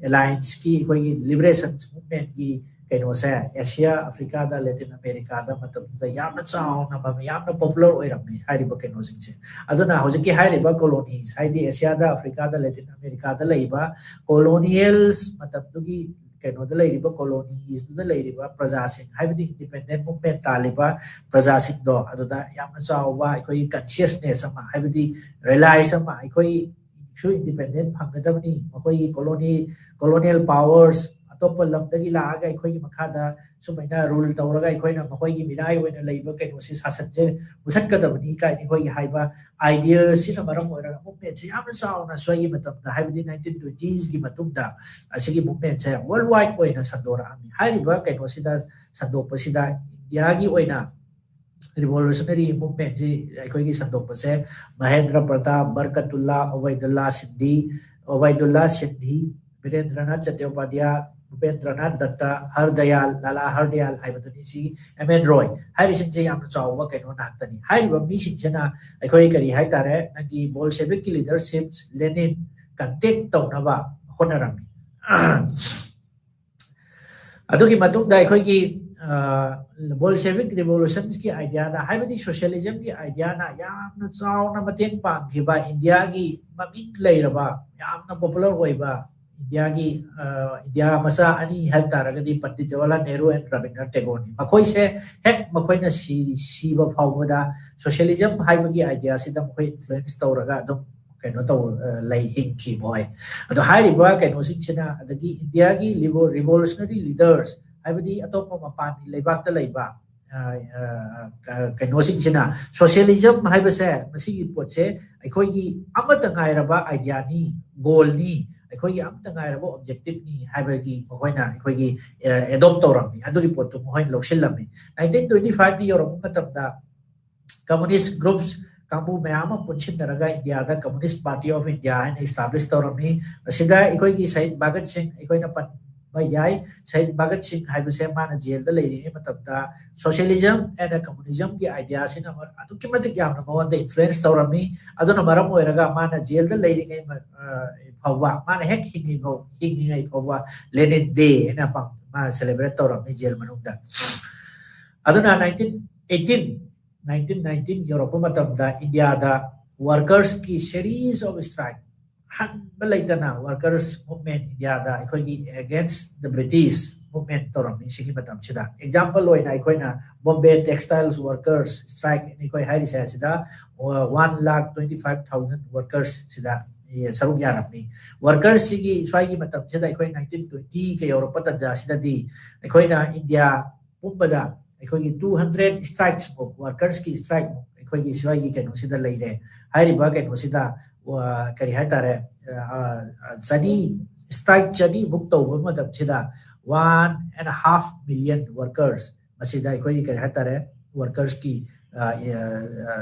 allianceꯀꯤ ꯑꯩꯈꯣꯏꯒꯤ liberation movementꯀꯤ ꯀꯩꯅꯣꯁꯦ ꯑꯦꯁꯤꯌꯥ, ꯑꯐ꯭ꯔꯤꯀꯥꯗ, ꯂꯦꯇꯤꯟ ꯑꯃꯦꯔꯤꯀꯥꯗ ꯃꯇꯝꯗꯨꯗ ꯌꯥꯝꯅ ꯆꯥꯎꯅ ꯃꯃꯤ ꯌꯥꯝꯅ ꯄꯣꯄꯨꯂꯔ ꯑꯣꯏꯔꯝꯃꯤ ꯍꯥꯏꯔꯤꯕ ꯀꯩꯅꯣꯁꯤꯡꯁꯦ꯫ ꯑꯗꯨꯅ ꯍꯧꯖꯤꯛꯀꯤ ꯍꯥꯏꯔꯤꯕ ꯀꯣꯂꯣꯅꯤꯁ ꯍꯥꯏꯗꯤ ꯑꯦꯁꯤꯌꯥꯗ, ꯑꯐ꯭ꯔꯤꯀꯥꯗ, ꯂꯦꯇꯤꯟ ꯑꯃꯦꯔꯤꯀꯥꯗ ꯂꯩꯕ ꯀꯣꯂꯣꯅꯤꯌꯦꯜꯁ ꯃꯇꯝꯗꯨꯒꯤ ꯀꯩꯅꯣꯗ ꯂꯩꯔꯤꯕ ꯀꯣꯂꯣꯅꯤꯁꯇꯨꯗ ꯂꯩꯔꯤꯕ ꯄ꯭ꯔꯖꯥꯁꯤꯡ ꯍꯥꯏꯕꯗꯤ ꯏꯟꯗꯤꯄꯦꯟꯗꯦꯟ ꯃꯨꯞꯃꯦꯟ ꯇꯥꯜꯂꯤꯕ ꯄ꯭ꯔꯖꯥꯁꯤꯡꯗꯣ ꯑꯗꯨꯗ ꯌꯥꯝꯅ ꯆꯥꯎꯕ ꯑꯩꯈꯣꯏꯒꯤ ꯀꯟꯁꯤꯌꯁꯅꯦꯁ ꯑꯃ ꯍꯥꯏꯕꯗꯤ ꯔꯤꯌꯦꯂꯥꯏꯁ ꯑꯃ ꯑꯩꯈꯣꯏꯁꯨ ꯏꯟꯗꯤꯄꯦꯟꯗꯦꯟ ꯐꯪꯒꯗꯕꯅꯤ, ꯃꯈꯣꯏꯒꯤ ꯀꯣꯂꯣꯅꯤ ꯀꯣꯂꯣꯅꯤꯌꯦꯜ ꯄꯥꯋꯔꯁ ꯑꯇꯣꯞꯄ ꯂꯝꯗꯒꯤ ꯂꯥꯛꯑꯒ ꯑꯩꯈꯣꯏꯒꯤ ꯃꯈꯥꯗ ꯁꯨꯃꯥꯏꯅ ꯔꯨꯜ ꯇꯧꯔꯒ ꯑꯩꯈꯣꯏꯅ ꯃꯈꯣꯏꯒꯤ ꯃꯤꯅꯥꯏ ꯑꯣꯏꯅ ꯂꯩꯕ ꯀꯩꯅꯣꯁꯦ ꯁꯥꯁꯟꯁꯦ ꯃꯨꯊꯠꯀꯗꯕꯅꯤ ꯀꯥꯏꯅ ꯑꯩꯈꯣꯏꯒꯤ ꯍꯥꯏꯕ ꯑꯥꯏꯗꯤꯌꯥꯁꯤꯅ ꯃꯔꯝ ꯑꯣꯏꯔꯒ ꯃꯨꯞꯃꯦꯟꯁꯦ ꯌꯥꯝꯅ ꯆꯥꯎꯅ ꯁ꯭ꯋꯥꯏꯒꯤ ꯃꯇꯝꯗ ꯍꯥꯏꯕꯗꯤ ꯅꯥꯏꯟꯇꯤꯟ ꯇ꯭ꯋꯦꯟꯇꯤꯁꯀꯤ ꯃꯇꯨꯡꯗ ꯑꯁꯤꯒꯤ ꯃꯨꯞꯃꯦꯟꯁꯦ ꯋꯥꯔꯜ ꯋꯥꯏꯗ ꯑꯣꯏꯅ ꯁꯟꯗꯣꯔꯛꯑꯝꯃꯤ꯫ ꯍꯥꯏꯔꯤꯕ ꯀꯩꯅꯣꯁꯤꯗ ꯁꯟꯗꯣꯛꯄꯁꯤꯗ ꯏꯟꯗꯤꯌꯥꯒꯤ ꯑꯣꯏꯅ ꯔꯤꯚꯣꯂꯨꯁꯅꯔꯤ ꯃꯨꯞꯃꯦꯟꯁꯤ ꯑꯩꯈꯣꯏꯒꯤ ꯁꯟꯗꯣꯛꯄꯁꯦ ꯃꯍꯦꯟꯗ꯭ꯔ ꯄ꯭ꯔꯇꯥꯞ, ꯕꯔꯀꯇꯨꯜꯂꯥ, ꯑꯣꯕꯩꯗꯨꯜꯂꯥ ꯁꯤꯟꯙꯤ, ꯑꯣꯕꯩꯗꯨꯜꯂꯥ ꯁꯤꯟꯙꯤ, ꯕꯤꯔꯦꯟꯗ꯭ꯔꯅꯥꯊ ꯆꯇ꯭ꯌꯣꯄꯥꯙ꯭ꯌꯥ, ꯚꯨꯄꯦꯟꯗ꯭ꯔꯅꯥꯊ ꯗꯠꯇ, ꯍꯔꯗꯌꯥꯜ, ꯂꯥꯂꯥ ꯍꯔꯗꯌꯥꯜ ꯍꯥꯏꯕꯗꯨꯅꯤ꯫ ꯁꯤ ꯑꯦꯝ ꯑꯦꯟ ꯔꯣꯏ ꯍꯥꯏꯔꯤꯁꯤꯡꯁꯦ ꯌꯥꯝꯅ ꯆꯥꯎꯕ ꯀꯩꯅꯣ ꯉꯥꯛꯇꯅꯤ꯫ ꯍꯥꯏꯔꯤꯕ ꯃꯤꯁꯤꯡꯁꯤꯅ ꯑꯩꯈꯣꯏ ꯀꯔꯤ ꯍꯥꯏꯇꯥꯔꯦ, ꯅꯪꯒꯤ ꯕꯣꯜꯁꯦꯕꯤꯛꯀꯤ ꯂꯤꯗꯔꯁꯤꯞ ꯂꯦꯅꯤꯟ ꯀꯟꯇꯦꯛ ꯇꯧꯅꯕ ꯍꯣꯠꯅꯔꯝꯃꯤ꯫ ꯑꯗꯨꯒꯤ ꯃꯇꯨꯡꯗ ꯑꯩꯈꯣꯏꯒꯤ ꯕꯣꯜꯁꯦꯕꯤꯛ ꯔꯤꯚꯣꯂꯨꯁꯟꯁꯀꯤ ꯑꯥꯏꯗꯤꯌꯥꯗ ꯍꯥꯏꯕꯗꯤ ꯁꯣꯁꯤꯌꯦꯂꯤꯖꯝꯒꯤ ꯑꯥꯏꯗꯤꯌꯥꯅ ꯌꯥꯝꯅ ꯆꯥꯎꯅ ꯃꯇꯦꯡ ꯄꯥꯡꯈꯤꯕ ꯏꯟꯗꯤꯌꯥꯒꯤ ꯃꯃꯤꯡ ꯂꯩꯔꯕ ꯌꯥꯝꯅ ꯄꯣꯄꯨꯂꯔ ꯑꯣꯏꯕ ꯏꯟꯗꯤꯌꯥꯒꯤ ꯏꯟꯗꯤꯌꯥ ꯃꯆꯥ ꯑꯅꯤ ꯍꯥꯏꯕ ꯇꯥꯔꯒꯗꯤ ꯄꯟꯗꯤꯠ ꯖꯋꯥꯍꯔꯂꯥꯜ ꯅꯦꯍꯔꯨ ꯑꯦꯟ ꯔꯕꯤꯟꯗ꯭ꯔꯅꯥꯊ ꯇꯦꯒꯣꯔꯅꯤ꯫ ꯃꯈꯣꯏꯁꯦ ꯍꯦꯛ ꯃꯈꯣꯏꯅ ꯁꯤ ꯁꯤꯕ ꯐꯥꯎꯕꯗ ꯁꯣꯁꯤꯌꯦꯂꯤꯖꯝ ꯍꯥꯏꯕꯒꯤ ꯑꯥꯏꯗꯤꯌꯥꯁꯤꯗ ꯃꯈꯣꯏ ꯏꯟꯐ꯭ꯂꯨꯌꯦꯟꯁ ꯇꯧꯔꯒ ꯑꯗꯨꯝ ꯀꯩꯅꯣ ꯇꯧ ꯂꯩ ꯍꯤꯡꯈꯤ ꯃꯣꯏ꯫ ꯑꯗꯣ ꯍꯥꯏꯔꯤꯕ ꯀꯩꯅꯣꯁꯤꯡꯁꯤꯅ ꯑꯗꯒꯤ ꯏꯟꯗꯤꯌꯥꯒꯤ ꯔꯤꯚꯣꯂꯨꯁꯅꯔꯤ ꯂꯤꯗꯔꯁ ꯍꯥꯏꯕꯗꯤ ꯑꯇꯣꯞꯄ ꯃꯄꯥꯟꯒꯤ ꯂꯩꯕꯥꯛꯇ ꯂꯩꯕ ꯀꯩꯅꯣꯁꯤꯡꯁꯤꯅ ꯁꯣꯁꯤꯌꯦꯂꯤꯖꯝ ꯍꯥꯏꯕꯁꯦ ꯃꯁꯤꯒꯤ ꯄꯣꯠꯁꯦ ꯑꯩꯈꯣꯏꯒꯤ ꯑꯃꯠꯇ ꯉꯥꯏꯔꯕ ꯑꯥꯏꯗꯤꯌꯥꯅꯤ, ꯒꯣꯜꯅꯤ, ꯑꯩꯈꯣꯏꯒꯤ ꯑꯃꯠꯇ ꯉꯥꯏꯔꯕ ꯑꯣꯕꯖꯦꯛꯇꯤꯞꯅꯤ ꯍꯥꯏꯕꯒꯤ ꯃꯈꯣꯏꯅ ꯑꯩꯈꯣꯏꯒꯤ ꯑꯦꯗꯣꯞ ꯇꯧꯔꯝꯃꯤ꯫ ꯑꯗꯨꯒꯤ ꯄꯣꯠꯇꯨ ꯃꯈꯣꯏꯅ ꯂꯧꯁꯤꯜꯂꯝꯃꯤ꯫ ꯅꯥꯏꯟꯇꯤꯟ ꯇ꯭ꯋꯦꯟꯇꯤ ꯐꯥꯏꯚꯇ ꯌꯧꯔꯛꯄ ꯃꯇꯝꯗ ꯀꯝꯃꯨꯅꯤꯁ ꯒ꯭ꯔꯨꯞꯁ ꯀꯥꯡꯕꯨ ꯃꯌꯥꯝ ꯑꯃ ꯄꯨꯟꯁꯤꯟꯅꯔꯒ ꯏꯟꯗꯤꯌꯥꯗ ꯀꯝꯃꯨꯅꯤꯁ ꯄꯥꯔꯇꯤ ꯑꯣꯐ ꯏꯟꯗꯤꯌꯥ ꯍꯥꯏꯅ ꯏꯁꯇꯥꯕ꯭ꯂꯤꯁ ꯇꯧꯔꯝꯃꯤ꯫ ꯃꯁꯤꯗ ꯑꯩꯈꯣꯏꯒꯤ ꯁꯍꯤꯗ ꯚꯒꯠ ꯁꯤꯡ ꯑꯩꯈꯣꯏꯅ ꯄꯟꯕ ꯌꯥꯏ꯫ ꯁꯍꯤꯗ ꯚꯒꯠ ꯁꯤꯡ ꯍꯥꯏꯕꯁꯦ ꯃꯥꯅ ꯖꯦꯜꯗ ꯂꯩꯔꯤꯉꯩ ꯃꯇꯝꯗ ꯁꯣꯁꯤꯌꯦꯂꯤꯖꯝ ꯑꯦꯟ ꯀꯝꯃꯨꯅꯤꯖꯝꯒꯤ ꯑꯥꯏꯗꯤꯌꯥꯁꯤꯅ ꯑꯗꯨꯛꯀꯤ ꯃꯇꯤꯛ ꯌꯥꯝꯅ ꯃꯉꯣꯟꯗ ꯏꯟꯐ꯭ꯂꯨꯌꯦꯟꯁ ꯇꯧꯔꯝꯃꯤ꯫ ꯑꯗꯨꯅ ꯃꯔꯝ ꯑꯣꯏꯔꯒ ꯃꯥꯅ ꯖꯦꯜꯗ ꯂꯩꯔꯤꯉꯩ ꯐꯥꯎꯕ, ꯃꯥꯅ ꯍꯦꯛ ꯍꯤꯡꯉꯤꯐꯥꯎ ꯍꯤꯡꯉꯤꯉꯩ ꯐꯥꯎꯕ ꯂꯦꯅꯤꯟ ꯗꯦ ꯍꯥꯏꯅ ꯃꯥ ꯁꯦꯂꯦꯕ꯭ꯔꯦꯠ ꯇꯧꯔꯝꯃꯤ ꯖꯦꯜ ꯃꯅꯨꯡꯗ꯫ ꯑꯗꯨꯅ ꯅꯥꯏꯟꯇꯤꯟ ꯑꯩꯠꯇꯤꯟ ꯅꯥꯏꯟꯇꯤꯟ ꯅꯥꯏꯟꯇꯤꯟ ꯌꯧꯔꯛꯄ ꯃꯇꯝꯗ ꯏꯟꯗꯤꯌꯥꯗ ꯋꯥꯔꯀꯔꯁꯀꯤ ꯁꯦꯔꯤꯁ ꯑꯣꯐ ꯏꯁꯇ꯭ꯔꯥꯏꯛ, ꯍꯟꯕ ꯂꯩꯇꯅ ꯋꯥꯔꯀꯔꯁ ꯃꯨꯚꯃꯦꯟ ꯏꯟꯗꯤꯌꯥꯗ ꯑꯩꯈꯣꯏꯒꯤ ꯑꯦꯒꯦꯟꯁ ꯗ ꯕ꯭ꯔꯤꯇꯤꯁ ꯃꯨꯚꯃꯦꯟ ꯇꯧꯔꯝꯃꯤ꯫ ꯁꯤꯒꯤ ꯃꯇꯝꯁꯤꯗ ꯑꯦꯛꯖꯥꯝꯄꯜ ꯑꯣꯏꯅ ꯑꯩꯈꯣꯏꯅ ꯕꯣꯝꯕꯦ ꯇꯦꯛꯁꯇꯥꯏꯜꯁ ꯋꯥꯔꯀꯔꯁ ꯏꯁꯇ꯭ꯔꯥꯏꯛ ꯑꯩꯈꯣꯏ ꯍꯥꯏꯔꯤꯁꯦ ꯑꯁꯤꯗ ꯋꯥꯟ ꯂꯥꯛ ꯇ꯭ꯋꯦꯟꯇꯤ ꯐꯥꯏꯚ ꯊꯥꯎꯖꯟ ꯋꯥꯔꯀꯔꯁ ꯁꯤꯗ ꯁꯔꯨꯛ ꯌꯥꯔꯝꯃꯤ꯫ ꯋꯥꯔꯀꯔꯁꯤꯒꯤ ꯁ꯭ꯋꯥꯏꯒꯤ ꯃꯇꯝꯁꯤꯗ ꯑꯩꯈꯣꯏ ꯅꯥꯏꯟꯇꯤꯟ ꯇ꯭ꯋꯦꯟꯇꯤꯒ ꯌꯧꯔꯛꯄ ꯇꯥꯟꯖꯥꯁꯤꯗꯗꯤ ꯑꯩꯈꯣꯏꯅ ꯏꯟꯗꯤꯌꯥ ꯄꯨꯝꯕꯗ ꯑꯩꯈꯣꯏꯒꯤ ꯇꯨ ꯍꯟꯗ꯭ꯔꯦꯠ ꯏꯁꯇ꯭ꯔꯥꯏꯛꯁꯃꯨꯛ, ꯋꯥꯔꯀꯔꯁꯀꯤ ꯏꯁꯇ꯭ꯔꯥꯏꯛꯃꯨꯛ ꯑꯩꯈꯣꯏꯒꯤ ꯁ꯭ꯋꯥꯏꯒꯤ ꯀꯩꯅꯣꯁꯤꯗ ꯂꯩꯔꯦ꯫ ꯍꯥꯏꯔꯤꯕ ꯀꯩꯅꯣꯁꯤꯗ ꯀꯔꯤ ꯍꯥꯏꯇꯥꯔꯦ, ꯆꯅꯤ, ꯏꯁꯇ꯭ꯔꯥꯏꯛ ꯆꯅꯤꯃꯨꯛ ꯇꯧꯕ ꯃꯇꯝꯁꯤꯗ one and half million workers ꯃꯁꯤꯗ ꯑꯩꯈꯣꯏꯒꯤ ꯀꯔꯤ ꯍꯥꯏꯇꯥꯔꯦ, ꯋꯥꯔꯀꯔꯁꯀꯤ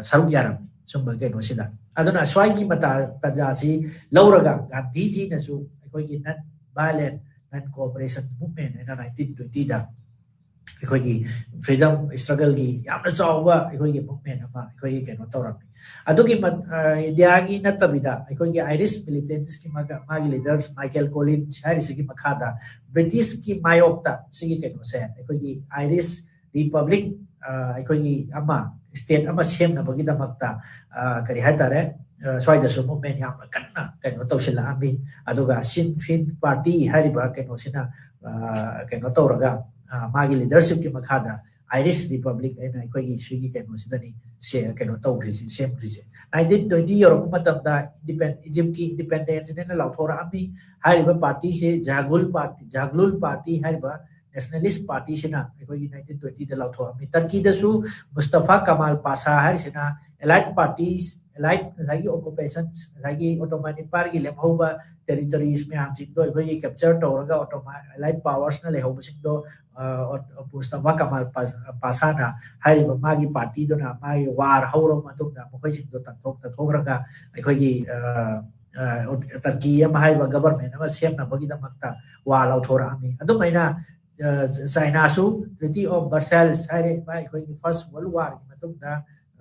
ꯁꯔꯨꯛ ꯌꯥꯔꯝꯃꯤ ꯁꯨꯝꯕ ꯀꯩꯅꯣꯁꯤꯗ꯫ ꯑꯗꯨꯅ ꯁ꯭ꯋꯥꯏꯒꯤ ꯃꯇꯥ ꯇꯥꯟꯖꯥꯁꯤ ꯂꯧꯔꯒ ꯒꯥꯟꯙꯤꯖꯤꯅꯁꯨ ꯑꯩꯈꯣꯏꯒꯤ ꯅꯟ ꯚꯥꯏꯂꯦꯟ, ꯅꯟ ꯀꯣꯑꯣꯄꯔꯦꯁꯟ ꯃꯨꯚꯃꯦꯟ ꯍꯥꯏꯅ ꯅꯥꯏꯟꯇꯤꯟ ꯇ꯭ꯋꯦꯟꯇꯤꯗ ꯑꯩꯈꯣꯏꯒꯤ ꯐ꯭ꯔꯤꯗꯝ ꯏꯁꯇ꯭ꯔꯒꯜꯒꯤ ꯌꯥꯝꯅ ꯆꯥꯎꯕ ꯑꯩꯈꯣꯏꯒꯤ ꯃꯨꯚꯃꯦꯟ ꯑꯃ ꯑꯩꯈꯣꯏꯒꯤ ꯀꯩꯅꯣ ꯇꯧꯔꯝꯃꯤ꯫ ꯑꯗꯨꯒꯤ ꯃ-, ꯑ, ꯏꯟꯗꯤꯌꯥꯒꯤ ꯅꯠꯇꯕꯤꯗ ꯑꯩꯈꯣꯏꯒꯤ ꯑꯥꯏꯔꯤꯁ ꯃꯤꯂꯤꯇꯦꯟꯁꯀꯤ ꯃꯥꯒ-, ꯃꯥꯒꯤ ꯂꯤꯗꯔꯁ ꯃꯥꯏꯀꯦꯜ ꯀꯣꯂꯤꯟꯁ ꯍꯥꯏꯔꯤꯁꯤꯒꯤ ꯃꯈꯥꯗ ꯕ꯭ꯔꯤꯇꯤꯁꯀꯤ ꯃꯥꯌꯣꯛꯇ ꯁꯤꯒꯤ ꯀꯩꯅꯣꯁꯦ ꯑꯩꯈꯣꯏꯒꯤ ꯑꯥꯏꯔꯤꯁ ꯔꯤꯄꯕ꯭ꯂꯤꯛ, ꯑ, ꯑꯩꯈꯣꯏꯒꯤ ꯑꯃ ꯁ꯭ꯇꯦꯠ ꯑꯃ ꯁꯦꯝꯅꯕꯒꯤꯗꯃꯛꯇ, ꯑ, ꯀꯔꯤ ꯍꯥꯏꯇꯥꯔꯦ, ꯑ, ꯁ꯭ꯋꯥꯏꯗꯁꯨ ꯃꯨꯚꯃꯦꯟ ꯌꯥꯝꯅ ꯀꯟꯅ ꯀꯩꯅꯣ ꯇꯧꯁꯤꯜꯂꯛꯑꯝꯃꯤ꯫ ꯑꯗꯨꯒ ꯁꯤꯟ ꯐꯤꯟ ꯄꯥꯔꯇꯤ ꯍꯥꯏꯔꯤꯕ ꯀꯩꯅꯣꯁꯤꯅ, ꯑ, ꯀꯩꯅꯣ ꯇꯧꯔꯒ, ꯑ, ꯃꯥꯒꯤ ꯂꯤꯗꯔꯁꯤꯞꯀꯤ ꯃꯈꯥꯗ ꯑꯥꯏꯔꯤꯁ ꯔꯤꯄꯕ꯭ꯂꯤꯛ ꯍꯥꯏꯅ ꯑꯩꯈꯣꯏꯒꯤ ꯁꯤꯒꯤ ꯀꯩꯅꯣꯁꯤꯗꯅꯤ ꯁꯦ-, ꯀꯩꯅꯣ ꯇꯧꯈ꯭ꯔꯤꯁꯤ, ꯁꯦꯝꯈ꯭ꯔꯤꯁꯦ꯫ ꯅꯥꯏꯟꯇꯤꯟ ꯇ꯭ꯋꯦꯟꯇꯤ ꯌꯧꯔꯛꯄ ꯃꯇꯝꯗ ꯏꯟꯗꯤꯄꯦꯟ-, ꯏꯖꯤꯞꯀꯤ ꯏꯟꯗꯤꯄꯦꯟꯗꯦꯟꯁꯅꯦꯅ ꯂꯥꯎꯊꯣꯔꯛꯑꯝꯃꯤ꯫ ꯍꯥꯏꯔꯤꯕ ꯄꯥꯔꯇꯤꯁꯦ ꯖꯍꯒꯨꯜ ꯄꯥꯔꯇꯤ, ꯖꯍꯒꯂꯨꯜ ꯄꯥꯔꯇꯤ ꯍꯥꯏꯔꯤꯕ ꯅꯦꯁꯅꯦꯂꯤꯁ ꯄꯥꯔꯇꯤꯁꯤꯅ ꯑꯩꯈꯣꯏꯒꯤ ꯅꯥꯏꯟꯇꯤꯟ ꯇ꯭ꯋꯦꯟꯇꯤꯗ ꯂꯥꯎꯊꯣꯛꯑꯝꯃꯤ꯫ ꯇꯔꯀꯤꯗꯁꯨ ꯃꯨꯁꯇꯐꯥ ꯀꯃꯥꯜ ꯄꯥꯁꯥ ꯍꯥꯏꯔꯤꯁꯤꯅ ꯑꯦꯂꯥꯏꯠ ꯄꯥꯔꯇꯤꯁ, ꯑꯦꯂꯥꯏꯠ ꯉꯁꯥꯏꯒꯤ ꯑꯣꯀꯨꯄꯦꯁꯟ, ꯉꯁꯥꯏꯒꯤ ꯑꯣꯇꯣꯃꯥꯟ ꯏꯝꯄꯥꯌꯔꯒꯤ ꯂꯦꯝꯍꯧꯕ ꯇꯦꯔꯤꯇꯣꯔꯤꯁ ꯃꯌꯥꯝꯁꯤꯡꯗꯣ ꯑꯩꯈꯣꯏꯒꯤ ꯀꯦꯞꯆꯔ ꯇꯧꯔꯒ ꯑꯣꯇꯣꯃꯥꯟ, ꯑꯦꯂꯥꯏꯠ ꯄꯥꯋꯔꯁꯅ ꯂꯩꯍꯧꯕꯁꯤꯡꯗꯣ, ꯑ, ꯑꯣ-, ꯃꯨꯁꯇꯐꯥ ꯀꯃꯥꯜ ꯄꯥꯁ-, ꯄꯥꯁꯥꯅ ꯍꯥꯏꯔꯤꯕ ꯃꯥꯒꯤ ꯄꯥꯔꯇꯤꯗꯨꯅ ꯃꯥꯒꯤ ꯋꯥꯔ ꯍꯧꯔꯕ ꯃꯇꯨꯡꯗ ꯃꯈꯣꯏꯁꯤꯡꯗꯣ ꯇꯥꯟꯊꯣꯛ-, ꯇꯥꯟꯊꯣꯛꯈ꯭ꯔꯒ ꯑꯩꯈꯣꯏꯒꯤ, ꯑ, ꯑ, ꯇꯔꯀꯤ ꯑꯃ ꯍꯥꯏꯕ ꯒꯕꯔꯃꯦꯟ ꯑꯃ ꯁꯦꯝꯅꯕꯒꯤꯗꯃꯛꯇ ꯋꯥ ꯂꯧꯊꯣꯔꯛꯑꯝꯃꯤ꯫ ꯑꯗꯨꯃꯥꯏꯅ, ꯑ, ꯆꯥꯏꯅꯥꯁꯨ ꯇ꯭ꯔꯤꯇꯤ ꯑꯣꯐ ꯕꯔꯁꯦꯜꯁ ꯍꯥꯏꯔꯤꯕ ꯑꯩꯈꯣꯏꯒꯤ ꯐꯥꯔꯁ ꯋꯥꯔꯜ ꯋꯥꯔꯒꯤ ꯃꯇꯨꯡꯗ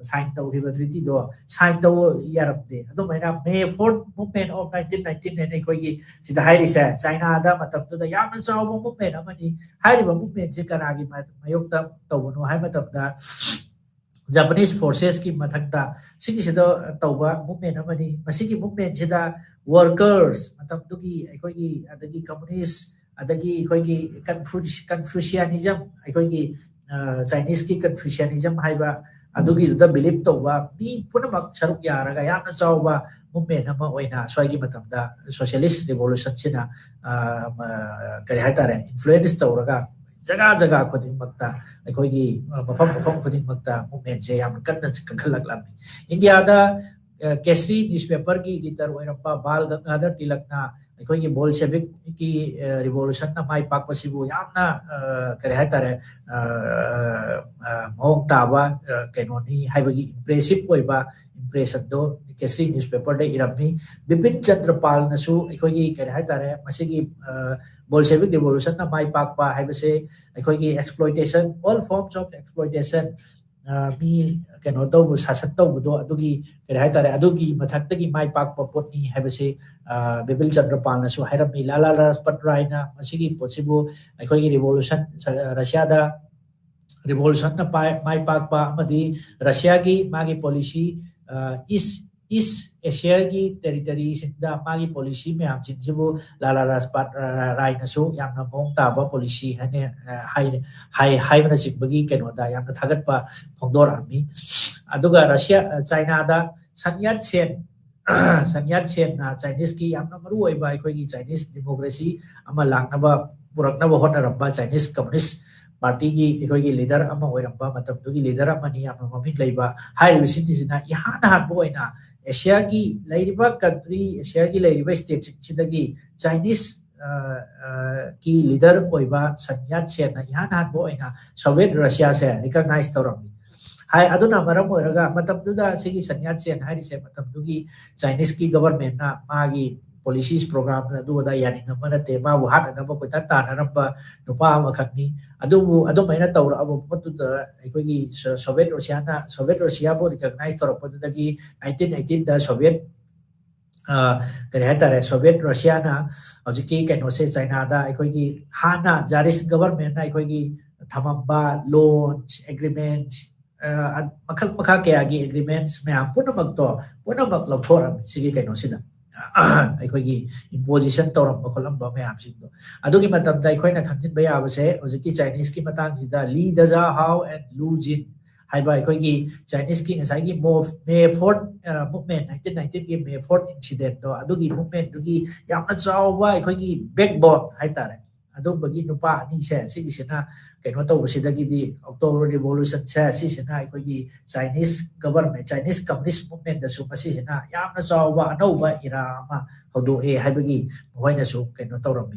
ꯁꯥꯏꯟ ꯇꯧꯈꯤꯕ ꯇ꯭ꯔꯤꯇꯤꯗꯣ ꯁꯥꯏꯟ ꯇꯧꯕ ꯌꯥꯔꯝꯗꯦ꯫ ꯑꯗꯨꯃꯥꯏꯅ May Fourth Movement of nineteen nineteen ꯍꯥꯏꯅ ꯑꯩꯈꯣꯏꯒꯤ ꯁꯤꯗ ꯍꯥꯏꯔꯤꯁꯦ, ꯆꯥꯏꯅꯥꯗ ꯃꯇꯝꯗꯨꯗ ꯌꯥꯝꯅ ꯆꯥꯎꯕ ꯃꯨꯞꯃꯦꯟ ꯑꯃꯅꯤ꯫ ꯍꯥꯏꯔꯤꯕ ꯃꯨꯞꯃꯦꯟꯁꯦ ꯀꯅꯥꯒꯤ ꯃꯥꯌꯣꯛꯇ ꯇꯧꯕꯅꯣ ꯍꯥꯏꯕ ꯃꯇꯝꯗ, ꯖꯄꯥꯅꯤꯁ ꯐꯣꯔꯁꯦꯁꯀꯤ ꯃꯊꯛꯇ ꯁꯤꯒꯤꯁꯤꯗ ꯇꯧꯕ ꯃꯨꯞꯃꯦꯟ ꯑꯃꯅꯤ꯫ ꯃꯁꯤꯒꯤ ꯃꯨꯞꯃꯦꯟꯁꯤꯗ ꯋꯥꯔꯀꯔꯁ, ꯃꯇꯝꯗꯨꯒꯤ ꯑꯩꯈꯣꯏꯒꯤ, ꯑꯗꯒꯤ ꯀꯝꯃꯨꯅꯤꯁ, ꯑꯗꯒꯤ ꯑꯩꯈꯣꯏꯒꯤ ꯀꯟꯐ꯭ꯌꯨꯁꯤꯌꯥꯅꯤꯖꯝ, ꯑꯩꯈꯣꯏꯒꯤ ꯆꯥꯏꯅꯤꯁꯀꯤ ꯀꯟꯐ꯭ꯌꯨꯁꯤꯌꯥꯅꯤꯖꯝ ꯍꯥꯏꯕ ꯑꯗꯨꯒꯤꯗꯨꯗ ꯕꯤꯂꯤꯞ ꯇꯧꯕ ꯃꯤ ꯄꯨꯝꯅꯃꯛ ꯁꯔꯨꯛ ꯌꯥꯔꯒ ꯌꯥꯝꯅ ꯆꯥꯎꯕ ꯃꯨꯞꯃꯦꯟ ꯑꯃ ꯑꯣꯏꯅ ꯁ꯭ꯋꯥꯏꯒꯤ ꯃꯇꯝꯗ ꯁꯣꯁꯤꯌꯦꯂꯤꯁ ꯔꯤꯚꯣꯂꯨꯁꯟꯁꯤꯅ, ꯀꯔꯤ ꯍꯥꯏꯇꯥꯔꯦ, ꯏꯟꯐ꯭ꯂꯨꯌꯦꯟꯁ ꯇꯧꯔꯒ ꯖꯒꯥ ꯖꯒꯥ ꯈꯨꯗꯤꯡꯃꯛꯇ, ꯑꯩꯈꯣꯏꯒꯤ ꯃꯐꯝ ꯃꯐꯝ ꯈꯨꯗꯤꯡꯃꯛꯇ ꯃꯨꯞꯃꯦꯟꯁꯦ ꯌꯥꯝꯅ ꯀꯟꯅ ꯀꯟꯈꯠꯂꯛꯂꯝꯃꯤ꯫ ꯏꯟꯗꯤꯌꯥꯗ ꯀꯦꯁꯔꯤ ꯅ꯭ꯌꯨꯁꯄꯦꯄꯔꯒꯤ ꯏꯗꯤꯇꯔ ꯑꯣꯏꯔꯝꯕ ꯕꯥꯜ ꯒꯪꯒꯥꯙꯔ ꯇꯤꯂꯛꯅ ꯑꯩꯈꯣꯏꯒꯤ ꯕꯣꯜꯁꯦꯕꯤꯛꯀꯤ ꯔꯤꯚꯣꯂꯨꯁꯟꯅ ꯃꯥꯏ ꯄꯥꯛꯄꯁꯤꯕꯨ ꯌꯥꯝꯅ, ꯀꯔꯤ ꯍꯥꯏꯇꯥꯔꯦ, ꯃꯑꯣꯡ ꯇꯥꯕ ꯀꯩꯅꯣꯅꯤ ꯍꯥꯏꯕꯒꯤ ꯏꯝꯄ꯭ꯔꯦꯁꯤꯞ ꯑꯣꯏꯕ ꯏꯝꯄ꯭ꯔꯦꯁꯟꯗꯣ ꯀꯦꯁꯔꯤ ꯅ꯭ꯌꯨꯁꯄꯦꯄꯔꯗ ꯏꯔꯝꯃꯤ꯫ ꯕꯤꯄꯤꯟ ꯆꯟꯗ꯭ꯔ ꯄꯥꯜꯅꯁꯨ ꯑꯩꯈꯣꯏꯒꯤ, ꯀꯔꯤ ꯍꯥꯏꯇꯥꯔꯦ, ꯃꯁꯤꯒꯤ ꯕꯣꯜꯁꯦꯕꯤꯛ ꯔꯤꯚꯣꯂꯨꯁꯟꯅ ꯃꯥꯏ ꯄꯥꯛꯄ ꯍꯥꯏꯕꯁꯦ ꯑꯩꯈꯣꯏꯒꯤ exploitation, all forms of exploitation, ꯃꯤ ꯀꯩꯅꯣ ꯇꯧꯕ, ꯁꯥꯁꯟ ꯇꯧꯕꯗꯣ, ꯑꯗꯨꯒꯤ, ꯀꯔꯤ ꯍꯥꯏꯇꯥꯔꯦ, ꯑꯗꯨꯒꯤ ꯃꯊꯛꯇꯒꯤ ꯃꯥꯏ ꯄꯥꯛꯄ ꯄꯣꯠꯅꯤ ꯍꯥꯏꯕꯁꯤ ꯕꯤꯄꯤꯟ ꯆꯟꯗ꯭ꯔ ꯄꯥꯜꯅꯁꯨ ꯍꯥꯏꯔꯝꯃꯤ꯫ ꯂꯥꯂꯥ ꯂꯥꯖꯄꯠ ꯔꯥꯏꯅ ꯃꯁꯤꯒꯤ ꯄꯣꯠꯁꯤꯕꯨ ꯑꯩꯈꯣꯏꯒꯤ ꯔꯤꯚꯣꯂꯨꯁꯟ, ꯔꯁꯤꯌꯥꯗ ꯔꯤꯚꯣꯂꯨꯁꯟꯅ ꯃꯥꯏ ꯄꯥꯛꯄ ꯑꯃꯗꯤ ꯔꯁꯤꯌꯥꯒꯤ ꯃꯥꯒꯤ ꯄꯣꯂꯤꯁꯤ, ꯏꯁ ꯏꯁ ꯑꯦꯁꯤꯌꯥꯒꯤ ꯇꯦꯔꯤꯇꯔꯤꯁꯤꯡꯗ ꯃꯥꯒꯤ ꯄꯣꯂꯤꯁꯤ ꯃꯌꯥꯝꯁꯤꯡꯁꯤꯕꯨ ꯂꯥꯂꯥ ꯔꯥꯖꯄꯥꯠ ꯔꯥꯏꯅꯁꯨ ꯌꯥꯝꯅ ꯃꯑꯣꯡ ꯇꯥꯕ ꯄꯣꯂꯤꯁꯤ ꯍꯥꯏꯅ, ꯍꯥꯏꯕꯅꯆꯤꯡꯕꯒꯤ ꯀꯩꯅꯣꯗ ꯌꯥꯝꯅ ꯊꯥꯒꯠꯄ ꯐꯣꯡꯗꯣꯔꯛꯑꯝꯃꯤ꯫ ꯑꯗꯨꯒ ꯔꯁꯤꯌꯥ, ꯆꯥꯏꯅꯥꯗ ꯁꯟ ꯌꯥꯠ ꯁꯦꯟ, ꯁꯟ ꯌꯥꯠ ꯁꯦꯟꯅ ꯆꯥꯏꯅꯤꯁꯀꯤ ꯌꯥꯝꯅ ꯃꯔꯨ ꯑꯣꯏꯕ ꯑꯩꯈꯣꯏꯒꯤ ꯆꯥꯏꯅꯤꯁ ꯗꯦꯃꯣꯀ꯭ꯔꯦꯁꯤ ꯑꯃ ꯂꯥꯛꯅꯕ, ꯄꯨꯔꯛꯅꯕ ꯍꯣꯠꯅꯔꯝꯕ ꯆꯥꯏꯅꯤꯁ ꯀꯝꯃꯨꯅꯤꯁ ꯄꯥꯔꯇꯤꯒꯤ ꯑꯩꯈꯣꯏꯒꯤ ꯂꯤꯗꯔ ꯑꯃ ꯑꯣꯏꯔꯝꯕ, ꯃꯇꯝꯗꯨꯒꯤ ꯂꯤꯗꯔ ꯑꯃꯅꯤ, ꯌꯥꯝꯅ ꯃꯃꯤꯡ ꯂꯩꯕ꯫ ꯍꯥꯏꯔꯤꯕꯁꯤꯡꯁꯤꯅ ꯏꯍꯥꯟ ꯍꯥꯟꯕ ꯑꯣꯏꯅ ꯑꯦꯁꯤꯌꯥꯒꯤ ꯂꯩꯔꯤꯕ ꯀꯟꯇ꯭ꯔꯤ, ꯑꯦꯁꯤꯌꯥꯒꯤ ꯂꯩꯔꯤꯕ ꯁ꯭ꯇꯦꯠꯁꯤꯡꯁꯤꯗꯒꯤ ꯆꯥꯏꯅꯤꯁ ꯀꯤ ꯂꯤꯗꯔ ꯑꯣꯏꯕ ꯁꯟ ꯌꯥꯠ ꯁꯦꯟꯅ ꯏꯍꯥꯟ ꯍꯥꯟꯕ ꯑꯣꯏꯅ ꯁꯣꯚꯤꯌꯦꯠ ꯔꯁꯤꯌꯥꯁꯦ ꯔꯤꯀꯛꯅꯥꯏꯁ ꯇꯧꯔꯝꯃꯤ꯫ ꯍꯥꯏ, ꯑꯗꯨꯅ ꯃꯔꯝ ꯑꯣꯏꯔꯒ ꯃꯇꯝꯗꯨꯗ ꯁꯤꯒꯤ ꯁꯟ ꯌꯥꯠ ꯁꯦꯟ ꯍꯥꯏꯔꯤꯁꯦ ꯃꯇꯝꯗꯨꯒꯤ ꯆꯥꯏꯅꯤꯁꯀꯤ ꯒꯕꯔꯃꯦꯟꯅ ꯃꯥꯒꯤ policies program ꯑꯗꯨ ꯑꯗꯥ ꯌꯥꯅꯤꯡꯉꯝꯕ ꯅꯠꯇꯦ꯫ ꯃꯥꯕꯨ ꯍꯥꯠꯅꯅꯕ ꯀꯣꯏꯇꯥꯟ ꯇꯥꯟꯅꯔꯝꯕ ꯅꯨꯄꯥ ꯑꯃꯈꯛꯅꯤ꯫ ꯑꯗꯨꯕꯨ ꯑꯗꯨꯃꯥꯏꯅ ꯇꯧꯔꯛꯑꯕ ꯄꯣꯠꯇꯨꯗ ꯑꯩꯈꯣꯏꯒꯤ ꯁꯣ-, ꯁꯣꯚꯤꯌꯦꯠ ꯔꯨꯁꯤꯌꯥꯅ, ꯁꯣꯚꯤꯌꯦꯠ ꯔꯨꯁꯤꯌꯥꯕꯨ recognize ꯇꯧꯔꯛꯄꯗꯨꯗꯒꯤ nineteen eighteen ꯗ ꯁꯣꯚꯤꯌꯦꯠ, ꯑ, ꯀꯔꯤ ꯍꯥꯏꯇꯥꯔꯦ, ꯁꯣꯚꯤꯌꯦꯠ ꯔꯨꯁꯤꯌꯥꯅ ꯍꯧꯖꯤꯛꯀꯤ ꯀꯩꯅꯣꯁꯦ, ꯆꯥꯏꯅꯥꯗ ꯑꯩꯈꯣꯏꯒꯤ ꯍꯥꯟꯅ ꯖꯥꯔꯤꯁ ꯒꯕꯔꯃꯦꯟꯅ ꯑꯩꯈꯣꯏꯒꯤ ꯊꯝꯃꯝꯕ loans, agreements, ꯑ, ꯃꯈꯜ ꯃꯈꯥ ꯀꯌꯥꯒꯤ agreements ꯃꯌꯥꯝ ꯄꯨꯝꯅꯃꯛꯇꯣ, ꯄꯨꯝꯅꯃꯛ ꯂꯧꯊꯣꯛꯑꯝꯃꯤ ꯁꯤꯒꯤ ꯀꯩꯅꯣꯁꯤꯗ꯫ ꯑꯩꯈꯣꯏꯒꯤ imposition ꯇꯧꯔꯝꯕ ꯈꯣꯠꯂꯝꯕ ꯃꯌꯥꯝꯁꯤꯡꯗꯣ꯫ ꯑꯗꯨꯒꯤ ꯃꯇꯝꯗ ꯑꯩꯈꯣꯏꯅ ꯈꯪꯖꯤꯟꯕ ꯌꯥꯕꯁꯦ, ꯍꯧꯖꯤꯛꯀꯤ ꯆꯥꯏꯅꯤꯁꯀꯤ ꯃꯇꯥꯡꯁꯤꯗ ꯂꯤ ꯗꯖꯥꯍꯥꯎ and ꯂꯨ ꯖꯤꯟ ꯍꯥꯏꯕ ꯑꯩꯈꯣꯏꯒꯤ ꯆꯥꯏꯅꯤꯁꯀꯤ ꯉꯁꯥꯏꯒꯤ ꯃꯣ-, ꯃꯦ ꯐꯣꯔꯠ, ꯑ, movement, nineteen nineteenꯒꯤ ꯃꯦ ꯐꯣꯔꯠ incidentꯗꯣ, ꯑꯗꯨꯒꯤ movementꯗꯨꯒꯤ ꯌꯥꯝꯅ ꯆꯥꯎꯕ ꯑꯩꯈꯣꯏꯒꯤ backbone ꯍꯥꯏꯇꯥꯔꯦ꯫ ꯑꯗꯨꯝꯕꯒꯤ ꯅꯨꯄꯥ ꯑꯅꯤꯁꯦ, ꯁꯤꯒꯤꯁꯤꯅ ꯀꯩꯅꯣ ꯇꯧꯕꯁꯤꯗꯒꯤꯗꯤ, October Revolutionꯁꯦ, ꯁꯤꯁꯤꯅ ꯑꯩꯈꯣꯏꯒꯤ Chinese government, Chinese Communist movementꯗꯁꯨ ꯃꯁꯤꯁꯤꯅ ꯌꯥꯝꯅ ꯆꯥꯎꯕ ꯑꯅꯧꯕ era ꯑꯃ ꯍꯧꯗꯣꯛꯑꯦ ꯍꯥꯏꯕꯒꯤ ꯃꯈꯣꯏꯅꯁꯨ ꯀꯩꯅꯣ ꯇꯧꯔꯝꯃꯤ꯫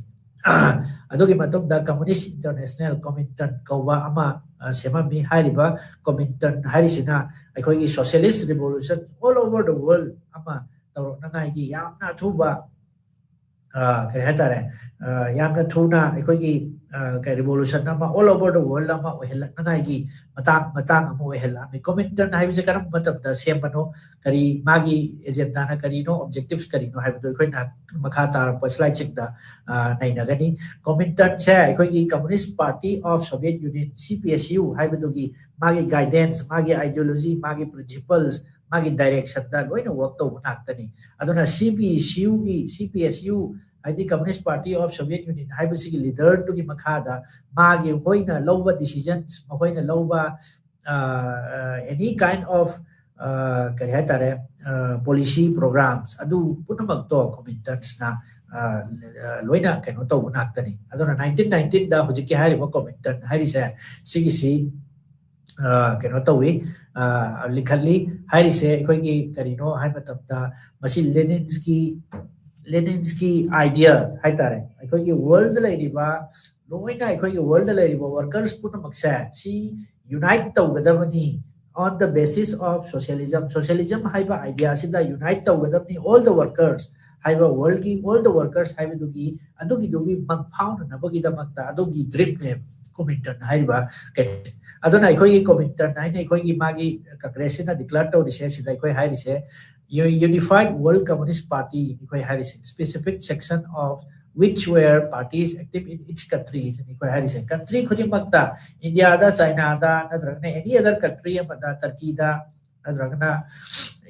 ꯑꯗꯨꯒꯤ ꯃꯇꯨꯡꯗ Communist International, ꯀꯣꯃꯤꯟꯇꯟ ꯀꯧꯕ ꯑꯃ, ꯑ, ꯁꯦꯝꯃꯝꯃꯤ꯫ ꯍꯥꯏꯔꯤꯕ ꯀꯣꯃꯤꯟꯇꯟ ꯍꯥꯏꯔꯤꯁꯤꯅ ꯑꯩꯈꯣꯏꯒꯤ socialist revolution all over the world ꯑꯃ ꯇꯧꯔꯛꯅꯉꯥꯏꯒꯤ ꯌꯥꯝꯅ ꯑꯊꯨꯕ, ꯑ, ꯀꯔꯤ ꯍꯥꯏꯇꯥꯔꯦ, ꯑ, ꯌꯥꯝꯅ ꯊꯨꯅ ꯑꯩꯈꯣꯏꯒꯤ, ꯑ, ꯀꯩ, revolution ꯑꯃ all over the world ꯑꯃ ꯑꯣꯏꯍꯜꯂꯛꯅꯉꯥꯏꯒꯤ ꯃꯇꯥꯡ, ꯃꯇꯥꯡ ꯑꯃ ꯑꯣꯏꯍꯜꯂꯛꯑꯝꯃꯤ꯫ ꯀꯣꯃꯤꯟꯇꯟ ꯍꯥꯏꯕꯁꯦ ꯀꯔꯝꯕ ꯃꯇꯝꯗ ꯁꯦꯝꯕꯅꯣ, ꯀꯔꯤ ꯃꯥꯒꯤ agendaꯅ ꯀꯔꯤꯅꯣ, objectives ꯀꯔꯤꯅꯣ ꯍꯥꯏꯕꯗꯣ ꯑꯩꯈꯣꯏꯅ ꯃꯈꯥ ꯇꯥꯔꯛꯄ slideꯁꯤꯡꯗ, ꯑ, ꯅꯩꯅꯒꯅꯤ꯫ ꯀꯣꯃꯤꯟꯇꯟꯁꯦ ꯑꯩꯈꯣꯏꯒꯤ Communist Party of Soviet Union, C P S U ꯍꯥꯏꯕꯗꯨꯒꯤ ꯃꯥꯒꯤ guidance, ꯃꯥꯒꯤ ideology, ꯃꯥꯒꯤ principles, ꯃꯥꯒꯤ directionꯗ ꯂꯣꯏꯅ work ꯇꯧꯕ ꯉꯥꯛꯇꯅꯤ꯫ ꯑꯗꯨꯅ C P S Uꯒꯤ, C P S U ꯍꯥꯏꯗꯤ Communist Party of Soviet Union ꯍꯥꯏꯕꯁꯤꯒꯤ leaderꯗꯨꯒꯤ ꯃꯈꯥꯗ ꯃꯥꯒꯤ, ꯃꯈꯣꯏꯅ ꯂꯧꯕ decisions, ꯃꯈꯣꯏꯅ ꯂꯧꯕ, ꯑ, ꯑ, any kind of, ꯑ, ꯀꯔꯤ ꯍꯥꯏꯇꯥꯔꯦ, ꯑ, policy programs ꯑꯗꯨ ꯄꯨꯝꯅꯃꯛꯇꯣ ꯀꯣꯃꯤꯟꯇꯟꯁꯅ, ꯑ, ꯑ, ꯂꯣꯏꯅ ꯀꯩꯅꯣ ꯇꯧꯕ ꯉꯥꯛꯇꯅꯤ꯫ ꯑꯗꯨꯅ nineteen nineteenꯗ ꯍꯧꯖꯤꯛꯀꯤ ꯍꯥꯏꯔꯤꯕ ꯀꯣꯃꯤꯟꯇꯟ ꯍꯥꯏꯔꯤꯁꯦ, ꯁꯤꯒꯤꯁꯤ, ꯑ, ꯀꯩꯅꯣ ꯇꯧꯏ, ꯑ, ꯂꯤꯡꯈꯠꯂꯤ꯫ ꯍꯥꯏꯔꯤꯁꯦ ꯑꯩꯈꯣꯏꯒꯤ ꯀꯔꯤꯅꯣ ꯍꯥꯏꯕ ꯃꯇꯝꯗ, ꯃꯁꯤ ꯂꯦꯅꯤꯟꯁꯀꯤ, ꯂꯦꯅꯤꯟꯁꯀꯤ idea ꯍꯥꯏꯇꯥꯔꯦ꯫ ꯑꯩꯈꯣꯏꯒꯤ worldꯗ ꯂꯩꯔꯤꯕ, ꯂꯣꯏꯅ ꯑꯩꯈꯣꯏꯒꯤ worldꯗ ꯂꯩꯔꯤꯕ workers ꯄꯨꯝꯅꯃꯛꯁꯦ ꯁꯤ unite ꯇꯧꯒꯗꯕꯅꯤ, on the basis of socialism, socialism ꯍꯥꯏꯕ idea ꯑꯁꯤꯗ unite ꯇꯧꯒꯗꯕꯅꯤ, all the workers ꯍꯥꯏꯕ, world ꯀꯤ all the workers ꯍꯥꯏꯕꯗꯨꯒꯤ, ꯑꯗꯨꯒꯤꯗꯨꯒꯤ ꯃꯪꯐꯥꯎꯅꯅꯕꯒꯤꯗꯃꯛꯇ ꯑꯗꯨꯒꯤ dream ꯅꯦꯕ ꯀꯣꯃꯤꯡꯇꯟ ꯍꯥꯏꯔꯤꯕ ꯀꯩꯅꯣ꯫ ꯑꯗꯨꯅ ꯑꯩꯈꯣꯏꯒꯤ ꯀꯣꯃꯤꯡꯇꯟ ꯍꯥꯏꯅ ꯑꯩꯈꯣꯏꯒꯤ ꯃꯥꯒꯤ Congress ꯁꯤꯅ declare ꯇꯧꯔꯤꯁꯦ, ꯁꯤꯗ ꯑꯩꯈꯣꯏ ꯍꯥꯏꯔꯤꯁꯦ, U- Unified World Communist Party ꯑꯩꯈꯣꯏ ꯍꯥꯏꯔꯤꯁꯦ, specific section of which were parties active in each country ꯁꯤꯅꯤ ꯑꯩꯈꯣꯏ ꯍꯥꯏꯔꯤꯁꯦ꯫ Country ꯈꯨꯗꯤꯡꯃꯛꯇ, ꯏꯟꯗꯤꯌꯥꯗ, ꯆꯥꯏꯅꯥꯗ, ꯅꯠꯇ꯭ꯔꯒꯅ any other country ꯑꯃꯗ, ꯇꯔꯀꯤꯗ, ꯅꯠꯇ꯭ꯔꯒꯅ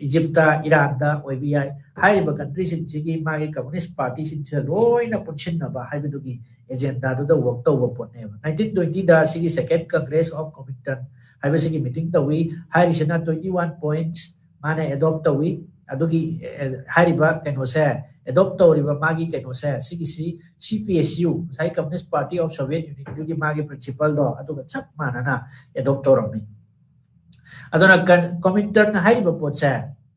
ꯏꯖꯤꯞꯇ, ꯏꯔꯥꯟꯗ ꯑꯣꯏꯕ ꯌꯥꯏ, ꯍꯥꯏꯔꯤꯕ country ꯁꯤꯡꯁꯤꯒꯤ ꯃꯥꯒꯤ Communist Party ꯁꯤꯡꯁꯦ ꯂꯣꯏꯅ ꯄꯨꯟꯁꯤꯟꯅꯕ ꯍꯥꯏꯕꯗꯨꯒꯤ agenda ꯗꯨꯗ work ꯇꯧꯕ ꯄꯣꯠꯅꯦꯕ꯫ Nineteen twenty ꯗ ꯁꯤꯒꯤ Second Congress of Comintern ꯍꯥꯏꯕꯁꯤꯒꯤ meeting ꯇꯧꯏ꯫ ꯍꯥꯏꯔꯤꯁꯤꯅ twenty one points ꯃꯥꯅ adopt ꯇꯧꯏ꯫ ꯑꯗꯨꯒꯤ, ꯑꯦ, ꯍꯥꯏꯔꯤꯕ ꯀꯩꯅꯣꯁꯦ, adopt ꯇꯧꯔꯤꯕ ꯃꯥꯒꯤ ꯀꯩꯅꯣꯁꯦ, ꯁꯤꯒꯤꯁꯤ C P S U, ꯉꯁꯥꯏ Communist Party of Soviet Union ꯗꯨꯒꯤ ꯃꯥꯒꯤ principle ꯗꯣ, ꯑꯗꯨꯒ ꯆꯞ ꯃꯥꯟꯅꯅ adopt ꯇꯧꯔꯝꯃꯤ꯫ ꯑꯗꯨꯅ ꯀ-, ꯀꯣꯃꯤꯡꯇꯟ ꯍꯥꯏꯔꯤꯕ ꯄꯣꯠꯁꯦ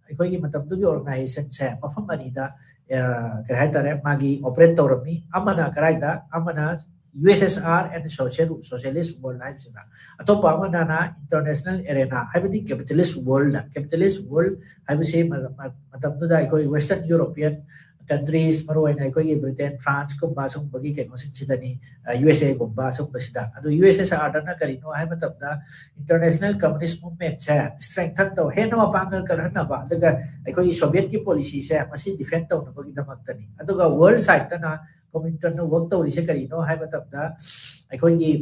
ꯑꯩꯈꯣꯏꯒꯤ ꯃꯇꯝꯗꯨꯒꯤ organization ꯁꯦ ꯃꯐꯝ ꯑꯅꯤꯗ, ꯑ, ꯀꯔꯤ ꯍꯥꯏꯇꯥꯔꯦ, ꯃꯥꯒꯤ operate ꯇꯧꯔꯝꯃꯤ꯫ ꯑꯃꯅ ꯀꯗꯥꯏꯗ? ꯑꯃꯅ U S S R and social, socialist world ꯍꯥꯏꯕꯁꯤꯗ, ꯑꯇꯣꯞꯄ ꯑꯃꯅꯅ international arena, ꯍꯥꯏꯕꯗꯤ capitalist world꯫ Capitalist world ꯍꯥꯏꯕꯁꯤ ꯃ-, ꯃ-, ꯃꯇꯝꯗꯨꯗ ꯑꯩꯈꯣꯏ Western European countries, ꯃꯔꯨꯑꯣꯏꯅ ꯑꯩꯈꯣꯏꯒꯤ Britain, France ꯀꯨꯝꯕ ꯁꯨꯝꯕꯒꯤ ꯀꯩꯅꯣꯁꯤꯡꯁꯤꯗꯅꯤ, ꯑ, U S A ꯒꯨꯝꯕ ꯁꯨꯝꯕꯁꯤꯗ꯫ ꯑꯗꯨ U S S R ꯗꯅ ꯀꯔꯤꯅꯣ ꯍꯥꯏꯕ ꯃꯇꯝꯗ, international communist movement ꯁꯦ strengthen ꯇꯧ, ꯍꯦꯟꯅ ꯃꯄꯥꯡꯒꯜ ꯀꯜꯍꯟꯅꯕ, ꯑꯗꯨꯒ ꯑꯩꯈꯣꯏꯒꯤ Soviet ꯀꯤ policy ꯁꯦ ꯃꯁꯤ defend ꯇꯧꯅꯕꯒꯤꯗꯃꯛꯇꯅꯤ꯫ ꯑꯗꯨꯒ world side ꯇꯅ ꯀꯣꯃꯤꯡꯇꯟꯅ work ꯇꯧꯔꯤꯁꯦ ꯀꯔꯤꯅꯣ ꯍꯥꯏꯕ ꯃꯇꯝꯗ, ꯑꯩꯈꯣꯏꯒꯤ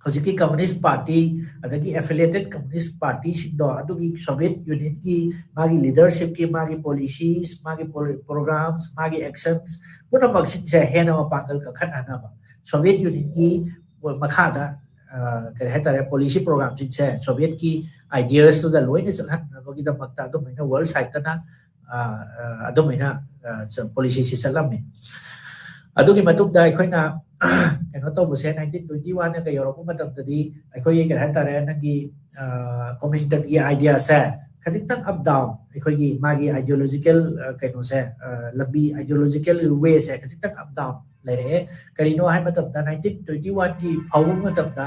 ꯍꯧꯖꯤꯛꯀꯤ Communist Party, ꯑꯗꯒꯤ affiliated Communist Party ꯁꯤꯡꯗꯣ, ꯑꯗꯨꯒꯤ Soviet Union ꯒꯤ ꯃꯥꯒꯤ leadership ꯀꯤ ꯃꯥꯒꯤ policies, ꯃꯥꯒꯤ ꯄꯣꯂꯤ-, programs, ꯃꯥꯒꯤ actions ꯄꯨꯝꯅꯃꯛꯁꯤꯡꯁꯦ ꯍꯦꯟꯅ ꯃꯄꯥꯡꯒꯜ ꯀꯟꯈꯠꯅꯅꯕ, Soviet Union ꯒꯤ ꯃꯈꯥꯗ, ꯑ, ꯀꯔꯤ ꯍꯥꯏꯇꯥꯔꯦ, policy program ꯁꯤꯡꯁꯦ Soviet ꯀꯤ ideas ꯇꯨꯗ ꯂꯣꯏꯅ ꯆꯠꯍꯟꯅꯕꯒꯤꯗꯃꯛꯇ ꯑꯗꯨꯃꯥꯏꯅ world side ꯇꯅ, ꯑ, ꯑ, ꯑꯗꯨꯃꯥꯏꯅ, ꯑ, ꯆ-, policy ꯁꯤ ꯆꯠꯂꯝꯃꯤ꯫ ꯑꯗꯨꯒꯤ ꯃꯇꯨꯡꯗ ꯑꯩꯈꯣꯏꯅ ꯀꯩꯅꯣ ꯇꯧꯕꯁꯦ, nineteen twenty one ꯒ ꯌꯧꯔꯛꯄ ꯃꯇꯝꯗꯗꯤ ꯑꯩꯈꯣꯏꯒꯤ, ꯀꯔꯤ ꯍꯥꯏꯇꯥꯔꯦ, ꯅꯪꯒꯤ, ꯑ, ꯀꯣꯃꯤꯡꯇꯟꯒꯤ idea ꯁꯦ ꯈꯖꯤꯛꯇꯪ ꯑꯞ ꯗꯥꯎꯟ, ꯑꯩꯈꯣꯏꯒꯤ ꯃꯥꯒꯤ ꯑꯥꯏꯗꯤꯌꯣꯂꯣꯖꯤꯀꯦꯜ ꯀꯩꯅꯣꯁꯦ, ꯂꯝꯕꯤ, ꯑꯥꯏꯗꯤꯌꯣꯂꯣꯖꯤꯀꯦꯜ ꯋꯦꯁꯦ ꯈꯖꯤꯛꯇꯪ ꯑꯞ ꯗꯥꯎꯟ ꯂꯩꯔꯛꯑꯦ꯫ ꯀꯔꯤꯅꯣ ꯍꯥꯏꯕ ꯃꯇꯝꯗ, ꯅꯥꯏꯟꯇꯤꯟ ꯇ꯭ꯋꯦꯟꯇꯤ ꯋꯥꯟꯒꯤ ꯐꯥꯎꯕ ꯃꯇꯝꯗ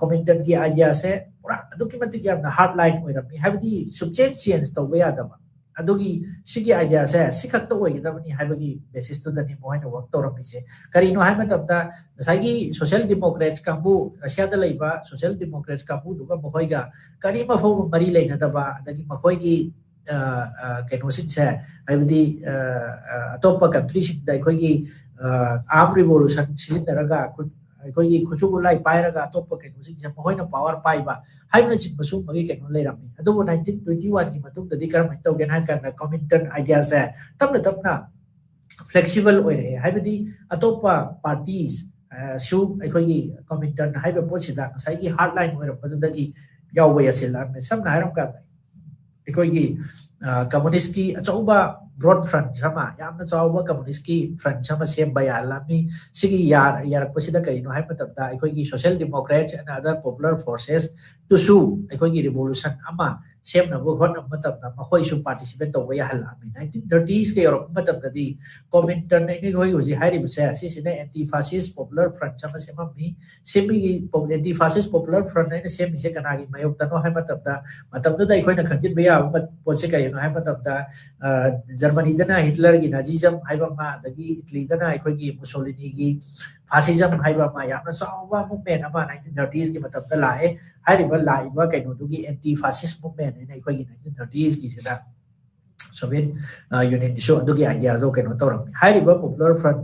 ꯀꯣꯃꯤꯟꯇꯟꯒꯤ ꯑꯥꯏꯗꯤꯌꯥꯁꯦ ꯄꯨꯔꯥ ꯑꯗꯨꯛꯀꯤ ꯃꯇꯤꯛ ꯌꯥꯝꯅ ꯍꯥꯔꯠ ꯂꯥꯏꯟ ꯑꯣꯏꯔꯝꯃꯤ, ꯍꯥꯏꯕꯗꯤ ꯁꯨꯞꯆꯦꯟ ꯆꯦꯟꯖ ꯇꯧꯕ ꯌꯥꯗꯕ꯫ ꯑꯗꯨꯒꯤ, ꯁꯤꯒꯤ ꯑꯥꯏꯗꯤꯌꯥꯁꯦ ꯁꯤ ꯈꯛꯇ ꯑꯣꯏꯒꯗꯕꯅꯤ ꯍꯥꯏꯕꯒꯤ ꯕꯦꯁꯤꯁꯇꯨꯗꯅꯤ ꯃꯈꯣꯏꯅ ꯋꯥꯔꯛ ꯇꯧꯔꯝꯃꯤꯁꯦ꯫ ꯀꯔꯤꯅꯣ ꯍꯥꯏꯕ ꯃꯇꯝꯗ, ꯉꯁꯥꯏꯒꯤ ꯁꯣꯁꯤꯌꯦꯜ ꯗꯦꯃꯣꯀ꯭ꯔꯦꯠꯁ ꯀꯥꯡꯕꯨ, ꯔꯁꯤꯌꯥꯗ ꯂꯩꯕ ꯁꯣꯁꯤꯌꯦꯜ ꯗꯦꯃꯣꯀ꯭ꯔꯦꯠꯁ ꯀꯥꯡꯕꯨꯗꯨꯒ ꯃꯈꯣꯏꯒ ꯀꯔꯤꯃ ꯐꯥꯎꯕ ꯃꯔꯤ ꯂꯩꯅꯗꯕ, ꯑꯗꯒꯤ ꯃꯈꯣꯏꯒꯤ ꯀꯩꯅꯣꯁꯤꯡꯁꯦ, ꯍꯥꯏꯕꯗꯤ ꯑꯇꯣꯞꯄ ꯀꯟꯇ꯭ꯔꯤꯁꯤꯡꯗ ꯑꯩꯈꯣꯏꯒꯤ ꯑꯥꯔꯝ ꯔꯤꯚꯣꯂꯨꯁꯟ ꯁꯤꯖꯤꯟꯅꯔꯒ, ꯑꯩꯈꯣꯏꯒꯤ ꯈꯨꯠꯁꯨ ꯈꯨꯠꯂꯥꯏ ꯄꯥꯏꯔꯒ ꯑꯇꯣꯞꯄ ꯀꯩꯅꯣꯁꯤꯡꯁꯦ ꯃꯈꯣꯏꯅ ꯄꯥꯋꯔ ꯄꯥꯏꯕ ꯍꯥꯏꯕꯅꯆꯤꯡꯕ ꯁꯤꯒꯨꯝꯕꯒꯤ ꯀꯩꯅꯣ ꯂꯩꯔꯝꯃꯤ꯫ ꯑꯗꯨꯕꯨ ꯅꯥꯏꯟꯇꯤꯟ ꯇ꯭ꯋꯦꯟꯇꯤ ꯋꯥꯟꯒꯤ ꯃꯇꯨꯡꯗꯗꯤ ꯀꯔꯝꯍꯥꯏꯅ ꯇꯧꯒꯦꯅ ꯍꯥꯏ ꯀꯥꯟꯗ, ꯀꯣꯃꯤꯟꯇꯟ ꯑꯥꯏꯗꯤꯌꯥꯁꯦ ꯇꯞꯅ ꯇꯞꯅ ꯐ꯭ꯂꯦꯛꯁꯤꯕꯜ ꯑꯣꯏꯔꯛꯑꯦ, ꯍꯥꯏꯕꯗꯤ ꯑꯇꯣꯞꯄ ꯄꯥꯔꯇꯤꯁ ꯁꯨ ꯑꯩꯈꯣꯏꯒꯤ ꯀꯣꯃꯤꯟꯇꯟ ꯍꯥꯏꯕ ꯄꯣꯠꯁꯤꯗ ꯉꯁꯥꯏꯒꯤ ꯍꯥꯔꯠ ꯂꯥꯏꯟ ꯑꯣꯏꯔꯝꯕꯗꯨꯗꯒꯤ ꯌꯥꯎꯕ ꯌꯥꯁꯤꯜꯂꯛꯑꯝꯃꯦ꯫ ꯁꯝꯅ ꯍꯥꯏꯔꯀꯥꯟꯗ, ꯑꯩꯈꯣꯏꯒꯤ ꯀꯝꯃꯨꯅꯤꯁꯀꯤ ꯑꯆꯧꯕ ꯕ꯭ꯔꯣꯗ ꯐ꯭ꯔꯟ ꯑꯃ, ꯌꯥꯝꯅ ꯆꯥꯎꯕ ꯀꯝꯃꯨꯅꯤꯁꯀꯤ ꯐ꯭ꯔꯟ ꯑꯃ ꯁꯦꯝꯕ ꯌꯥꯍꯜꯂꯝꯃꯤ꯫ ꯁꯤꯒꯤ ꯌꯥꯔꯛꯄꯁꯤꯗ ꯀꯔꯤꯅꯣ ꯍꯥꯏꯕ ꯃꯇꯝꯗ, ꯑꯩꯈꯣꯏꯒꯤ ꯁꯣꯁꯤꯌꯦꯜ ꯗꯦꯃꯣꯀ꯭ꯔꯦꯠꯁ ꯑꯦꯟ ꯑꯗꯔ ꯄꯣꯄꯨꯂꯔ ꯐꯣꯔꯁꯦꯁꯇꯨꯁꯨ ꯑꯩꯈꯣꯏꯒꯤ ꯔꯤꯚꯣꯂꯨꯁꯟ ꯑꯃ ꯁꯦꯝꯅꯕ ꯍꯣꯠꯅꯕ ꯃꯇꯝꯗ ꯃꯈꯣꯏꯁꯨ ꯄꯥꯔꯇꯤꯁꯤꯄꯦꯠ ꯇꯧꯕ ꯌꯥꯍꯜꯂꯛꯑꯝꯃꯤ꯫ ꯅꯥꯏꯟꯇꯤꯟ ꯊꯥꯔꯇꯤꯁꯀ ꯌꯧꯔꯛꯄ ꯃꯇꯝꯗꯗꯤ ꯀꯣꯃꯤꯟꯇꯟ ꯑꯩꯈꯣꯏ ꯍꯧꯖꯤꯛ ꯍꯥꯏꯔꯤꯕꯁꯦ, ꯁꯤꯁꯤꯅ ꯑꯦꯟꯇꯤ ꯐꯥꯁꯤꯁ ꯄꯣꯄꯨꯂꯔ ꯐ꯭ꯔꯟ ꯑꯃ ꯁꯦꯝꯃꯝꯃꯤ꯫ ꯁꯦꯝꯕꯒꯤ, ꯑꯦꯟꯇꯤ ꯐꯥꯁꯤꯁ ꯄꯣꯄꯨꯂꯔ ꯐ꯭ꯔꯟ ꯍꯥꯏꯅ ꯁꯦꯝꯃꯤꯁꯦ ꯀꯅꯥꯒꯤ ꯃꯥꯌꯣꯛꯇꯅꯣ ꯍꯥꯏꯕ ꯃꯇꯝꯗ, ꯃꯇꯝꯗꯨꯗ ꯑꯩꯈꯣꯏꯅ ꯈꯪꯖꯤꯟꯕ ꯌꯥꯕ ꯄꯣꯠꯁꯦ ꯀꯔꯤꯅꯣ ꯍꯥꯏꯕ ꯃꯇꯝꯗ, ꯖꯔꯃꯅꯤꯗꯅ ꯍꯤꯠꯂꯔꯒꯤ ꯅꯥꯖꯤꯖꯝ ꯍꯥꯏꯕ ꯑꯃ, ꯑꯗꯒꯤ ꯏꯇꯂꯤꯗꯅ ꯑꯩꯈꯣꯏꯒꯤ ꯃꯨꯁꯣꯂꯤꯅꯤꯒꯤ ꯐꯥꯁꯤꯖꯝ ꯍꯥꯏꯕ ꯑꯃ, ꯌꯥꯝꯅ ꯆꯥꯎꯕ ꯃꯨꯞꯃꯦꯟ ꯑꯃ ꯅꯥꯏꯟꯇꯤꯟ ꯊꯥꯔꯇꯤꯁꯀꯤ ꯃꯇꯝꯗ ꯂꯥꯛꯑꯦ꯫ ꯍꯥꯏꯔꯤꯕ ꯂꯥꯛꯏꯕ ꯀꯩꯅꯣꯗꯨꯒꯤ ꯑꯦꯟꯇꯤ ꯐꯥꯁꯤꯁ ꯃꯨꯞꯃꯦꯟ ꯍꯥꯏꯅ ꯑꯩꯈꯣꯏꯒꯤ ꯅꯥꯏꯟꯇꯤꯟ ꯊꯥꯔꯇꯤꯁꯀꯤꯁꯤꯗ ꯁꯣꯚꯤꯌꯦꯠ ꯌꯨꯅꯤꯌꯟꯒꯤꯁꯨ ꯑꯗꯨꯒꯤ ꯑꯥꯏꯗꯤꯌꯥꯗꯣ ꯀꯩꯅꯣ ꯇꯧꯔꯝꯃꯤ꯫ ꯍꯥꯏꯔꯤꯕ ꯄꯣꯄꯨꯂꯔ ꯐ꯭ꯔꯟ,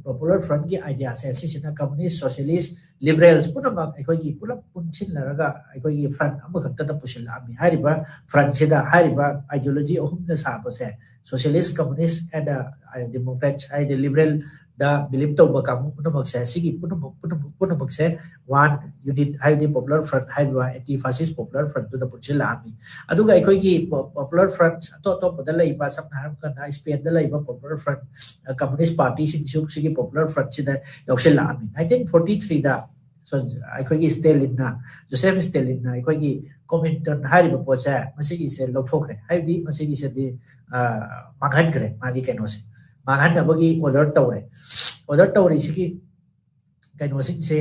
ꯄꯣꯄꯨꯂꯔ ꯐ꯭ꯔꯟꯒꯤ ꯑꯥꯏꯗꯤꯌꯥꯁꯦ, ꯁꯤꯁꯤꯅ ꯀꯝꯃꯨꯅꯤꯁ, ꯁꯣꯁꯤꯌꯦꯂꯤꯁ, ꯂꯤꯕꯔꯦꯜꯁ ꯄꯨꯝꯅꯃꯛ ꯑꯩꯈꯣꯏꯒꯤ ꯄꯨꯂꯞ ꯄꯨꯟꯁꯤꯜꯂꯔꯒ ꯑꯩꯈꯣꯏꯒꯤ ꯐ꯭ꯔꯟ ꯑꯃꯈꯛꯇꯗ ꯄꯨꯁꯤꯜꯂꯛꯑꯝꯃꯤ꯫ ꯍꯥꯏꯔꯤꯕ ꯐ꯭ꯔꯟꯁꯤꯗ ꯍꯥꯏꯔꯤꯕ ꯑꯥꯏꯗꯤꯌꯣꯂꯣꯖꯤ ꯑꯍꯨꯝꯅ ꯁꯥꯕꯁꯦ, ꯁꯣꯁꯤꯌꯦꯂꯤꯁ, ꯀꯝꯃꯨꯅꯤꯁ ꯑꯦꯟ ꯗꯦꯃꯣꯀ꯭ꯔꯦꯠꯁ, ꯍꯥꯏꯗꯤ ꯂꯤꯕꯔꯦꯜꯗ ꯕꯤꯂꯤꯞ ꯇꯧꯕ ꯀꯥꯡꯕꯨ ꯄꯨꯝꯅꯃꯛꯁꯦ, ꯁꯤꯒꯤ ꯄꯨꯝꯅꯃꯛ, ꯄꯨꯝꯅꯃꯛ, ꯄꯨꯝꯅꯃꯛꯁꯦ ꯋꯥꯟ ꯌꯨꯅꯤꯠ, ꯍꯥꯏꯗꯤ ꯄꯣꯄꯨꯂꯔ ꯐ꯭ꯔꯟ ꯍꯥꯏꯔꯤꯕ ꯑꯦꯟꯇꯤ ꯐꯥꯁꯤꯁ ꯄꯣꯄꯨꯂꯔ ꯐ꯭ꯔꯟꯗꯨꯗ ꯄꯨꯟꯁꯤꯜꯂꯛꯑꯝꯃꯤ꯫ ꯑꯗꯨꯒ ꯑꯩꯈꯣꯏꯒꯤ ꯄꯣ-, ꯄꯣꯄꯨꯂꯔ ꯐ꯭ꯔꯟ ꯑꯇꯣꯞ ꯑꯇꯣꯞꯄꯗ ꯂꯩꯕ, ꯁꯝꯅ ꯍꯥꯏꯔꯀꯥꯟꯗ ꯏꯁꯄꯦꯟꯗ ꯂꯩꯕ ꯄꯣꯄꯨꯂꯔ ꯐ꯭ꯔꯟ, ꯀꯝꯃꯨꯅꯤꯁ ꯄꯥꯔꯇꯤꯁꯤꯡꯁꯨ ꯁꯤꯒꯤ ꯄꯣꯄꯨꯂꯔ ꯐ꯭ꯔꯟꯁꯤꯗ ꯌꯥꯎꯁꯤꯜꯂꯛꯑꯝꯃꯤ꯫ ꯅꯥꯏꯟꯇꯤꯟ ꯐꯣꯔꯇꯤ ꯊ꯭ꯔꯤꯗ ꯑꯩꯈꯣꯏꯒꯤ ꯁ꯭ꯇꯦꯂꯤꯟꯅ, ꯖꯣꯁꯦꯐ ꯁ꯭ꯇꯦꯂꯤꯟꯅ ꯑꯩꯈꯣꯏꯒꯤ ꯀꯣꯃꯤꯟꯇꯔꯟ ꯍꯥꯏꯔꯤꯕ ꯄꯣꯠꯁꯦ ꯃꯁꯤꯒꯤꯁꯦ ꯂꯧꯊꯣꯛꯈ꯭ꯔꯦ꯫ ꯍꯥꯏꯕꯗꯤ ꯃꯁꯤꯒꯤꯁꯤꯗꯤ ꯃꯥꯡꯍꯟꯈ꯭ꯔꯦ, ꯃꯥꯒꯤ ꯀꯩꯅꯣꯁꯦ ꯃꯥꯡꯍꯟꯅꯕꯒꯤ ꯑꯣꯔꯗꯔ ꯇꯧꯔꯦ꯫ ꯑꯣꯔꯗꯔ ꯇꯧꯔꯤꯁꯤꯒꯤ ꯀꯩꯅꯣꯁꯤꯡꯁꯦ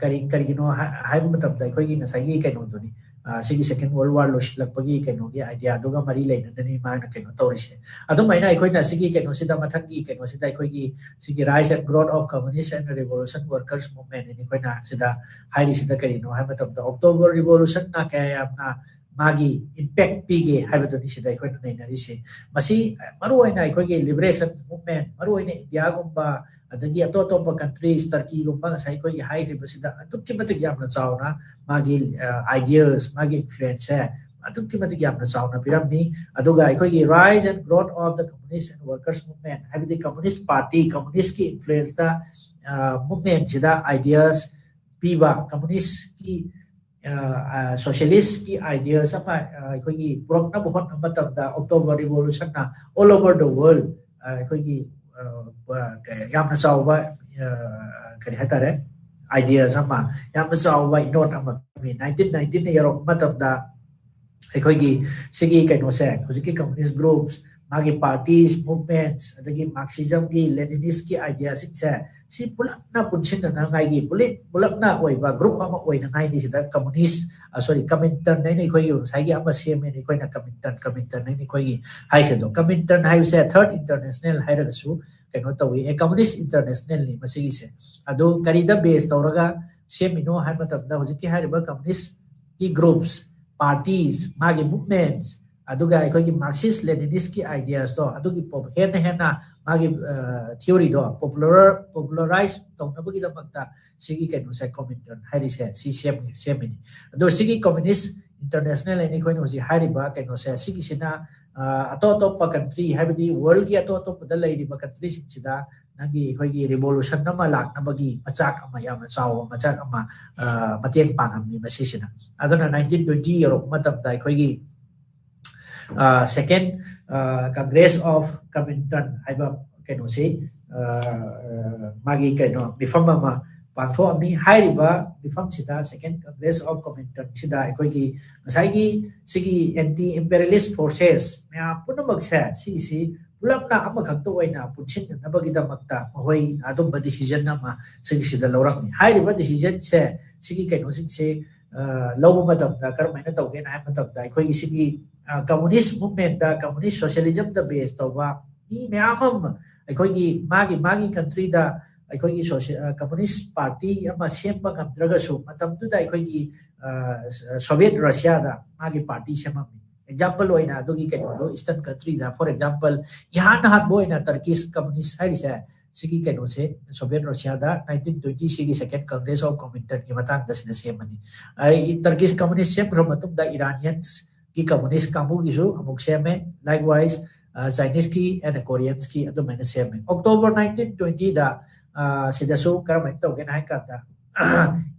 ꯀꯔꯤ ꯀꯔꯤꯒꯤꯅꯣ ꯍꯥꯏꯕ ꯃꯇꯝꯗ ꯑꯩꯈꯣꯏꯒꯤ ꯉꯁꯥꯏꯒꯤ ꯀꯩꯅꯣꯗꯨꯅꯤ, ꯁꯤꯒꯤ ꯁꯦꯀꯦꯟ ꯋꯥꯔꯜ ꯋꯥꯔ ꯂꯣꯏꯁꯤꯜꯂꯛꯄꯒꯤ ꯀꯩꯅꯣꯒꯤ ꯑꯥꯏꯗꯤꯌꯥꯗꯨꯒ ꯃꯔꯤ ꯂꯩꯅꯅꯅꯤ ꯃꯥꯅ ꯀꯩꯅꯣ ꯇꯧꯔꯤꯁꯦ꯫ ꯑꯗꯨꯃꯥꯏꯅ ꯑꯩꯈꯣꯏꯅ ꯁꯤꯒꯤ ꯀꯩꯅꯣꯁꯤꯗ, ꯃꯊꯪꯒꯤ ꯀꯩꯅꯣꯁꯤꯗ ꯑꯩꯈꯣꯏꯒꯤ ꯁꯤꯒꯤ Rise and Growth of Communist and Revolution Workers Movement ꯍꯥꯏꯅ ꯑꯩꯈꯣꯏꯅ ꯁꯤꯗ ꯍꯥꯏꯔꯤꯁꯤꯗ ꯀꯔꯤꯅꯣ ꯍꯥꯏꯕ ꯃꯇꯝꯗ, ꯑꯣꯛꯇꯣꯕꯔ ꯔꯤꯚꯣꯂꯨꯁꯟꯅ ꯀꯌꯥ ꯌꯥꯝꯅ ꯃꯥꯒꯤ ꯏꯝꯄꯦꯛ ꯄꯤꯒꯦ ꯍꯥꯏꯕꯗꯨꯅꯤ ꯁꯤꯗ ꯑꯩꯈꯣꯏꯅ ꯅꯩꯅꯔꯤꯁꯦ꯫ ꯃꯁꯤ ꯃꯔꯨꯑꯣꯏꯅ ꯑꯩꯈꯣꯏꯒꯤ ꯂꯤꯕꯔꯦꯁꯟ ꯃꯨꯚꯃꯦꯟ, ꯃꯔꯨꯑꯣꯏꯅ ꯏꯟꯗꯤꯌꯥꯒꯨꯝꯕ, ꯑꯗꯒꯤ ꯑꯇꯣꯞ ꯑꯇꯣꯞꯄ ꯀꯟꯇ꯭ꯔꯤꯁ, ꯇꯔꯀꯤꯒꯨꯝꯕ, ꯉꯁꯥꯏ ꯑꯩꯈꯣꯏꯒꯤ ꯍꯥꯏꯈ꯭ꯔꯤꯕꯁꯤꯗ ꯑꯗꯨꯛꯀꯤ ꯃꯇꯤꯛ ꯌꯥꯝꯅ ꯆꯥꯎꯅ ꯃꯥꯒꯤ ꯑꯥꯏꯗꯤꯌꯥꯁ, ꯃꯥꯒꯤ ꯏꯟꯐ꯭ꯂꯨꯌꯦꯟꯁꯁꯦ ꯑꯗꯨꯛꯀꯤ ꯃꯇꯤꯛ ꯌꯥꯝꯅ ꯆꯥꯎꯅ ꯄꯤꯔꯝꯃꯤ꯫ ꯑꯗꯨꯒ ꯑꯩꯈꯣꯏꯒꯤ Rise and Growth of the Communist and Workers Movement, ꯍꯥꯏꯕꯗꯤ ꯀꯝꯃꯨꯅꯤꯁ ꯄꯥꯔꯇꯤ, ꯀꯝꯃꯨꯅꯤꯁꯀꯤ ꯏꯟꯐ꯭ꯂꯨꯌꯦꯟꯁꯇ ꯃꯨꯚꯃꯦꯟꯁꯤꯗ ꯑꯥꯏꯗꯤꯌꯥꯁ ꯄꯤꯕ, ꯀꯝꯃꯨꯅꯤꯁꯀꯤ ꯁꯣꯁꯤꯌꯦꯂꯤꯁꯀꯤ ꯑꯥꯏꯗꯤꯌꯥꯁ ꯑꯃ ꯑꯩꯈꯣꯏꯒꯤ ꯄꯨꯔꯛꯅꯕ ꯍꯣꯠꯅꯕ ꯃꯇꯝꯗ, October ꯔꯤꯚꯣꯂꯨꯁꯟꯅ all over the world ꯑꯩꯈꯣꯏꯒꯤ ꯌꯥꯝꯅ ꯆꯥꯎꯕ, ꯀꯔꯤ ꯍꯥꯏꯇꯥꯔꯦ, ꯑꯥꯏꯗꯤꯌꯥꯁ ꯑꯃ, ꯌꯥꯝꯅ ꯆꯥꯎꯕ ꯏꯅꯣꯠ ꯑꯃ ꯄꯤꯔꯝꯃꯤ꯫ ꯅꯥꯏꯟꯇꯤꯟ ꯅꯥꯏꯟꯇꯤꯟꯗ ꯌꯧꯔꯛꯄ ꯃꯇꯝꯗ ꯑꯩꯈꯣꯏꯒꯤ ꯁꯤꯒꯤ ꯀꯩꯅꯣꯁꯦ, ꯍꯧꯖꯤꯛꯀꯤ ꯀꯝꯃꯨꯅꯤꯁ ꯒ꯭ꯔꯨꯞꯁ, ꯃꯥꯒꯤ ꯄꯥꯔꯇꯤꯁ, ꯃꯨꯚꯃꯦꯟꯠꯁ, ꯑꯗꯒꯤ ꯃꯥꯔꯛꯁꯤꯖꯝꯒꯤ, ꯂꯦꯅꯤꯅꯤꯁꯀꯤ ꯑꯥꯏꯗꯤꯌꯥꯁꯤꯡꯁꯦ, ꯁꯤ ꯄꯨꯂꯞꯅ ꯄꯨꯟꯁꯤꯟꯅꯅꯉꯥꯏꯒꯤ, ꯄꯨꯂꯞ, ꯄꯨꯂꯞꯅ ꯑꯣꯏꯕ ꯒ꯭ꯔꯨꯞ ꯑꯃ ꯑꯣꯏꯅꯉꯥꯏꯅꯤ ꯁꯤꯗ ꯀꯝꯃꯨꯅꯤꯁ, ꯁꯣꯔꯤ, ꯀꯃꯤꯟꯇꯔꯟ ꯍꯥꯏꯅ ꯑꯩꯈꯣꯏꯒꯤ ꯉꯁꯥꯏꯒꯤ ꯑꯃ ꯁꯦꯝꯃꯦꯅ ꯑꯩꯈꯣꯏꯅ ꯀꯃꯤꯟꯇꯔꯟ, ꯀꯃꯤꯟꯇꯔꯟ ꯍꯥꯏꯅ ꯑꯩꯈꯣꯏꯒꯤ ꯍꯥꯏꯈ꯭ꯔꯤꯗꯣ꯫ ꯀꯃꯤꯟꯇꯔꯟ ꯍꯥꯏꯕꯁꯦ ꯊꯔꯠ ꯏꯟꯇꯔꯅꯦꯁꯅꯦꯜ ꯍꯥꯏꯔꯒꯁꯨ ꯀꯩꯅꯣ ꯇꯧꯏ, ꯑꯦ, ꯀꯝꯃꯨꯅꯤꯁ ꯏꯟꯇꯔꯅꯦꯁꯅꯦꯜꯅꯤ ꯃꯁꯤꯒꯤꯁꯦ꯫ ꯑꯗꯨ ꯀꯔꯤꯗ ꯕꯦꯁ ꯇꯧꯔꯒ ꯁꯦꯝꯃꯤꯅꯣ ꯍꯥꯏꯕ ꯃꯇꯝꯗ, ꯍꯧꯖꯤꯛꯀꯤ ꯍꯥꯏꯔꯤꯕ ꯀꯝꯃꯨꯅꯤꯁꯀꯤ ꯒ꯭ꯔꯨꯞꯁ, ꯄꯥꯔꯇꯤꯁ, ꯃꯥꯒꯤ ꯃꯨꯚꯃꯦꯟꯠꯁ, ꯑꯗꯨꯒ ꯑꯩꯈꯣꯏꯒꯤ ꯃꯥꯔꯛꯁꯤꯁ ꯂꯦꯅꯤꯅꯤꯁꯀꯤ ꯑꯥꯏꯗꯤꯌꯥꯁꯇꯣ ꯑꯗꯨꯒꯤ ꯄꯣ-, ꯍꯦꯟꯅ ꯍꯦꯟꯅ ꯃꯥꯒꯤ ꯊꯤꯑꯣꯔꯤꯗꯣ ꯄꯣꯄꯨꯂꯔ, ꯄꯣꯄꯨꯂꯔꯥꯏꯁ ꯇꯧꯅꯕꯒꯤꯗꯃꯛꯇ ꯁꯤꯒꯤ ꯀꯩꯅꯣꯁꯦ, ꯀꯣꯃꯤꯟꯇꯔꯟ ꯍꯥꯏꯔꯤꯁꯦ, ꯁꯤ ꯁꯦꯝ-, ꯁꯦꯝꯃꯤꯅꯤ꯫ ꯑꯗꯣ ꯁꯤꯒꯤ ꯀꯝꯃꯨꯅꯤꯁ ꯏꯟꯇꯔꯅꯦꯁꯅꯦꯜ ꯍꯥꯏꯅ ꯑꯩꯈꯣꯏꯅ ꯍꯧꯖꯤꯛ ꯍꯥꯏꯔꯤꯕ ꯀꯩꯅꯣꯁꯦ, ꯁꯤꯒꯤꯁꯤꯅ ꯑꯇꯣꯞ ꯑꯇꯣꯞꯄ ꯀꯟꯇ꯭ꯔꯤ, ꯍꯥꯏꯕꯗꯤ ꯋꯥꯔꯜꯒꯤ ꯑꯇꯣꯞ ꯑꯇꯣꯞꯄꯗ ꯂꯩꯔꯤꯕ ꯀꯟꯇ꯭ꯔꯤꯁꯤꯡꯁꯤꯗ ꯅꯪꯒꯤ ꯑꯩꯈꯣꯏꯒꯤ ꯔꯤꯚꯣꯂꯨꯁꯟ ꯑꯃ ꯂꯥꯛꯅꯕꯒꯤ ꯃꯆꯥꯛ ꯑꯃ, ꯌꯥꯝꯅ ꯆꯥꯎꯕ ꯃꯆꯥꯛ ꯑꯃ, ꯑ, ꯃꯇꯦꯡ ꯄꯥꯡꯉꯝꯃꯤ ꯃꯁꯤꯁꯤꯅ꯫ ꯑꯗꯨꯅ ꯅꯥꯏꯟꯇꯤꯟ ꯇ꯭ꯋꯦꯟꯇꯤ ꯌꯧꯔꯛꯄ ꯃꯇꯝꯗ ꯑꯩꯈꯣꯏꯒꯤ, ꯑ, Second, ꯑ, Congress of Comintern ꯍꯥꯏꯕ ꯀꯩꯅꯣꯁꯤ, ꯑ, ꯑ, ꯃꯥꯒꯤ ꯀꯩꯅꯣ ꯃꯤꯐꯝ ꯑꯃ ꯄꯥꯡꯊꯣꯛꯑꯝꯃꯤ꯫ ꯍꯥꯏꯔꯤꯕ ꯃꯤꯐꯝꯁꯤꯗ, Second Congress of Cominternꯁꯤꯗ, ꯑꯩꯈꯣꯏꯒꯤ ꯉꯁꯥꯏꯒꯤ ꯁꯤꯒꯤ anti imperialist forces ꯃꯌꯥꯝ ꯄꯨꯝꯅꯃꯛꯁꯦ, ꯁꯤꯒꯤꯁꯤ ꯄꯨꯂꯞꯅ ꯑꯃꯈꯛꯇ ꯑꯣꯏꯅ ꯄꯨꯟꯁꯤꯟꯅꯅꯕꯒꯤꯗꯃꯛꯇ ꯃꯈꯣꯏ ꯑꯗꯨꯝꯕ decision ꯑꯃ ꯁꯤꯒꯤꯁꯤꯗ ꯂꯧꯔꯝꯃꯤ꯫ ꯍꯥꯏꯔꯤꯕ decisionꯁꯦ, ꯁꯤꯒꯤ ꯀꯩꯅꯣꯁꯤꯡꯁꯦ, ꯑ, ꯂꯧꯕ ꯃꯇꯝꯗ ꯀꯔꯝꯍꯥꯏꯅ ꯇꯧꯒꯦꯅ ꯍꯥꯏꯕ ꯃꯇꯝꯗ, ꯑꯩꯈꯣꯏꯒꯤ ꯁꯤꯒꯤ, ꯑ, communist movementꯇ, communist socialismꯗ base ꯇꯧꯕ ꯃꯤ ꯃꯌꯥꯝ ꯑꯃ, ꯑꯩꯈꯣꯏꯒꯤ ꯃꯥꯒꯤ, ꯃꯥꯒꯤ countryꯗ ꯑꯩꯈꯣꯏꯒꯤ ꯁꯣꯁꯤ-, ꯑ, communist party ꯑꯃ ꯁꯦꯝꯕ ꯉꯝꯗ꯭ꯔꯒꯁꯨ, ꯃꯇꯝꯗꯨꯗ ꯑꯩꯈꯣꯏꯒꯤ, ꯑ, Soviet Russiaꯗ ꯃꯥꯒꯤ party ꯁꯦꯝꯃꯝꯃꯤ꯫ Example ꯑꯣꯏꯅ ꯑꯗꯨꯒꯤ ꯀꯩꯅꯣꯗꯣ, Eastern countryꯗ, for example, ꯏꯍꯥꯟ ꯍꯥꯟꯕ ꯑꯣꯏꯅ Turkish communist ꯍꯥꯏꯔꯤꯁꯦ, ꯁꯤꯒꯤ ꯀꯩꯅꯣꯁꯦ, Soviet Russiaꯗ nineteen twenty ꯁꯤꯒꯤ Second Congress of Cominternꯒꯤ ꯃꯇꯥꯡꯗ ꯁꯤꯗ ꯁꯦꯝꯕꯅꯤ꯫ ꯑꯩ Turkish communist ꯁꯦꯝꯈ꯭ꯔ ꯃꯇꯨꯡꯗ, Iraniansꯀꯤ communist ꯀꯥꯡꯕꯨꯒꯤꯁꯨ ꯑꯃꯨꯛ ꯁꯦꯝꯃꯦ꯫ Likewise, ꯑ, Chineseꯀꯤ and Koreansꯀꯤ ꯑꯗꯨꯃꯥꯏꯅ ꯁꯦꯝꯃꯦ꯫ October nineteen twentyꯗ, ꯑ, ꯁꯤꯗꯁꯨ ꯀꯔꯝꯍꯥꯏꯅ ꯇꯧꯒꯦꯅ ꯍꯥꯏ ꯀꯥꯟꯗ,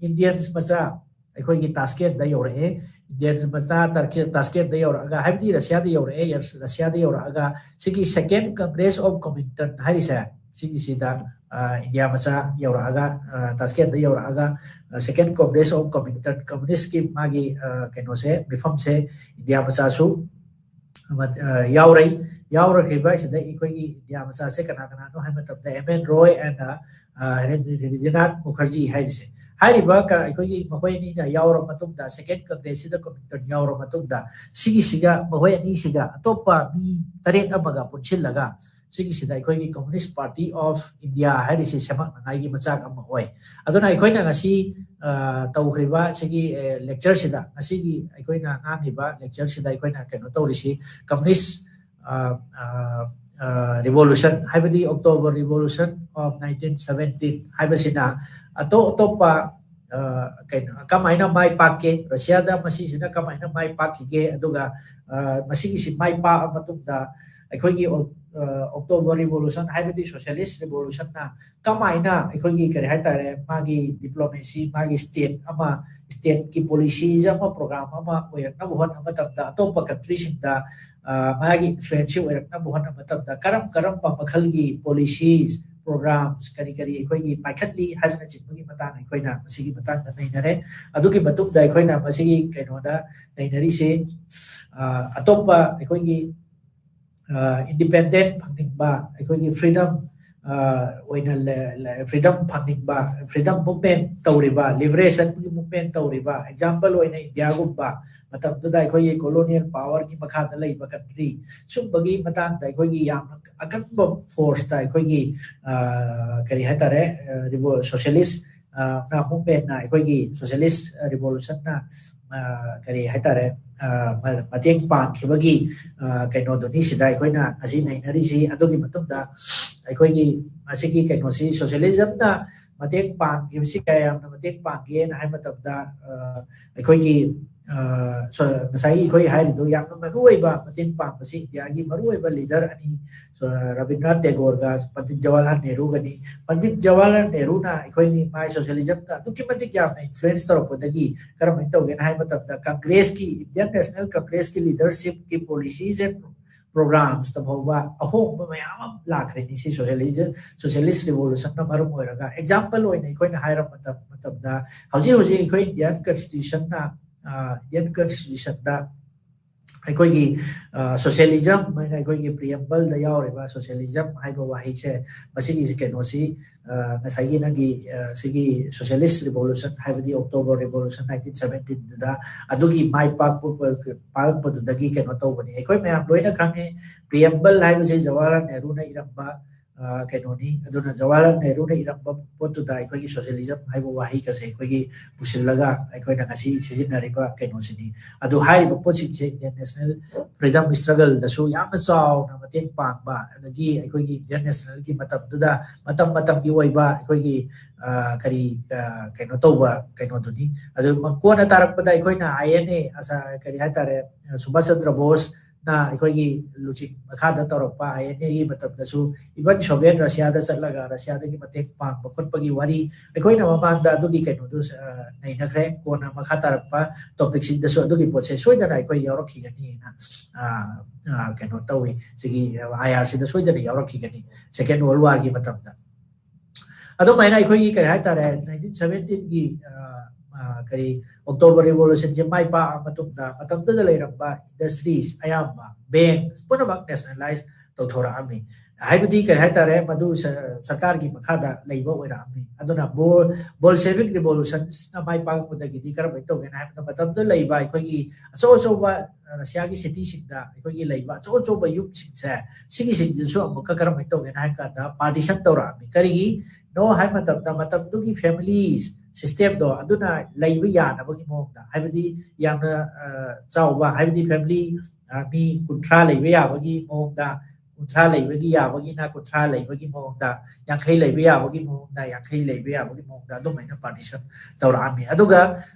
Indians ꯃꯆꯥ ꯑꯩꯈꯣꯏꯒꯤ Tashkentꯗ ꯌꯧꯔꯛꯑꯦ꯫ Indians ꯃꯆꯥ Turkey, Tashkentꯗ ꯌꯧꯔꯛꯑꯒ, ꯍꯥꯏꯕꯗꯤ Russiaꯗ ꯌꯧꯔꯛꯑꯦ, Russiaꯗ ꯌꯧꯔꯛꯑꯒ ꯁꯤꯒꯤ Second Congress of Comintern ꯍꯥꯏꯔꯤꯁꯦ, ꯁꯤꯒꯤꯁꯤꯗ, ꯑ, India ꯃꯆꯥ ꯌꯧꯔꯛꯑꯒ, ꯑ, Tashkentꯗ ꯌꯧꯔꯛꯑꯒ, ꯑ, Second Congress of Comintern, communistꯀꯤ ꯃꯥꯒꯤ, ꯑ, ꯀꯩꯅꯣꯁꯦ, ꯃꯤꯐꯝꯁꯦ India ꯃꯆꯥꯁꯨ ꯑꯃ, ꯑ, ꯌꯥꯎꯔꯩ-, ꯌꯥꯎꯔꯛꯈ꯭ꯔꯤꯕ ꯑꯁꯤꯗ ꯑꯩꯈꯣꯏꯒꯤ India ꯃꯆꯥꯁꯦ ꯀꯅꯥ ꯀꯅꯥꯅꯣ ꯍꯥꯏꯕ ꯃꯇꯝꯗ, M N Roy and, ꯑ, ꯑ, Rabindranath Mukherjee ꯍꯥꯏꯔꯤꯁꯦ꯫ ꯍꯥꯏꯔꯤꯕ ꯀ-, ꯑꯩꯈꯣꯏꯒꯤ ꯃꯈꯣꯏ ꯑꯅꯤꯅ ꯌꯥꯎꯔꯕ ꯃꯇꯨꯡꯗ, Second Congressꯁꯤꯗ Comintern ꯌꯥꯎꯔꯕ ꯃꯇꯨꯡꯗ, ꯁꯤꯒꯤꯁꯤꯒ ꯃꯈꯣꯏ ꯑꯅꯤꯁꯤꯒ ꯑꯇꯣꯞꯄ ꯃꯤ ꯇꯔꯦꯠ ꯑꯃꯒ ꯄꯨꯟꯁꯤꯜꯂꯒ, ꯁꯤꯒꯤꯁꯤꯗ ꯑꯩꯈꯣꯏꯒꯤ Communist Party of India ꯍꯥꯏꯔꯤꯁꯤ ꯁꯦꯝꯃꯛꯅꯉꯥꯏꯒꯤ ꯃꯆꯥꯛ ꯑꯃ ꯑꯣꯏ꯫ ꯑꯗꯨꯅ ꯑꯩꯈꯣꯏꯅ ꯉꯁꯤ, ꯑ, ꯇꯧꯈ꯭ꯔꯤꯕ ꯁꯤꯒꯤ, ꯑ, lectureꯁꯤꯗ, ꯉꯁꯤꯒꯤ ꯑꯩꯈꯣꯏꯅ ꯉꯥꯡꯂꯤꯕ lectureꯁꯤꯗ ꯑꯩꯈꯣꯏꯅ ꯀꯩꯅꯣ ꯇꯧꯔꯤꯁꯤ, communist, ꯑ, ꯑ, ꯑ, revolution, ꯍꯥꯏꯕꯗꯤ October Revolution of nineteen seventeen ꯍꯥꯏꯕꯁꯤꯅ ꯑꯇꯣꯞ ꯑꯇꯣꯞꯄ, ꯑ, ꯀꯩꯅꯣ, ꯀꯃꯥꯏꯅ ꯃꯥꯏ ꯄꯥꯛꯀꯦ, ꯔꯁꯤꯌꯥꯗ ꯃꯁꯤꯁꯤꯅ ꯀꯃꯥꯏꯅ ꯃꯥꯏ ꯄꯥꯛꯈꯤꯒꯦ, ꯑꯗꯨꯒ, ꯑ, ꯃꯁꯤꯒꯤꯁꯤ ꯃꯥꯏ ꯄꯥꯛꯑ ꯃꯇꯨꯡꯗ ꯑꯩꯈꯣꯏꯒꯤ ꯑꯣꯛ-, ꯑ, October Revolution, ꯍꯥꯏꯕꯗꯤ Socialist Revolutionꯅ ꯀꯃꯥꯏꯅ ꯑꯩꯈꯣꯏꯒꯤ, ꯀꯔꯤ ꯍꯥꯏꯇꯥꯔꯦ, ꯃꯥꯒꯤ diplomacy, ꯃꯥꯒꯤ state ꯑꯃ, stateꯀꯤ policies ꯑꯃ, program ꯑꯃ ꯑꯣꯏꯔꯛꯅꯕ ꯍꯣꯠꯅꯕ ꯃꯇꯝꯗ, ꯑꯇꯣꯞꯄ countryꯁꯤꯡꯗ, ꯑ, ꯃꯥꯒꯤ influence ꯑꯣꯏꯔꯛꯅꯕ ꯍꯣꯠꯅꯕ ꯃꯇꯝꯗ, ꯀꯔꯝ ꯀꯔꯝꯕ ꯃꯈꯜꯒꯤ policies, programs ꯀꯔꯤ ꯀꯔꯤ ꯑꯩꯈꯣꯏꯒꯤ ꯄꯥꯏꯈꯠꯂꯤ ꯍꯥꯏꯕꯅꯆꯤꯡꯕꯒꯤ ꯃꯇꯥꯡ ꯑꯩꯈꯣꯏꯅ ꯃꯁꯤꯒꯤ ꯃꯇꯥꯡꯗ ꯅꯩꯅꯔꯦ꯫ ꯑꯗꯨꯒꯤ ꯃꯇꯨꯡꯗ ꯑꯩꯈꯣꯏꯅ ꯃꯁꯤꯒꯤ ꯀꯩꯅꯣꯗ ꯅꯩꯅꯔꯤꯁꯦ, ꯑ, ꯑꯇꯣꯞꯄ ꯑꯩꯈꯣꯏꯒꯤ, ꯑ, independent ꯐꯪꯅꯤꯡꯕ, ꯑꯩꯈꯣꯏꯒꯤ freedom, ꯑ, ꯑꯣꯏꯅ ꯂ-, ꯂ-, freedom ꯐꯪꯅꯤꯡꯕ, freedom movement ꯇꯧꯔꯤꯕ, liberation movement ꯇꯧꯔꯤꯕ, example ꯑꯣꯏꯅ ꯏꯟꯗꯤꯌꯥꯒꯨꯝꯕ ꯃꯇꯝꯗꯨꯗ ꯑꯩꯈꯣꯏꯒꯤ colonial powerꯒꯤ ꯃꯈꯥꯗ ꯂꯩꯕ country, ꯁꯨꯝꯕꯒꯤ ꯃꯇꯥꯡꯗ ꯑꯩꯈꯣꯏꯒꯤ ꯌꯥꯝꯅ ꯑꯀꯟꯕ forceꯇ ꯑꯩꯈꯣꯏꯒꯤ, ꯑ, ꯀꯔꯤ ꯍꯥꯏꯇꯥꯔꯦ, ꯑ, ꯔꯤꯕꯣ-, socialist, ꯑ, movementꯅ, ꯑꯩꯈꯣꯏꯒꯤ socialist revolutionꯅ, ꯑ, ꯀꯔꯤ ꯍꯥꯏꯇꯥꯔꯦ, ꯑ, ꯃ-, ꯃꯇꯦꯡ ꯄꯥꯡꯈꯤꯕꯒꯤ, ꯑ, ꯀꯩꯅꯣꯗꯨꯅꯤ ꯁꯤꯗ ꯑꯩꯈꯣꯏꯅ ꯉꯁꯤ ꯅꯩꯅꯔꯤꯁꯤ꯫ ꯑꯗꯨꯒꯤ ꯃꯇꯨꯡꯗ ꯑꯩꯈꯣꯏꯒꯤ ꯃꯁꯤꯒꯤ ꯀꯩꯅꯣꯁꯤ, socialismꯅ ꯃꯇꯦꯡ ꯄꯥꯡꯈꯤꯕꯁꯤ ꯀꯌꯥ ꯌꯥꯝꯅ ꯃꯇꯦꯡ ꯄꯥꯡꯒꯦꯅ ꯍꯥꯏ ꯃꯇꯝꯗ, ꯑ, ꯑꯩꯈꯣꯏꯒꯤ, ꯑ, ꯁꯣ-, ꯉꯁꯥꯏꯒꯤ ꯑꯩꯈꯣꯏ ꯍꯥꯏꯔꯤꯗꯣ ꯌꯥꯝꯅ ꯃꯔꯨꯑꯣꯏꯕ ꯃꯇꯦꯡ ꯄꯥꯡꯕꯁꯤ ꯏꯟꯗꯤꯌꯥꯒꯤ ꯃꯔꯨꯑꯣꯏꯕ leader ꯑꯅꯤ, ꯁꯣ-, ꯔꯕꯤꯟꯗ꯭ꯔꯅꯥꯊ ꯇꯦꯒꯣꯔꯒ ꯄꯟꯗꯤꯠ ꯖꯋꯥꯍꯔꯂꯥꯜ ꯅꯦꯍꯔꯨꯒꯅꯤ꯫ ꯄꯟꯗꯤꯠ ꯖꯋꯥꯍꯔꯂꯥꯜ ꯅꯦꯍꯔꯨꯅ ꯑꯩꯈꯣꯏꯒꯤ ꯃꯥꯏ socialismꯗ ꯑꯗꯨꯛꯀꯤ ꯃꯇꯤꯛ ꯌꯥꯝꯅ influence ꯇꯧꯔꯛꯄꯗꯒꯤ ꯀꯔꯝꯍꯥꯏꯅ ꯇꯧꯒꯦꯅ ꯍꯥꯏꯕ ꯃꯇꯝꯗ, Congressꯀꯤ, Indian National Congressꯀꯤ leadershipꯀꯤ policies and programsꯇ ꯐꯥꯎꯕ ꯑꯍꯣꯡꯕ ꯃꯌꯥꯝ ꯑꯃ ꯂꯥꯛꯈ꯭ꯔꯦꯅꯤ, ꯁꯤ socialism, socialist revolutionꯅ ꯃꯔꯝ ꯑꯣꯏꯔꯒ꯫ Example ꯑꯣꯏꯅ ꯑꯩꯈꯣꯏꯅ ꯍꯥꯏꯔ ꯃꯇꯝ-, ꯃꯇꯝꯗ, ꯍꯧꯖꯤꯛ ꯍꯧꯖꯤꯛ ꯑꯩꯈꯣꯏ Indian Constitutionꯅ, ꯑ, Indian Constitutionꯗ ꯑꯩꯈꯣꯏꯒꯤ, ꯑ, socialism ꯍꯥꯏꯅ ꯑꯩꯈꯣꯏꯒꯤ preambleꯗ ꯌꯥꯎꯔꯤꯕ socialism ꯍꯥꯏꯕ ꯋꯥꯍꯩꯁꯦ, ꯃꯁꯤꯒꯤ ꯀꯩꯅꯣꯁꯤ, ꯑ, ꯉꯁꯥꯏꯒꯤ ꯅꯪꯒꯤ, ꯑ, ꯁꯤꯒꯤ socialist revolution, ꯍꯥꯏꯕꯗꯤ October Revolution nineteen seventeenꯗꯨꯗ, ꯑꯗꯨꯒꯤ ꯃꯥꯏ ꯄꯥꯛꯄ, ꯄꯥꯛꯂꯛꯄꯗꯨꯗꯒꯤ ꯀꯩꯅꯣ ꯇꯧꯕꯅꯤ꯫ ꯑꯩꯈꯣꯏ ꯃꯌꯥꯝ ꯂꯣꯏꯅ ꯈꯪꯉꯦ, preamble ꯍꯥꯏꯕꯁꯤ ꯖꯋꯥꯍꯔꯂꯥꯜ ꯅꯦꯍꯔꯨꯅ ꯏꯔꯝꯕ, ꯑ, ꯀꯩꯅꯣꯅꯤ꯫ ꯑꯗꯨꯅ ꯖꯋꯥꯍꯔꯂꯥꯜ ꯅꯦꯍꯔꯨꯅ ꯏꯔꯝꯕ ꯄꯣꯠꯇꯨꯗ ꯑꯩꯈꯣꯏꯒꯤ socialism ꯍꯥꯏꯕ ꯋꯥꯍꯩꯒꯁꯦ ꯑꯩꯈꯣꯏꯒꯤ ꯄꯨꯁꯤꯜꯂꯒ ꯑꯩꯈꯣꯏꯅ ꯉꯁꯤ ꯁꯤꯖꯤꯟꯅꯔꯤꯕ ꯀꯩꯅꯣꯁꯤꯅꯤ꯫ ꯑꯗꯨ ꯍꯥꯏꯔꯤꯕ ꯄꯣꯠꯁꯤꯡꯁꯦ Indian National Freedom Struggleꯗꯁꯨ ꯌꯥꯝꯅ ꯆꯥꯎꯅ ꯃꯇꯦꯡ ꯄꯥꯡꯕ, ꯑꯗꯒꯤ ꯑꯩꯈꯣꯏꯒꯤ Indian Nationalꯒꯤ ꯃꯇꯝꯗꯨꯗ ꯃꯇꯝ ꯃꯇꯝꯒꯤ ꯑꯣꯏꯕ ꯑꯩꯈꯣꯏꯒꯤ, ꯑ, ꯀꯔꯤ, ꯑ, ꯀꯩꯅꯣ ꯇꯧꯕ ꯀꯩꯅꯣꯗꯨꯅꯤ꯫ ꯑꯗꯨ ꯃ-, ꯀꯣꯟꯅ ꯇꯥꯔꯛꯄꯗ ꯑꯩꯈꯣꯏꯅ INA, ꯑꯁꯥ-, ꯀꯔꯤ ꯍꯥꯏꯇꯥꯔꯦ, ꯁꯨꯚꯥꯁ ꯆꯟꯗ꯭ꯔ ꯕꯣꯁ, ꯅ ꯑꯩꯈꯣꯏꯒꯤ ꯂꯨꯆꯤꯡ ꯃꯈꯥꯗ ꯇꯧꯔꯛꯄ ꯑꯥꯏ ꯑꯦꯟ ꯑꯦꯒꯤ ꯃꯇꯝꯗꯁꯨ, even Soviet Russiaꯗ ꯆꯠꯂꯒ Russiaꯗꯒꯤ ꯃꯇꯦꯡ ꯄꯥꯡꯕ ꯈꯣꯠꯄꯒꯤ ꯋꯥꯔꯤ ꯑꯩꯈꯣꯏꯅ ꯃꯃꯥꯡꯗ ꯑꯗꯨꯒꯤ ꯀꯩꯅꯣꯗꯨ, ꯑ, ꯅꯩꯅꯈ꯭ꯔꯦ꯫ ꯀꯣꯟꯅ ꯃꯈꯥ ꯇꯥꯔꯛꯄ topicꯁꯤꯡꯗꯁꯨ ꯑꯗꯨꯒꯤ ꯄꯣꯠꯁꯦ ꯁꯣꯏꯗꯅ ꯑꯩꯈꯣꯏ ꯌꯥꯎꯔꯛꯈꯤꯒꯅꯤꯅ, ꯑ, ꯑ, ꯀꯩꯅꯣ ꯇꯧꯏ꯫ ꯁꯤꯒꯤ, ꯑ, IRꯁꯤꯗ ꯁꯣꯏꯗꯅ ꯌꯥꯎꯔꯛꯈꯤꯒꯅꯤ, Second World Warꯒꯤ ꯃꯇꯝꯗ꯫ ꯑꯗꯨꯃꯥꯏꯅ ꯑꯩꯈꯣꯏꯒꯤ ꯀꯔꯤ ꯍꯥꯏꯇꯥꯔꯦ, nineteen seventeenꯒꯤ, ꯑ, ꯑ, ꯀꯔꯤ, October Revolutionꯁꯦ ꯃꯥꯏ ꯄꯥꯛꯑ ꯃꯇꯨꯡꯗ ꯃꯇꯝꯗꯨꯗ ꯂꯩꯔꯝꯕ industries ꯑꯌꯥꯝꯕ, banks ꯄꯨꯝꯅꯃꯛ nationalize ꯇꯧꯊꯣꯔꯛꯑꯝꯃꯤ꯫ ꯍꯥꯏꯕꯗꯤ ꯀꯔꯤ ꯍꯥꯏꯇꯥꯔꯦ, ꯃꯗꯨ ꯁ-, ꯁꯔꯀꯥꯔꯒꯤ ꯃꯈꯥꯗ ꯂꯩꯕ ꯑꯣꯏꯔꯛꯑꯝꯃꯤ꯫ ꯑꯗꯨꯅ Bol-, Bolshevik Revolutionꯁꯅ ꯃꯥꯏ ꯄꯥꯛꯂꯛꯄꯗꯒꯤꯗꯤ ꯀꯔꯝꯍꯥꯏꯅ ꯇꯧꯒꯦꯅ ꯍꯥꯏꯕꯗ, ꯃꯇꯝꯗꯨꯗ ꯂꯩꯕ ꯑꯩꯈꯣꯏꯒꯤ ꯑꯆꯧ ꯑꯆꯧꯕ, ꯑ, ꯔꯁꯤꯌꯥꯒꯤ cityꯁꯤꯡꯗ ꯑꯩꯈꯣꯏꯒꯤ ꯂꯩꯕ ꯑꯆꯧ ꯑꯆꯧꯕ ꯌꯨꯝꯁꯤꯡꯁꯦ, ꯁꯤꯒꯤꯁꯤꯡꯁꯤꯁꯨ ꯑꯃꯨꯛꯀ ꯀꯔꯝꯍꯥꯏꯅ ꯇꯧꯒꯦꯅ ꯍꯥꯏꯕ ꯀꯥꯟꯗ, partition ꯇꯧꯔꯛꯑꯝꯃꯤ꯫ ꯀꯔꯤꯒꯤꯅꯣ ꯍꯥꯏꯕ ꯃꯇꯝꯗ, ꯃꯇꯝꯗꯨꯒꯤ families systemꯗꯣ ꯑꯗꯨꯅ ꯂꯩꯕ ꯌꯥꯅꯕꯒꯤ ꯃꯑꯣꯡꯗ, ꯍꯥꯏꯕꯗꯤ ꯌꯥꯝꯅ, ꯑ, ꯆꯥꯎꯕ, ꯍꯥꯏꯕꯗꯤ family, ꯑ, ꯃꯤ ꯀꯨꯟꯊ꯭ꯔꯥ ꯂꯩꯕ ꯌꯥꯕꯒꯤ ꯃꯑꯣꯡꯗ, ꯀꯨꯟꯊ꯭ꯔꯥ ꯂꯩꯕꯒꯤ ꯌꯥꯕꯒꯤꯅ ꯀꯨꯟꯊ꯭ꯔꯥ ꯂꯩꯕꯒꯤ ꯃꯑꯣꯡꯗ, ꯌꯥꯡꯈꯩ ꯂꯩꯕ ꯌꯥꯕꯒꯤ ꯃꯑꯣꯡꯗ ꯌꯥꯡꯈꯩ ꯂꯩꯕ ꯌꯥꯕꯒꯤ ꯃꯑꯣꯡꯗ ꯑꯗꯨꯃꯥꯏꯅ partition ꯇꯧꯔꯛꯑꯝꯃꯤ꯫ ꯑꯗꯨꯒ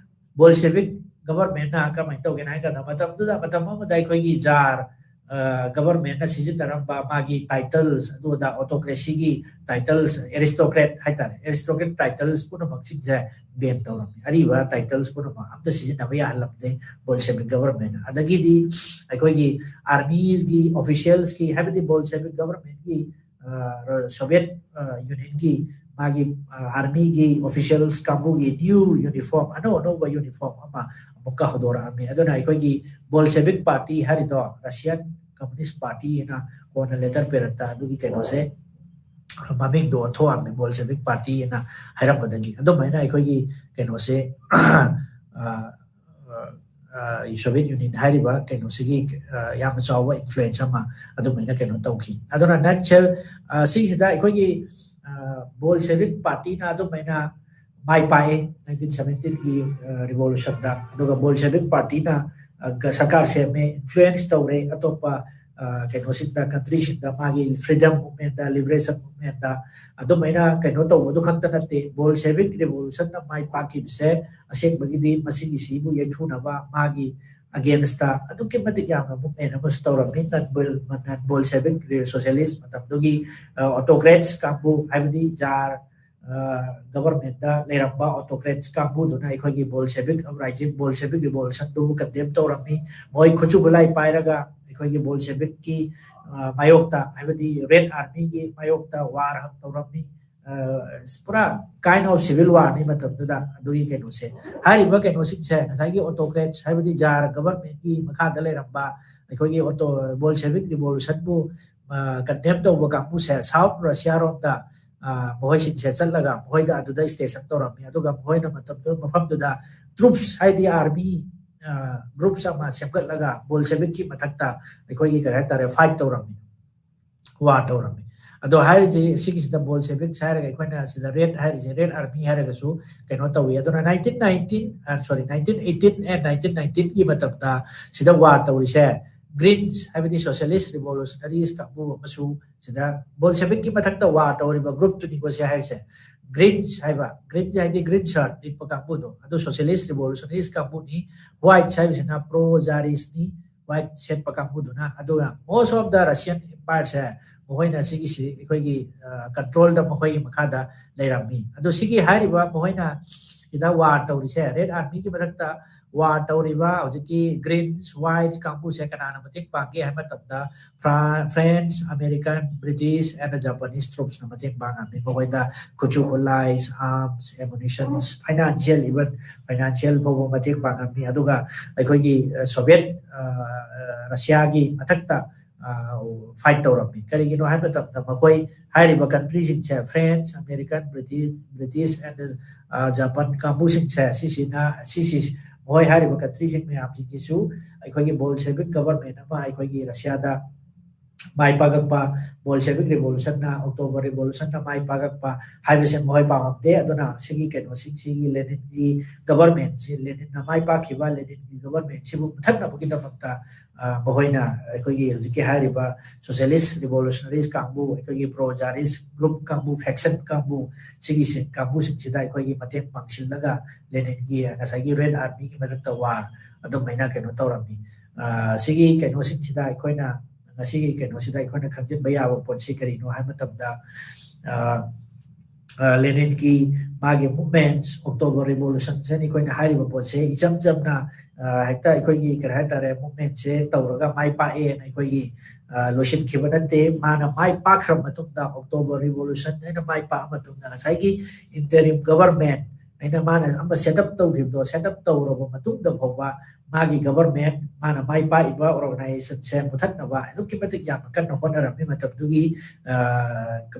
Bolshevik governmentꯅ ꯀꯃꯥꯏꯅ ꯇꯧꯒꯦꯅ ꯍꯥꯏ ꯀꯥꯟꯗ, ꯃꯇꯝꯗꯨꯗ, ꯃꯇꯝ ꯑꯃꯗ ꯑꯩꯈꯣꯏꯒꯤ Tsar, ꯑ, governmentꯅ ꯁꯤꯖꯤꯟꯅꯔꯝꯕ ꯃꯥꯒꯤ titles, ꯑꯗꯨ ꯑꯗꯥ, autocracyꯒꯤ titles, aristocrat ꯍꯥꯏꯇꯥꯔꯦ, aristocrat titles ꯄꯨꯝꯅꯃꯛꯁꯤꯡꯁꯦ ban ꯇꯧꯔꯝꯃꯤ꯫ ꯑꯔꯤꯕ titles ꯄꯨꯝꯅꯃꯛ ꯑꯝꯇ ꯁꯤꯖꯤꯟꯅꯕ ꯌꯥꯍꯜꯂꯝꯗꯦ Bolshevik governmentꯅ꯫ ꯑꯗꯒꯤꯗꯤ ꯑꯩꯈꯣꯏꯒꯤ armyꯒꯤ officialsꯀꯤ, ꯍꯥꯏꯕꯗꯤ Bolshevik governmentꯀꯤ, ꯑ, Soviet, ꯑ, Unionꯒꯤ ꯃꯥꯒꯤ, ꯑ, armyꯒꯤ officials ꯀꯥꯡꯕꯨꯒꯤ new uniform, ꯑꯅꯧ ꯑꯅꯧꯕ uniform ꯑꯃ ꯑꯃꯨꯛꯀ ꯍꯧꯗꯣꯔꯛꯑꯝꯃꯤ꯫ ꯑꯗꯨꯅ ꯑꯩꯈꯣꯏꯒꯤ Bolshevik Party ꯍꯥꯏꯔꯤꯗꯣ, Russian Communist Party ꯍꯥꯏꯅ ꯀꯣꯟꯅ later periodꯇ ꯑꯗꯨꯒꯤ ꯀꯩꯅꯣꯁꯦ, ꯃꯃꯤꯡꯗꯣ ꯑꯣꯟꯊꯣꯛꯑꯝꯃꯤ, Bolshevik Party ꯍꯥꯏꯅ ꯍꯥꯏꯔꯝꯕꯗꯒꯤ꯫ ꯑꯗꯨꯃꯥꯏꯅ ꯑꯩꯈꯣꯏꯒꯤ ꯀꯩꯅꯣꯁꯦ, ꯑ, ꯑ, ꯑ, Soviet Union ꯍꯥꯏꯔꯤꯕ ꯀꯩꯅꯣꯁꯤꯒꯤ, ꯑ, ꯌꯥꯝꯅ ꯆꯥꯎꯕ influence ꯑꯃ ꯑꯗꯨꯃꯥꯏꯅ ꯀꯩꯅꯣ ꯇꯧꯈꯤ꯫ ꯑꯗꯨꯅ nutshell, ꯑ, ꯁꯤꯁꯤꯗ ꯑꯩꯈꯣꯏꯒꯤ, ꯑ, Bolshevik Partyꯅ ꯑꯗꯨꯃꯥꯏꯅ ꯃꯥꯏ ꯄꯥꯛꯑꯦ nineteen seventeenꯒꯤ, ꯑ, revolutionꯗ꯫ ꯑꯗꯨꯒ Bolshevik Partyꯅ, ꯑ, ꯒ-, ꯁꯔꯀꯥꯔ ꯁꯦꯝꯃꯦ, influence ꯇꯧꯔꯦ ꯑꯇꯣꯞꯄ ꯀꯩꯅꯣꯁꯤꯡꯗ, ꯀꯟꯇ꯭ꯔꯤꯁꯤꯡꯗ ꯃꯥꯒꯤ freedom movementꯇ, liberation movementꯇ ꯑꯗꯨꯃꯥꯏꯅ ꯀꯩꯅꯣ ꯇꯧꯕꯗꯨ ꯈꯛꯇ ꯅꯠꯇꯦ, Bolshevik revolutionꯅ ꯃꯥꯏ ꯄꯥꯛꯈꯤꯕꯁꯦ ꯑꯁꯦꯡꯕꯒꯤꯗꯤ ꯃꯁꯤꯒꯤꯁꯤꯕꯨ ꯌꯩꯊꯨꯅꯕ ꯃꯥꯒꯤ againstꯇ ꯑꯗꯨꯛꯀꯤ ꯃꯇꯤꯛ ꯌꯥꯝꯅ movement ꯑꯃꯁꯨ ꯇꯧꯔꯝꯃꯤ꯫ Non Bolshevik socialist ꯃꯇꯝꯗꯨꯒꯤ autocrats ꯀꯥꯡꯕꯨ, ꯍꯥꯏꯕꯗꯤ ꯖꯥꯔ governmentꯇ ꯂꯩꯔꯝꯕ autocrats ꯀꯥꯡꯕꯨꯗꯨꯅ ꯑꯩꯈꯣꯏꯒꯤ Bolshevik uprising, Bolshevik revolutionꯗꯨꯕꯨ condemn ꯇꯧꯔꯝꯃꯤ꯫ ꯃꯣꯏ ꯈꯨꯠꯁꯨ ꯈꯨꯠꯂꯥꯏ ꯄꯥꯏꯔꯒ ꯑꯩꯈꯣꯏꯒꯤ Bolshevikꯀꯤ ꯃꯥꯌꯣꯛꯇ, ꯍꯥꯏꯕꯗꯤ Red Armyꯒꯤ ꯃꯥꯌꯣꯛꯇ war ꯇꯧꯔꯝꯃꯤ꯫ ꯄꯨꯔꯥ kind of civil warꯅꯤ ꯃꯇꯝꯗꯨꯗ꯫ ꯑꯗꯨꯒꯤ ꯀꯩꯅꯣꯁꯦ, ꯍꯥꯏꯔꯤꯕ ꯀꯩꯅꯣꯁꯤꯡꯁꯦ, ꯉꯁꯥꯏꯒꯤ autocrats, ꯍꯥꯏꯕꯗꯤ ꯖꯥꯔ governmentꯀꯤ ꯃꯈꯥꯗ ꯂꯩꯔꯝꯕ ꯑꯩꯈꯣꯏꯒꯤ auto Bolshevik revolutionꯕꯨ condemn ꯇꯧꯕ ꯀꯥꯡꯕꯨꯁꯦ South Russiaꯔꯣꯝꯗ ꯃꯈꯣꯏꯁꯤꯡꯁꯦ ꯆꯠꯂꯒ ꯃꯈꯣꯏꯗ ꯑꯗꯨꯗ station ꯇꯧꯔꯝꯃꯤ꯫ ꯑꯗꯨꯒ ꯃꯈꯣꯏꯅ ꯃꯇꯝꯗꯨ ꯃꯐꯝꯗꯨꯗ troops, ꯍꯥꯏꯗꯤ army groups ꯑꯃ ꯁꯦꯝꯒꯠꯂꯒ Bolshevikꯀꯤ ꯃꯊꯛꯇ ꯑꯩꯈꯣꯏꯒꯤ ꯀꯔꯤ ꯍꯥꯏꯇꯥꯔꯦ, fight ꯇꯧꯔꯝꯃꯤ, war ꯇꯧꯔꯝꯃꯤ꯫ ꯑꯗꯣ ꯍꯥꯏꯔꯤꯁꯦ ꯁꯤꯒꯤꯁꯤꯗ Bolsheviks ꯍꯥꯏꯔꯒ ꯑꯩꯈꯣꯏꯅ ꯁꯤꯗ Red ꯍꯥꯏꯔꯤꯁꯦ, Red Army ꯍꯥꯏꯔꯒꯁꯨ ꯀꯩꯅꯣ ꯇꯧꯏ꯫ ꯑꯗꯨꯅ nineteen nineteen, sorry, nineteen eighteen and nineteen nineteenꯒꯤ ꯃꯇꯝꯗ ꯁꯤꯗ war ꯇꯧꯔꯤꯁꯦ Greens, ꯍꯥꯏꯕꯗꯤ Socialist Revolutionaries ꯀꯥꯡꯕꯨ ꯑꯃꯁꯨ ꯁꯤꯗ Bolshevikꯀꯤ ꯃꯊꯛꯇ war ꯇꯧꯔꯤꯕ groupꯇꯨꯅꯤꯀꯣ ꯁꯤ ꯍꯥꯏꯔꯤꯁꯦ꯫ Greens ꯍꯥꯏꯕ, Greens ꯍꯥꯏꯗꯤ green shirt ꯂꯤꯠꯄ ꯀꯥꯡꯕꯨꯗꯣ, ꯑꯗꯨ Socialist Revolutionaries ꯀꯥꯡꯕꯨꯅꯤ꯫ White ꯍꯥꯏꯕꯁꯤꯅ pro-Tsaristꯅꯤ, white ꯁꯦꯠꯄ ꯀꯥꯡꯕꯨꯗꯨꯅ꯫ ꯑꯗꯨꯒ most of the Russian empireꯁꯦ ꯃꯈꯣꯏꯅ ꯁꯤꯒꯤꯁꯤ ꯑꯩꯈꯣꯏꯒꯤ controlꯗ, ꯃꯈꯣꯏꯒꯤ ꯃꯈꯥꯗ ꯂꯩꯔꯝꯃꯤ꯫ ꯑꯗꯣ ꯁꯤꯒꯤ ꯍꯥꯏꯔꯤꯕ ꯃꯈꯣꯏꯅ ꯁꯤꯗ war ꯇꯧꯔꯤꯁꯦ, Red Armyꯒꯤ ꯃꯊꯛꯇ war ꯇꯧꯔꯤꯕ ꯍꯧꯖꯤꯛꯀꯤ Greens, Whites ꯀꯥꯡꯕꯨꯁꯦ ꯀꯅꯥꯅ ꯃꯇꯦꯡ ꯄꯥꯡꯒꯦ ꯍꯥꯏꯕ ꯃꯇꯝꯗ, French, American, British and Japanese troopsꯅ ꯃꯇꯦꯡ ꯄꯥꯡꯉꯝꯃꯤ꯫ ꯃꯈꯣꯏꯗ ꯈꯨꯠꯁꯨ ꯈꯨꯠꯂꯥꯏ, arms, ammunitions, financial, even financial ꯐꯥꯎꯕ ꯃꯇꯦꯡ ꯄꯥꯡꯉꯝꯃꯤ꯫ ꯑꯗꯨꯒ ꯑꯩꯈꯣꯏꯒꯤ Soviet Russiaꯒꯤ ꯃꯊꯛꯇ fight ꯇꯧꯔꯝꯃꯤ꯫ ꯀꯔꯤꯒꯤꯅꯣ ꯍꯥꯏꯕ ꯃꯇꯝꯗ ꯃꯈꯣꯏ ꯍꯥꯏꯔꯤꯕ countryꯁꯤꯡꯁꯦ, French, American, British, British and Japan ꯀꯥꯡꯕꯨꯁꯤꯡꯁꯦ, ꯁꯤꯁꯤꯅ, ꯁꯤꯁꯤ, ꯃꯈꯣꯏ ꯍꯥꯏꯔꯤꯕ countryꯁꯤꯡ ꯃꯌꯥꯝꯁꯤꯡꯁꯤꯁꯨ ꯑꯩꯈꯣꯏꯒꯤ Bolshevik government ꯑꯃ ꯑꯩꯈꯣꯏꯒꯤ Russiaꯗ ꯃꯥꯏ ꯄꯥꯛꯂꯛꯄ, ꯕꯣꯜꯁꯦꯕꯤꯛ ꯔꯤꯚꯣꯂꯨꯁꯟꯅ, ꯑꯣꯛꯇꯣꯕꯔ ꯔꯤꯚꯣꯂꯨꯁꯟꯅ ꯃꯥꯏ ꯄꯥꯛꯂꯛꯄ ꯍꯥꯏꯕꯁꯦ ꯃꯈꯣꯏ ꯄꯥꯝꯃꯝꯗꯦ꯫ ꯑꯗꯨꯅ ꯁꯤꯒꯤ ꯀꯩꯅꯣꯁꯤꯡꯁꯤꯒꯤ, ꯂꯦꯅꯤꯟꯒꯤ ꯒꯕꯔꯃꯦꯟꯁꯤ, ꯂꯦꯅꯤꯟꯅ ꯃꯥꯏ ꯄꯥꯛꯈꯤꯕ ꯂꯦꯅꯤꯟꯒꯤ ꯒꯕꯔꯃꯦꯟꯁꯤꯕꯨ ꯃꯨꯊꯠꯅꯕꯒꯤꯗꯃꯛꯇ, ꯑ, ꯃꯈꯣꯏꯅ ꯑꯩꯈꯣꯏꯒꯤ ꯍꯧꯖꯤꯛꯀꯤ ꯍꯥꯏꯔꯤꯕ ꯁꯣꯁꯤꯌꯦꯂꯤꯁ ꯔꯤꯚꯣꯂꯨꯁꯅꯔꯤꯁ ꯀꯥꯡꯕꯨ, ꯑꯩꯈꯣꯏꯒꯤ ꯄ꯭ꯔꯣ ꯖꯥꯔꯤꯁ ꯒ꯭ꯔꯨꯞ ꯀꯥꯡꯕꯨ, ꯐꯦꯛꯁꯟ ꯀꯥꯡꯕꯨ, ꯁꯤꯒꯤ ꯁꯤ-, ꯀꯥꯡꯕꯨꯁꯤꯡꯁꯤꯗ ꯑꯩꯈꯣꯏꯒꯤ ꯃꯇꯦꯡ ꯄꯥꯡꯁꯤꯜꯂꯒ ꯂꯦꯅꯤꯟꯒꯤ ꯉꯁꯥꯏꯒꯤ ꯔꯦꯗ ꯑꯥꯔꯃꯤꯒꯤ ꯃꯔꯛꯇ ꯋꯥꯔ ꯑꯗꯨꯃꯥꯏꯅ ꯀꯩꯅꯣ ꯇꯧꯔꯝꯃꯤ꯫ ꯑ, ꯁꯤꯒꯤ ꯀꯩꯅꯣꯁꯤꯡꯁꯤꯗ ꯑꯩꯈꯣꯏꯅ, ꯉꯁꯤꯒꯤ ꯀꯩꯅꯣꯁꯤꯗ ꯑꯩꯈꯣꯏꯅ ꯈꯪꯖꯤꯟꯕ ꯌꯥꯕ ꯄꯣꯠꯁꯤ ꯀꯔꯤꯅꯣ ꯍꯥꯏꯕ ꯃꯇꯝꯗ, ꯑ, ꯑ, ꯂꯦꯅꯤꯟꯒꯤ ꯃꯥꯒꯤ ꯃꯨꯚꯃꯦꯟꯠ, ꯑꯣꯛꯇꯣꯕꯔ ꯔꯤꯚꯣꯂꯨꯁꯟꯁꯤ ꯑꯩꯈꯣꯏꯅ ꯍꯥꯏꯔꯤꯕ ꯄꯣꯠꯁꯦ ꯏꯆꯝ ꯆꯝꯅ, ꯑ, ꯍꯦꯛꯇ ꯑꯩꯈꯣꯏꯒꯤ ꯀꯔꯤ ꯍꯥꯏꯇꯥꯔꯦ, ꯃꯨꯚꯃꯦꯟꯠꯁꯦ ꯇꯧꯔꯒ ꯃꯥꯏ ꯄꯥꯛꯑꯦꯅ ꯑꯩꯈꯣꯏꯒꯤ, ꯑ, ꯂꯣꯏꯁꯤꯟꯈꯤꯕ ꯅꯠꯇꯦ꯫ ꯃꯥꯅ ꯃꯥꯏ ꯄꯥꯛꯈ꯭ꯔꯕ ꯃꯇꯨꯡꯗ, ꯑꯣꯛꯇꯣꯕꯔ ꯔꯤꯚꯣꯂꯨꯁꯟ ꯑꯩꯅ ꯃꯥꯏ ꯄꯥꯛꯑ ꯃꯇꯨꯡꯗ, ꯉꯁꯥꯏꯒꯤ ꯏꯟꯇꯔꯤꯝ ꯒꯕꯔꯃꯦꯟꯠ ꯑꯩꯅ ꯃꯥꯅ ꯑꯃ ꯁꯦꯠ ꯑꯞ ꯇꯧꯈꯤꯕꯗꯣ, ꯁꯦꯠ ꯑꯞ ꯇꯧꯔꯕ ꯃꯇꯨꯡꯗ ꯐꯥꯎꯕ ꯃꯥꯒꯤ ꯒꯕꯔꯃꯦꯟꯠ, ꯃꯥꯅ ꯃꯥꯏ ꯄꯥꯛꯏꯕ ꯑꯣꯔꯒꯅꯥꯏꯖꯦꯁꯟꯁꯦ ꯃꯨꯊꯠꯅꯕ ꯑꯗꯨꯛꯀꯤ ꯃꯇꯤꯛ ꯌꯥꯝꯅ ꯀꯟꯅ ꯍꯣꯠꯅꯔꯝꯃꯤ ꯃꯇꯝꯗꯨꯒꯤ, ꯑ,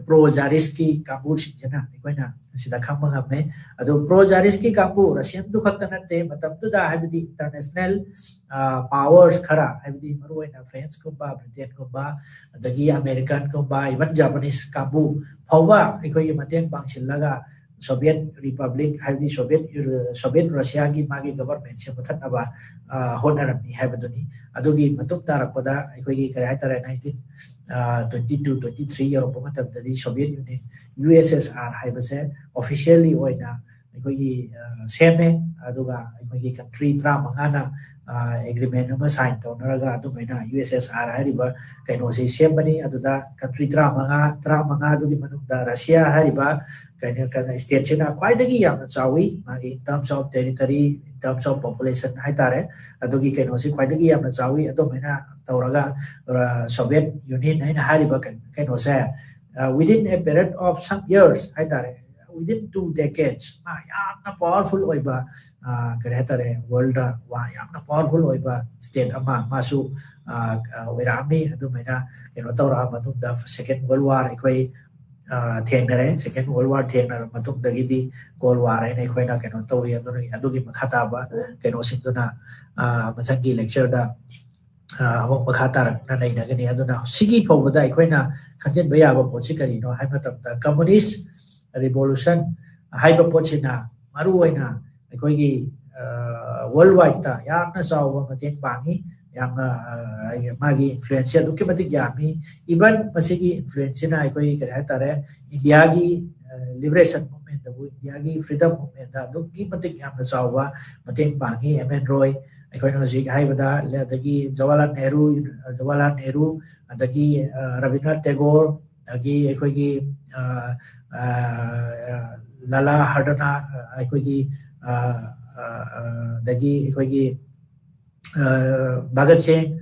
ꯄ꯭ꯔꯣ ꯖꯥꯔꯤꯁꯀꯤ ꯀꯥꯡꯕꯨꯁꯤꯡꯁꯤꯅ, ꯑꯩꯈꯣꯏꯅ ꯁꯤꯗ ꯈꯪꯕ ꯉꯝꯃꯦ꯫ ꯑꯗꯣ ꯄ꯭ꯔꯣ ꯖꯥꯔꯤꯁꯀꯤ ꯀꯥꯡꯕꯨ ꯔꯁꯤꯌꯟꯗꯨ ꯈꯛꯇ ꯅꯠꯇꯦ, ꯃꯇꯝꯗꯨꯗ, ꯍꯥꯏꯕꯗꯤ ꯏꯟꯇꯔꯅꯦꯁꯅꯦꯜ, ꯑ, ꯄꯥꯋꯔꯁ ꯈꯔ, ꯍꯥꯏꯕꯗꯤ ꯃꯔꯨꯑꯣꯏꯅ ꯐ꯭ꯔꯦꯟꯁꯀꯨꯝꯕ, ꯕ꯭ꯔꯤꯇꯦꯟꯒꯨꯝꯕ, ꯑꯗꯒꯤ ꯑꯃꯦꯔꯤꯀꯥꯟꯒꯨꯝꯕ, ꯏꯚꯟ ꯖꯄꯥꯅꯤꯁ ꯀꯥꯡꯕꯨ ꯐꯥꯎꯕ ꯑꯩꯈꯣꯏꯒꯤ ꯃꯇꯦꯡ ꯄꯥꯡꯁꯤꯜꯂꯒ ꯁꯣꯚꯤꯌꯦꯠ ꯔꯤꯄꯕ꯭ꯂꯤꯛ, ꯍꯥꯏꯕꯗꯤ ꯁꯣꯚꯤꯌꯦꯠ, ꯁꯣꯚꯤꯌꯦꯠ ꯔꯁꯤꯌꯥꯒꯤ ꯃꯥꯒꯤ ꯒꯕꯔꯃꯦꯟꯁꯦ ꯃꯨꯊꯠꯅꯕ, ꯑ, ꯍꯣꯠꯅꯔꯝꯃꯤ ꯍꯥꯏꯕꯗꯨꯅꯤ꯫ ꯑꯗꯨꯒꯤ ꯃꯇꯨꯡ ꯇꯥꯔꯛꯄꯗ ꯑꯩꯈꯣꯏꯒꯤ ꯀꯔꯤ ꯍꯥꯏꯇꯥꯔꯦ, ꯅꯥꯏꯟꯇꯤꯟ, ꯑ, ꯇ꯭ꯋꯦꯟꯇꯤ ꯇꯨ, ꯇ꯭ꯋꯦꯟꯇꯤ ꯊ꯭ꯔꯤ ꯌꯧꯔꯛꯄ ꯃꯇꯝꯗꯗꯤ ꯁꯣꯚꯤꯌꯦꯠ ꯌꯨꯅꯤꯌꯟ, ꯌꯨ ꯑꯦꯁ ꯑꯦꯁ ꯑꯥꯔ ꯍꯥꯏꯕꯁꯦ ꯑꯣꯐꯤꯁꯤꯌꯦꯜꯂꯤ ꯑꯣꯏꯅ ꯑꯩꯈꯣꯏꯒꯤ, ꯑ, ꯁꯦꯝꯃꯦ꯫ ꯑꯗꯨꯒ ꯑꯩꯈꯣꯏꯒꯤ ꯀꯟꯇ꯭ꯔꯤ ꯇꯔꯥꯃꯉꯥꯅ, ꯑ, ꯑꯦꯒ꯭ꯔꯤꯃꯦꯟ ꯑꯃ ꯁꯥꯏꯟ ꯇꯧꯅꯔꯒ ꯑꯗꯨꯃꯥꯏꯅ ꯌꯨ ꯑꯦꯁ ꯑꯦꯁ ꯑꯥꯔ ꯍꯥꯏꯔꯤꯕ ꯀꯩꯅꯣꯁꯤ ꯁꯦꯝꯕꯅꯤ꯫ ꯑꯗꯨꯗ ꯀꯟꯇ꯭ꯔꯤ ꯇꯔꯥꯃꯉꯥ, ꯇꯔꯥꯃꯉꯥꯗꯨꯒꯤ ꯃꯅꯨꯡꯗ ꯔꯁꯤꯌꯥ ꯍꯥꯏꯔꯤꯕ ꯀꯩꯅꯣ, ꯀꯩꯅꯣ, ꯁ꯭ꯇꯦꯠꯁꯤꯅ ꯈ꯭ꯋꯥꯏꯗꯒꯤ ꯌꯥꯝꯅ ꯆꯥꯎꯏ, ꯃꯥꯒꯤ in terms of territory, in terms of population ꯍꯥꯏꯇꯥꯔꯦ, ꯑꯗꯨꯒꯤ ꯀꯩꯅꯣꯁꯤ ꯈ꯭ꯋꯥꯏꯗꯒꯤ ꯌꯥꯝꯅ ꯆꯥꯎꯏ꯫ ꯑꯗꯨꯃꯥꯏꯅ ꯇꯧꯔꯒ, ꯑ, ꯁꯣꯚꯤꯌꯦꯠ ꯌꯨꯅꯤꯌꯟ ꯍꯥꯏꯅ ꯍꯥꯏꯔꯤꯕ ꯀꯩꯅꯣ, ꯀꯩꯅꯣꯁꯦ, ꯑ, within a period of some years ꯍꯥꯏꯇꯥꯔꯦ, within two decades, ꯃꯥ ꯌꯥꯝꯅ ꯄꯋꯥꯔꯐꯨꯜ ꯑꯣꯏꯕ, ꯑ, ꯀꯔꯤ ꯍꯥꯏꯇꯥꯔꯦ, ꯋꯥꯔꯜꯗ ꯋꯥ-, ꯌꯥꯝꯅ ꯄꯋꯥꯔꯐꯨꯜ ꯑꯣꯏꯕ ꯁ꯭ꯇꯦꯠ ꯑꯃ ꯃꯥꯁꯨ, ꯑ, ꯑ, ꯑꯣꯏꯔꯛꯑꯝꯃꯤ꯫ ꯑꯗꯨꯃꯥꯏꯅ ꯀꯩꯅꯣ ꯇꯧꯔꯛꯑ ꯃꯇꯨꯡꯗ, ꯁꯦꯀꯦꯟ ꯋꯥꯔꯜ ꯋꯥꯔ ꯑꯩꯈꯣꯏ, ꯑ, ꯊꯦꯡꯅꯔꯦ꯫ ꯁꯦꯀꯦꯟ ꯋꯥꯔꯜ ꯋꯥꯔ ꯊꯦꯡꯅꯔꯕ ꯃꯇꯨꯡꯗꯒꯤꯗꯤ ꯀꯣꯜ ꯋꯥꯔ ꯍꯥꯏꯅ ꯑꯩꯈꯣꯏꯅ ꯀꯩꯅꯣ ꯇꯧꯏ꯫ ꯑꯗꯨꯅ ꯑꯗꯨꯒꯤ ꯃꯈꯥ ꯇꯥꯕ ꯀꯩꯅꯣꯁꯤꯡꯗꯨꯅ, ꯑ, ꯃꯊꯪꯒꯤ ꯂꯦꯛꯆꯔꯗ ꯑꯃꯨꯛ ꯃꯈꯥ ꯇꯥꯔꯛꯅ ꯅꯩꯅꯒꯅꯤ꯫ ꯑꯗꯨꯅ ꯁꯤꯒꯤ ꯐꯥꯎꯕꯗ ꯑꯩꯈꯣꯏꯅ ꯈꯪꯖꯤꯟꯕ ꯌꯥꯕ ꯄꯣꯠꯁꯤ ꯀꯔꯤꯅꯣ ꯍꯥꯏꯕ ꯃꯇꯝꯗ, communist revolution ꯍꯥꯏꯕ ꯄꯣꯠꯁꯤꯅ ꯃꯔꯨꯑꯣꯏꯅ ꯑꯩꯈꯣꯏꯒꯤ ꯋꯥꯔꯜ ꯋꯥꯏꯗꯇ ꯌꯥꯝꯅ ꯆꯥꯎꯕ ꯃꯇꯦꯡ ꯄꯥꯡꯉꯤ꯫ ꯌꯥꯝꯅ ꯃꯥꯒꯤ ꯏꯟꯐ꯭ꯂꯨꯌꯦꯟꯁꯁꯦ ꯑꯗꯨꯛꯀꯤ ꯃꯇꯤꯛ ꯌꯥꯝꯃꯤ꯫ ꯏꯚꯟ ꯃꯁꯤꯒꯤ ꯏꯟꯐ꯭ꯂꯨꯌꯦꯟꯁꯁꯤꯅ ꯑꯩꯈꯣꯏꯒꯤ ꯀꯔꯤ ꯍꯥꯏꯇꯥꯔꯦ, ꯏꯟꯗꯤꯌꯥꯒꯤ ꯂꯤꯕꯔꯦꯁꯟ ꯃꯨꯞꯃꯦꯟꯗꯕꯨ, ꯏꯟꯗꯤꯌꯥꯒꯤ ꯐ꯭ꯔꯤꯗꯝ ꯃꯨꯞꯃꯦꯟꯗ ꯑꯗꯨꯛꯀꯤ ꯃꯇꯤꯛ ꯌꯥꯝꯅ ꯆꯥꯎꯕ ꯃꯇꯦꯡ ꯄꯥꯡꯉꯤ꯫ ꯑꯦꯝ ꯑꯦꯟ ꯔꯣꯏ, ꯑꯩꯈꯣꯏꯅ ꯍꯧꯖꯤꯛ ꯍꯥꯏꯕꯗ, ꯑꯗꯒꯤ ꯖꯋꯥꯍꯔꯂꯥꯜ ꯅꯦꯍꯔꯨ, ꯖꯋꯥꯍꯔꯂꯥꯜ ꯅꯦꯍꯔꯨ, ꯑꯗꯒꯤ ꯔꯕꯤꯟꯗ꯭ꯔꯅꯥꯊ ꯇꯦꯒꯣꯔ, ꯑꯗꯒꯤ ꯑꯩꯈꯣꯏꯒꯤ ꯂꯥꯂꯥ ꯍꯔꯗꯅꯥ, ꯑꯩꯈꯣꯏꯒꯤ ꯑꯗꯒꯤ ꯑꯩꯈꯣꯏꯒꯤ ꯚꯒꯠ ꯁꯤꯡ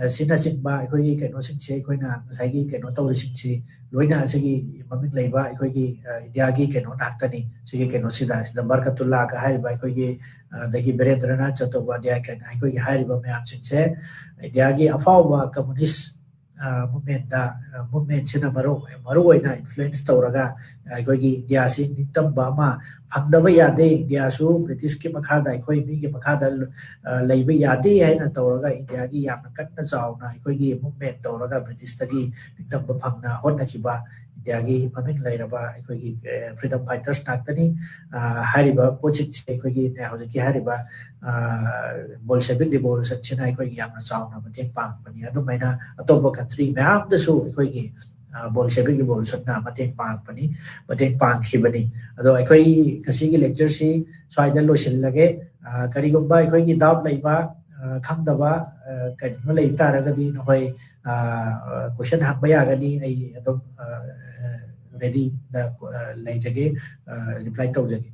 ꯑꯁꯤꯅꯆꯤꯡꯕ ꯑꯩꯈꯣꯏꯒꯤ ꯀꯩꯅꯣꯁꯤꯡꯁꯦ, ꯑꯩꯈꯣꯏꯅ ꯉꯁꯥꯏꯒꯤ ꯀꯩꯅꯣ ꯇꯧꯔꯤꯁꯤꯡꯁꯤ ꯂꯣꯏꯅ ꯑꯁꯤꯒꯤ ꯃꯃꯤꯡ ꯂꯩꯕ ꯑꯩꯈꯣꯏꯒꯤ ꯏꯟꯗꯤꯌꯥꯒꯤ ꯀꯩꯅꯣ ꯉꯥꯛꯇꯅꯤ꯫ ꯁꯤꯒꯤ ꯀꯩꯅꯣꯁꯤꯗ, ꯁꯤꯗ ꯕꯔꯀꯠꯇꯨꯜꯂꯥꯒ ꯍꯥꯏꯔꯤꯕ ꯑꯩꯈꯣꯏꯒꯤ, ꯑꯗꯒꯤ ꯕꯤꯔꯦꯟꯗ꯭ꯔꯅꯥꯊ ꯆꯇꯣꯄꯥꯙ꯭ꯌꯥꯌ ꯀꯥꯏꯅ ꯑꯩꯈꯣꯏꯒꯤ ꯍꯥꯏꯔꯤꯕ ꯃꯌꯥꯝꯁꯤꯡꯁꯦ ꯏꯟꯗꯤꯌꯥꯒꯤ ꯑꯐꯥꯎꯕ ꯀꯝꯃꯨꯅꯤꯁ ꯃꯨꯞꯃꯦꯟꯗ, ꯃꯨꯞꯃꯦꯟꯁꯤꯅ ꯃꯔꯨ, ꯃꯔꯨꯑꯣꯏꯅ ꯏꯟꯐ꯭ꯂꯨꯌꯦꯟꯁ ꯇꯧꯔꯒ ꯑꯩꯈꯣꯏꯒꯤ ꯏꯟꯗꯤꯌꯥꯁꯤ ꯅꯤꯡꯇꯝꯕ ꯑꯃ ꯐꯪꯗꯕ ꯌꯥꯗꯦ, ꯏꯟꯗꯤꯌꯥꯁꯨ ꯕ꯭ꯔꯤꯇꯤꯁꯀꯤ ꯃꯈꯥꯗ, ꯑꯩꯈꯣꯏ ꯃꯤꯒꯤ ꯃꯈꯥꯗ ꯂꯩꯕ ꯌꯥꯗꯦ ꯍꯥꯏꯅ ꯇꯧꯔꯒ ꯏꯟꯗꯤꯌꯥꯒꯤ ꯌꯥꯝꯅ ꯀꯟꯅ ꯆꯥꯎꯅ ꯑꯩꯈꯣꯏꯒꯤ ꯃꯨꯞꯃꯦꯟ ꯇꯧꯔꯒ ꯕ꯭ꯔꯤꯇꯤꯁꯇꯒꯤ ꯅꯤꯡꯇꯝꯕ ꯐꯪꯅ ꯍꯣꯠꯅꯈꯤꯕ ꯏꯟꯗꯤꯌꯥꯒꯤ ꯃꯃꯤꯡ ꯂꯩꯔꯕ ꯑꯩꯈꯣꯏꯒꯤ ꯐ꯭ꯔꯤꯗꯝ ꯐꯥꯏꯇꯔꯁ ꯉꯥꯛꯇꯅꯤ꯫ ꯍꯥꯏꯔꯤꯕ ꯄꯣꯠꯁꯤꯡꯁꯦ ꯑꯩꯈꯣꯏꯒꯤ ꯍꯧꯖꯤꯛꯀꯤ ꯍꯥꯏꯔꯤꯕ ꯕꯣꯜꯁꯦꯕꯤꯛ ꯔꯤꯚꯣꯂꯨꯁꯟꯁꯤꯅ ꯑꯩꯈꯣꯏꯒꯤ ꯌꯥꯝꯅ ꯆꯥꯎꯅ ꯃꯇꯦꯡ ꯄꯥꯡꯕꯅꯤ꯫ ꯑꯗꯨꯃꯥꯏꯅ ꯑꯇꯣꯞꯄ ꯀꯟꯇ꯭ꯔꯤ ꯃꯌꯥꯝꯗꯁꯨ ꯑꯩꯈꯣꯏꯒꯤ ꯕꯣꯜꯁꯦꯕꯤꯛ ꯔꯤꯚꯣꯂꯨꯁꯟꯅ ꯃꯇꯦꯡ ꯄꯥꯡꯕꯅꯤ, ꯃꯇꯦꯡ ꯄꯥꯡꯈꯤꯕꯅꯤ꯫ ꯑꯗꯣ ꯑꯩꯈꯣꯏ ꯉꯁꯤꯒꯤ ꯂꯦꯛꯆꯔꯁꯤ ꯁ꯭ꯋꯥꯏꯗ ꯂꯣꯏꯁꯤꯜꯂꯒꯦ꯫ ꯀꯔꯤꯒꯨꯝꯕ ꯑꯩꯈꯣꯏꯒꯤ ꯗꯥꯎꯠ ꯂꯩꯕ, ꯈꯪꯗꯕ ꯀꯔꯤꯒꯨꯝꯕ ꯂꯩꯕ ꯇꯥꯔꯒꯗꯤ ꯅꯈꯣꯏ ꯀꯣꯏꯁꯟ ꯍꯪꯕ ꯌꯥꯒꯅꯤ꯫ ꯑꯩ ꯑꯗꯨꯝ ꯔꯦꯗꯤꯗ ꯂꯩꯖꯒꯦ, ꯔꯤꯄ꯭ꯂꯥꯏ ꯇꯧꯖꯒꯦ꯫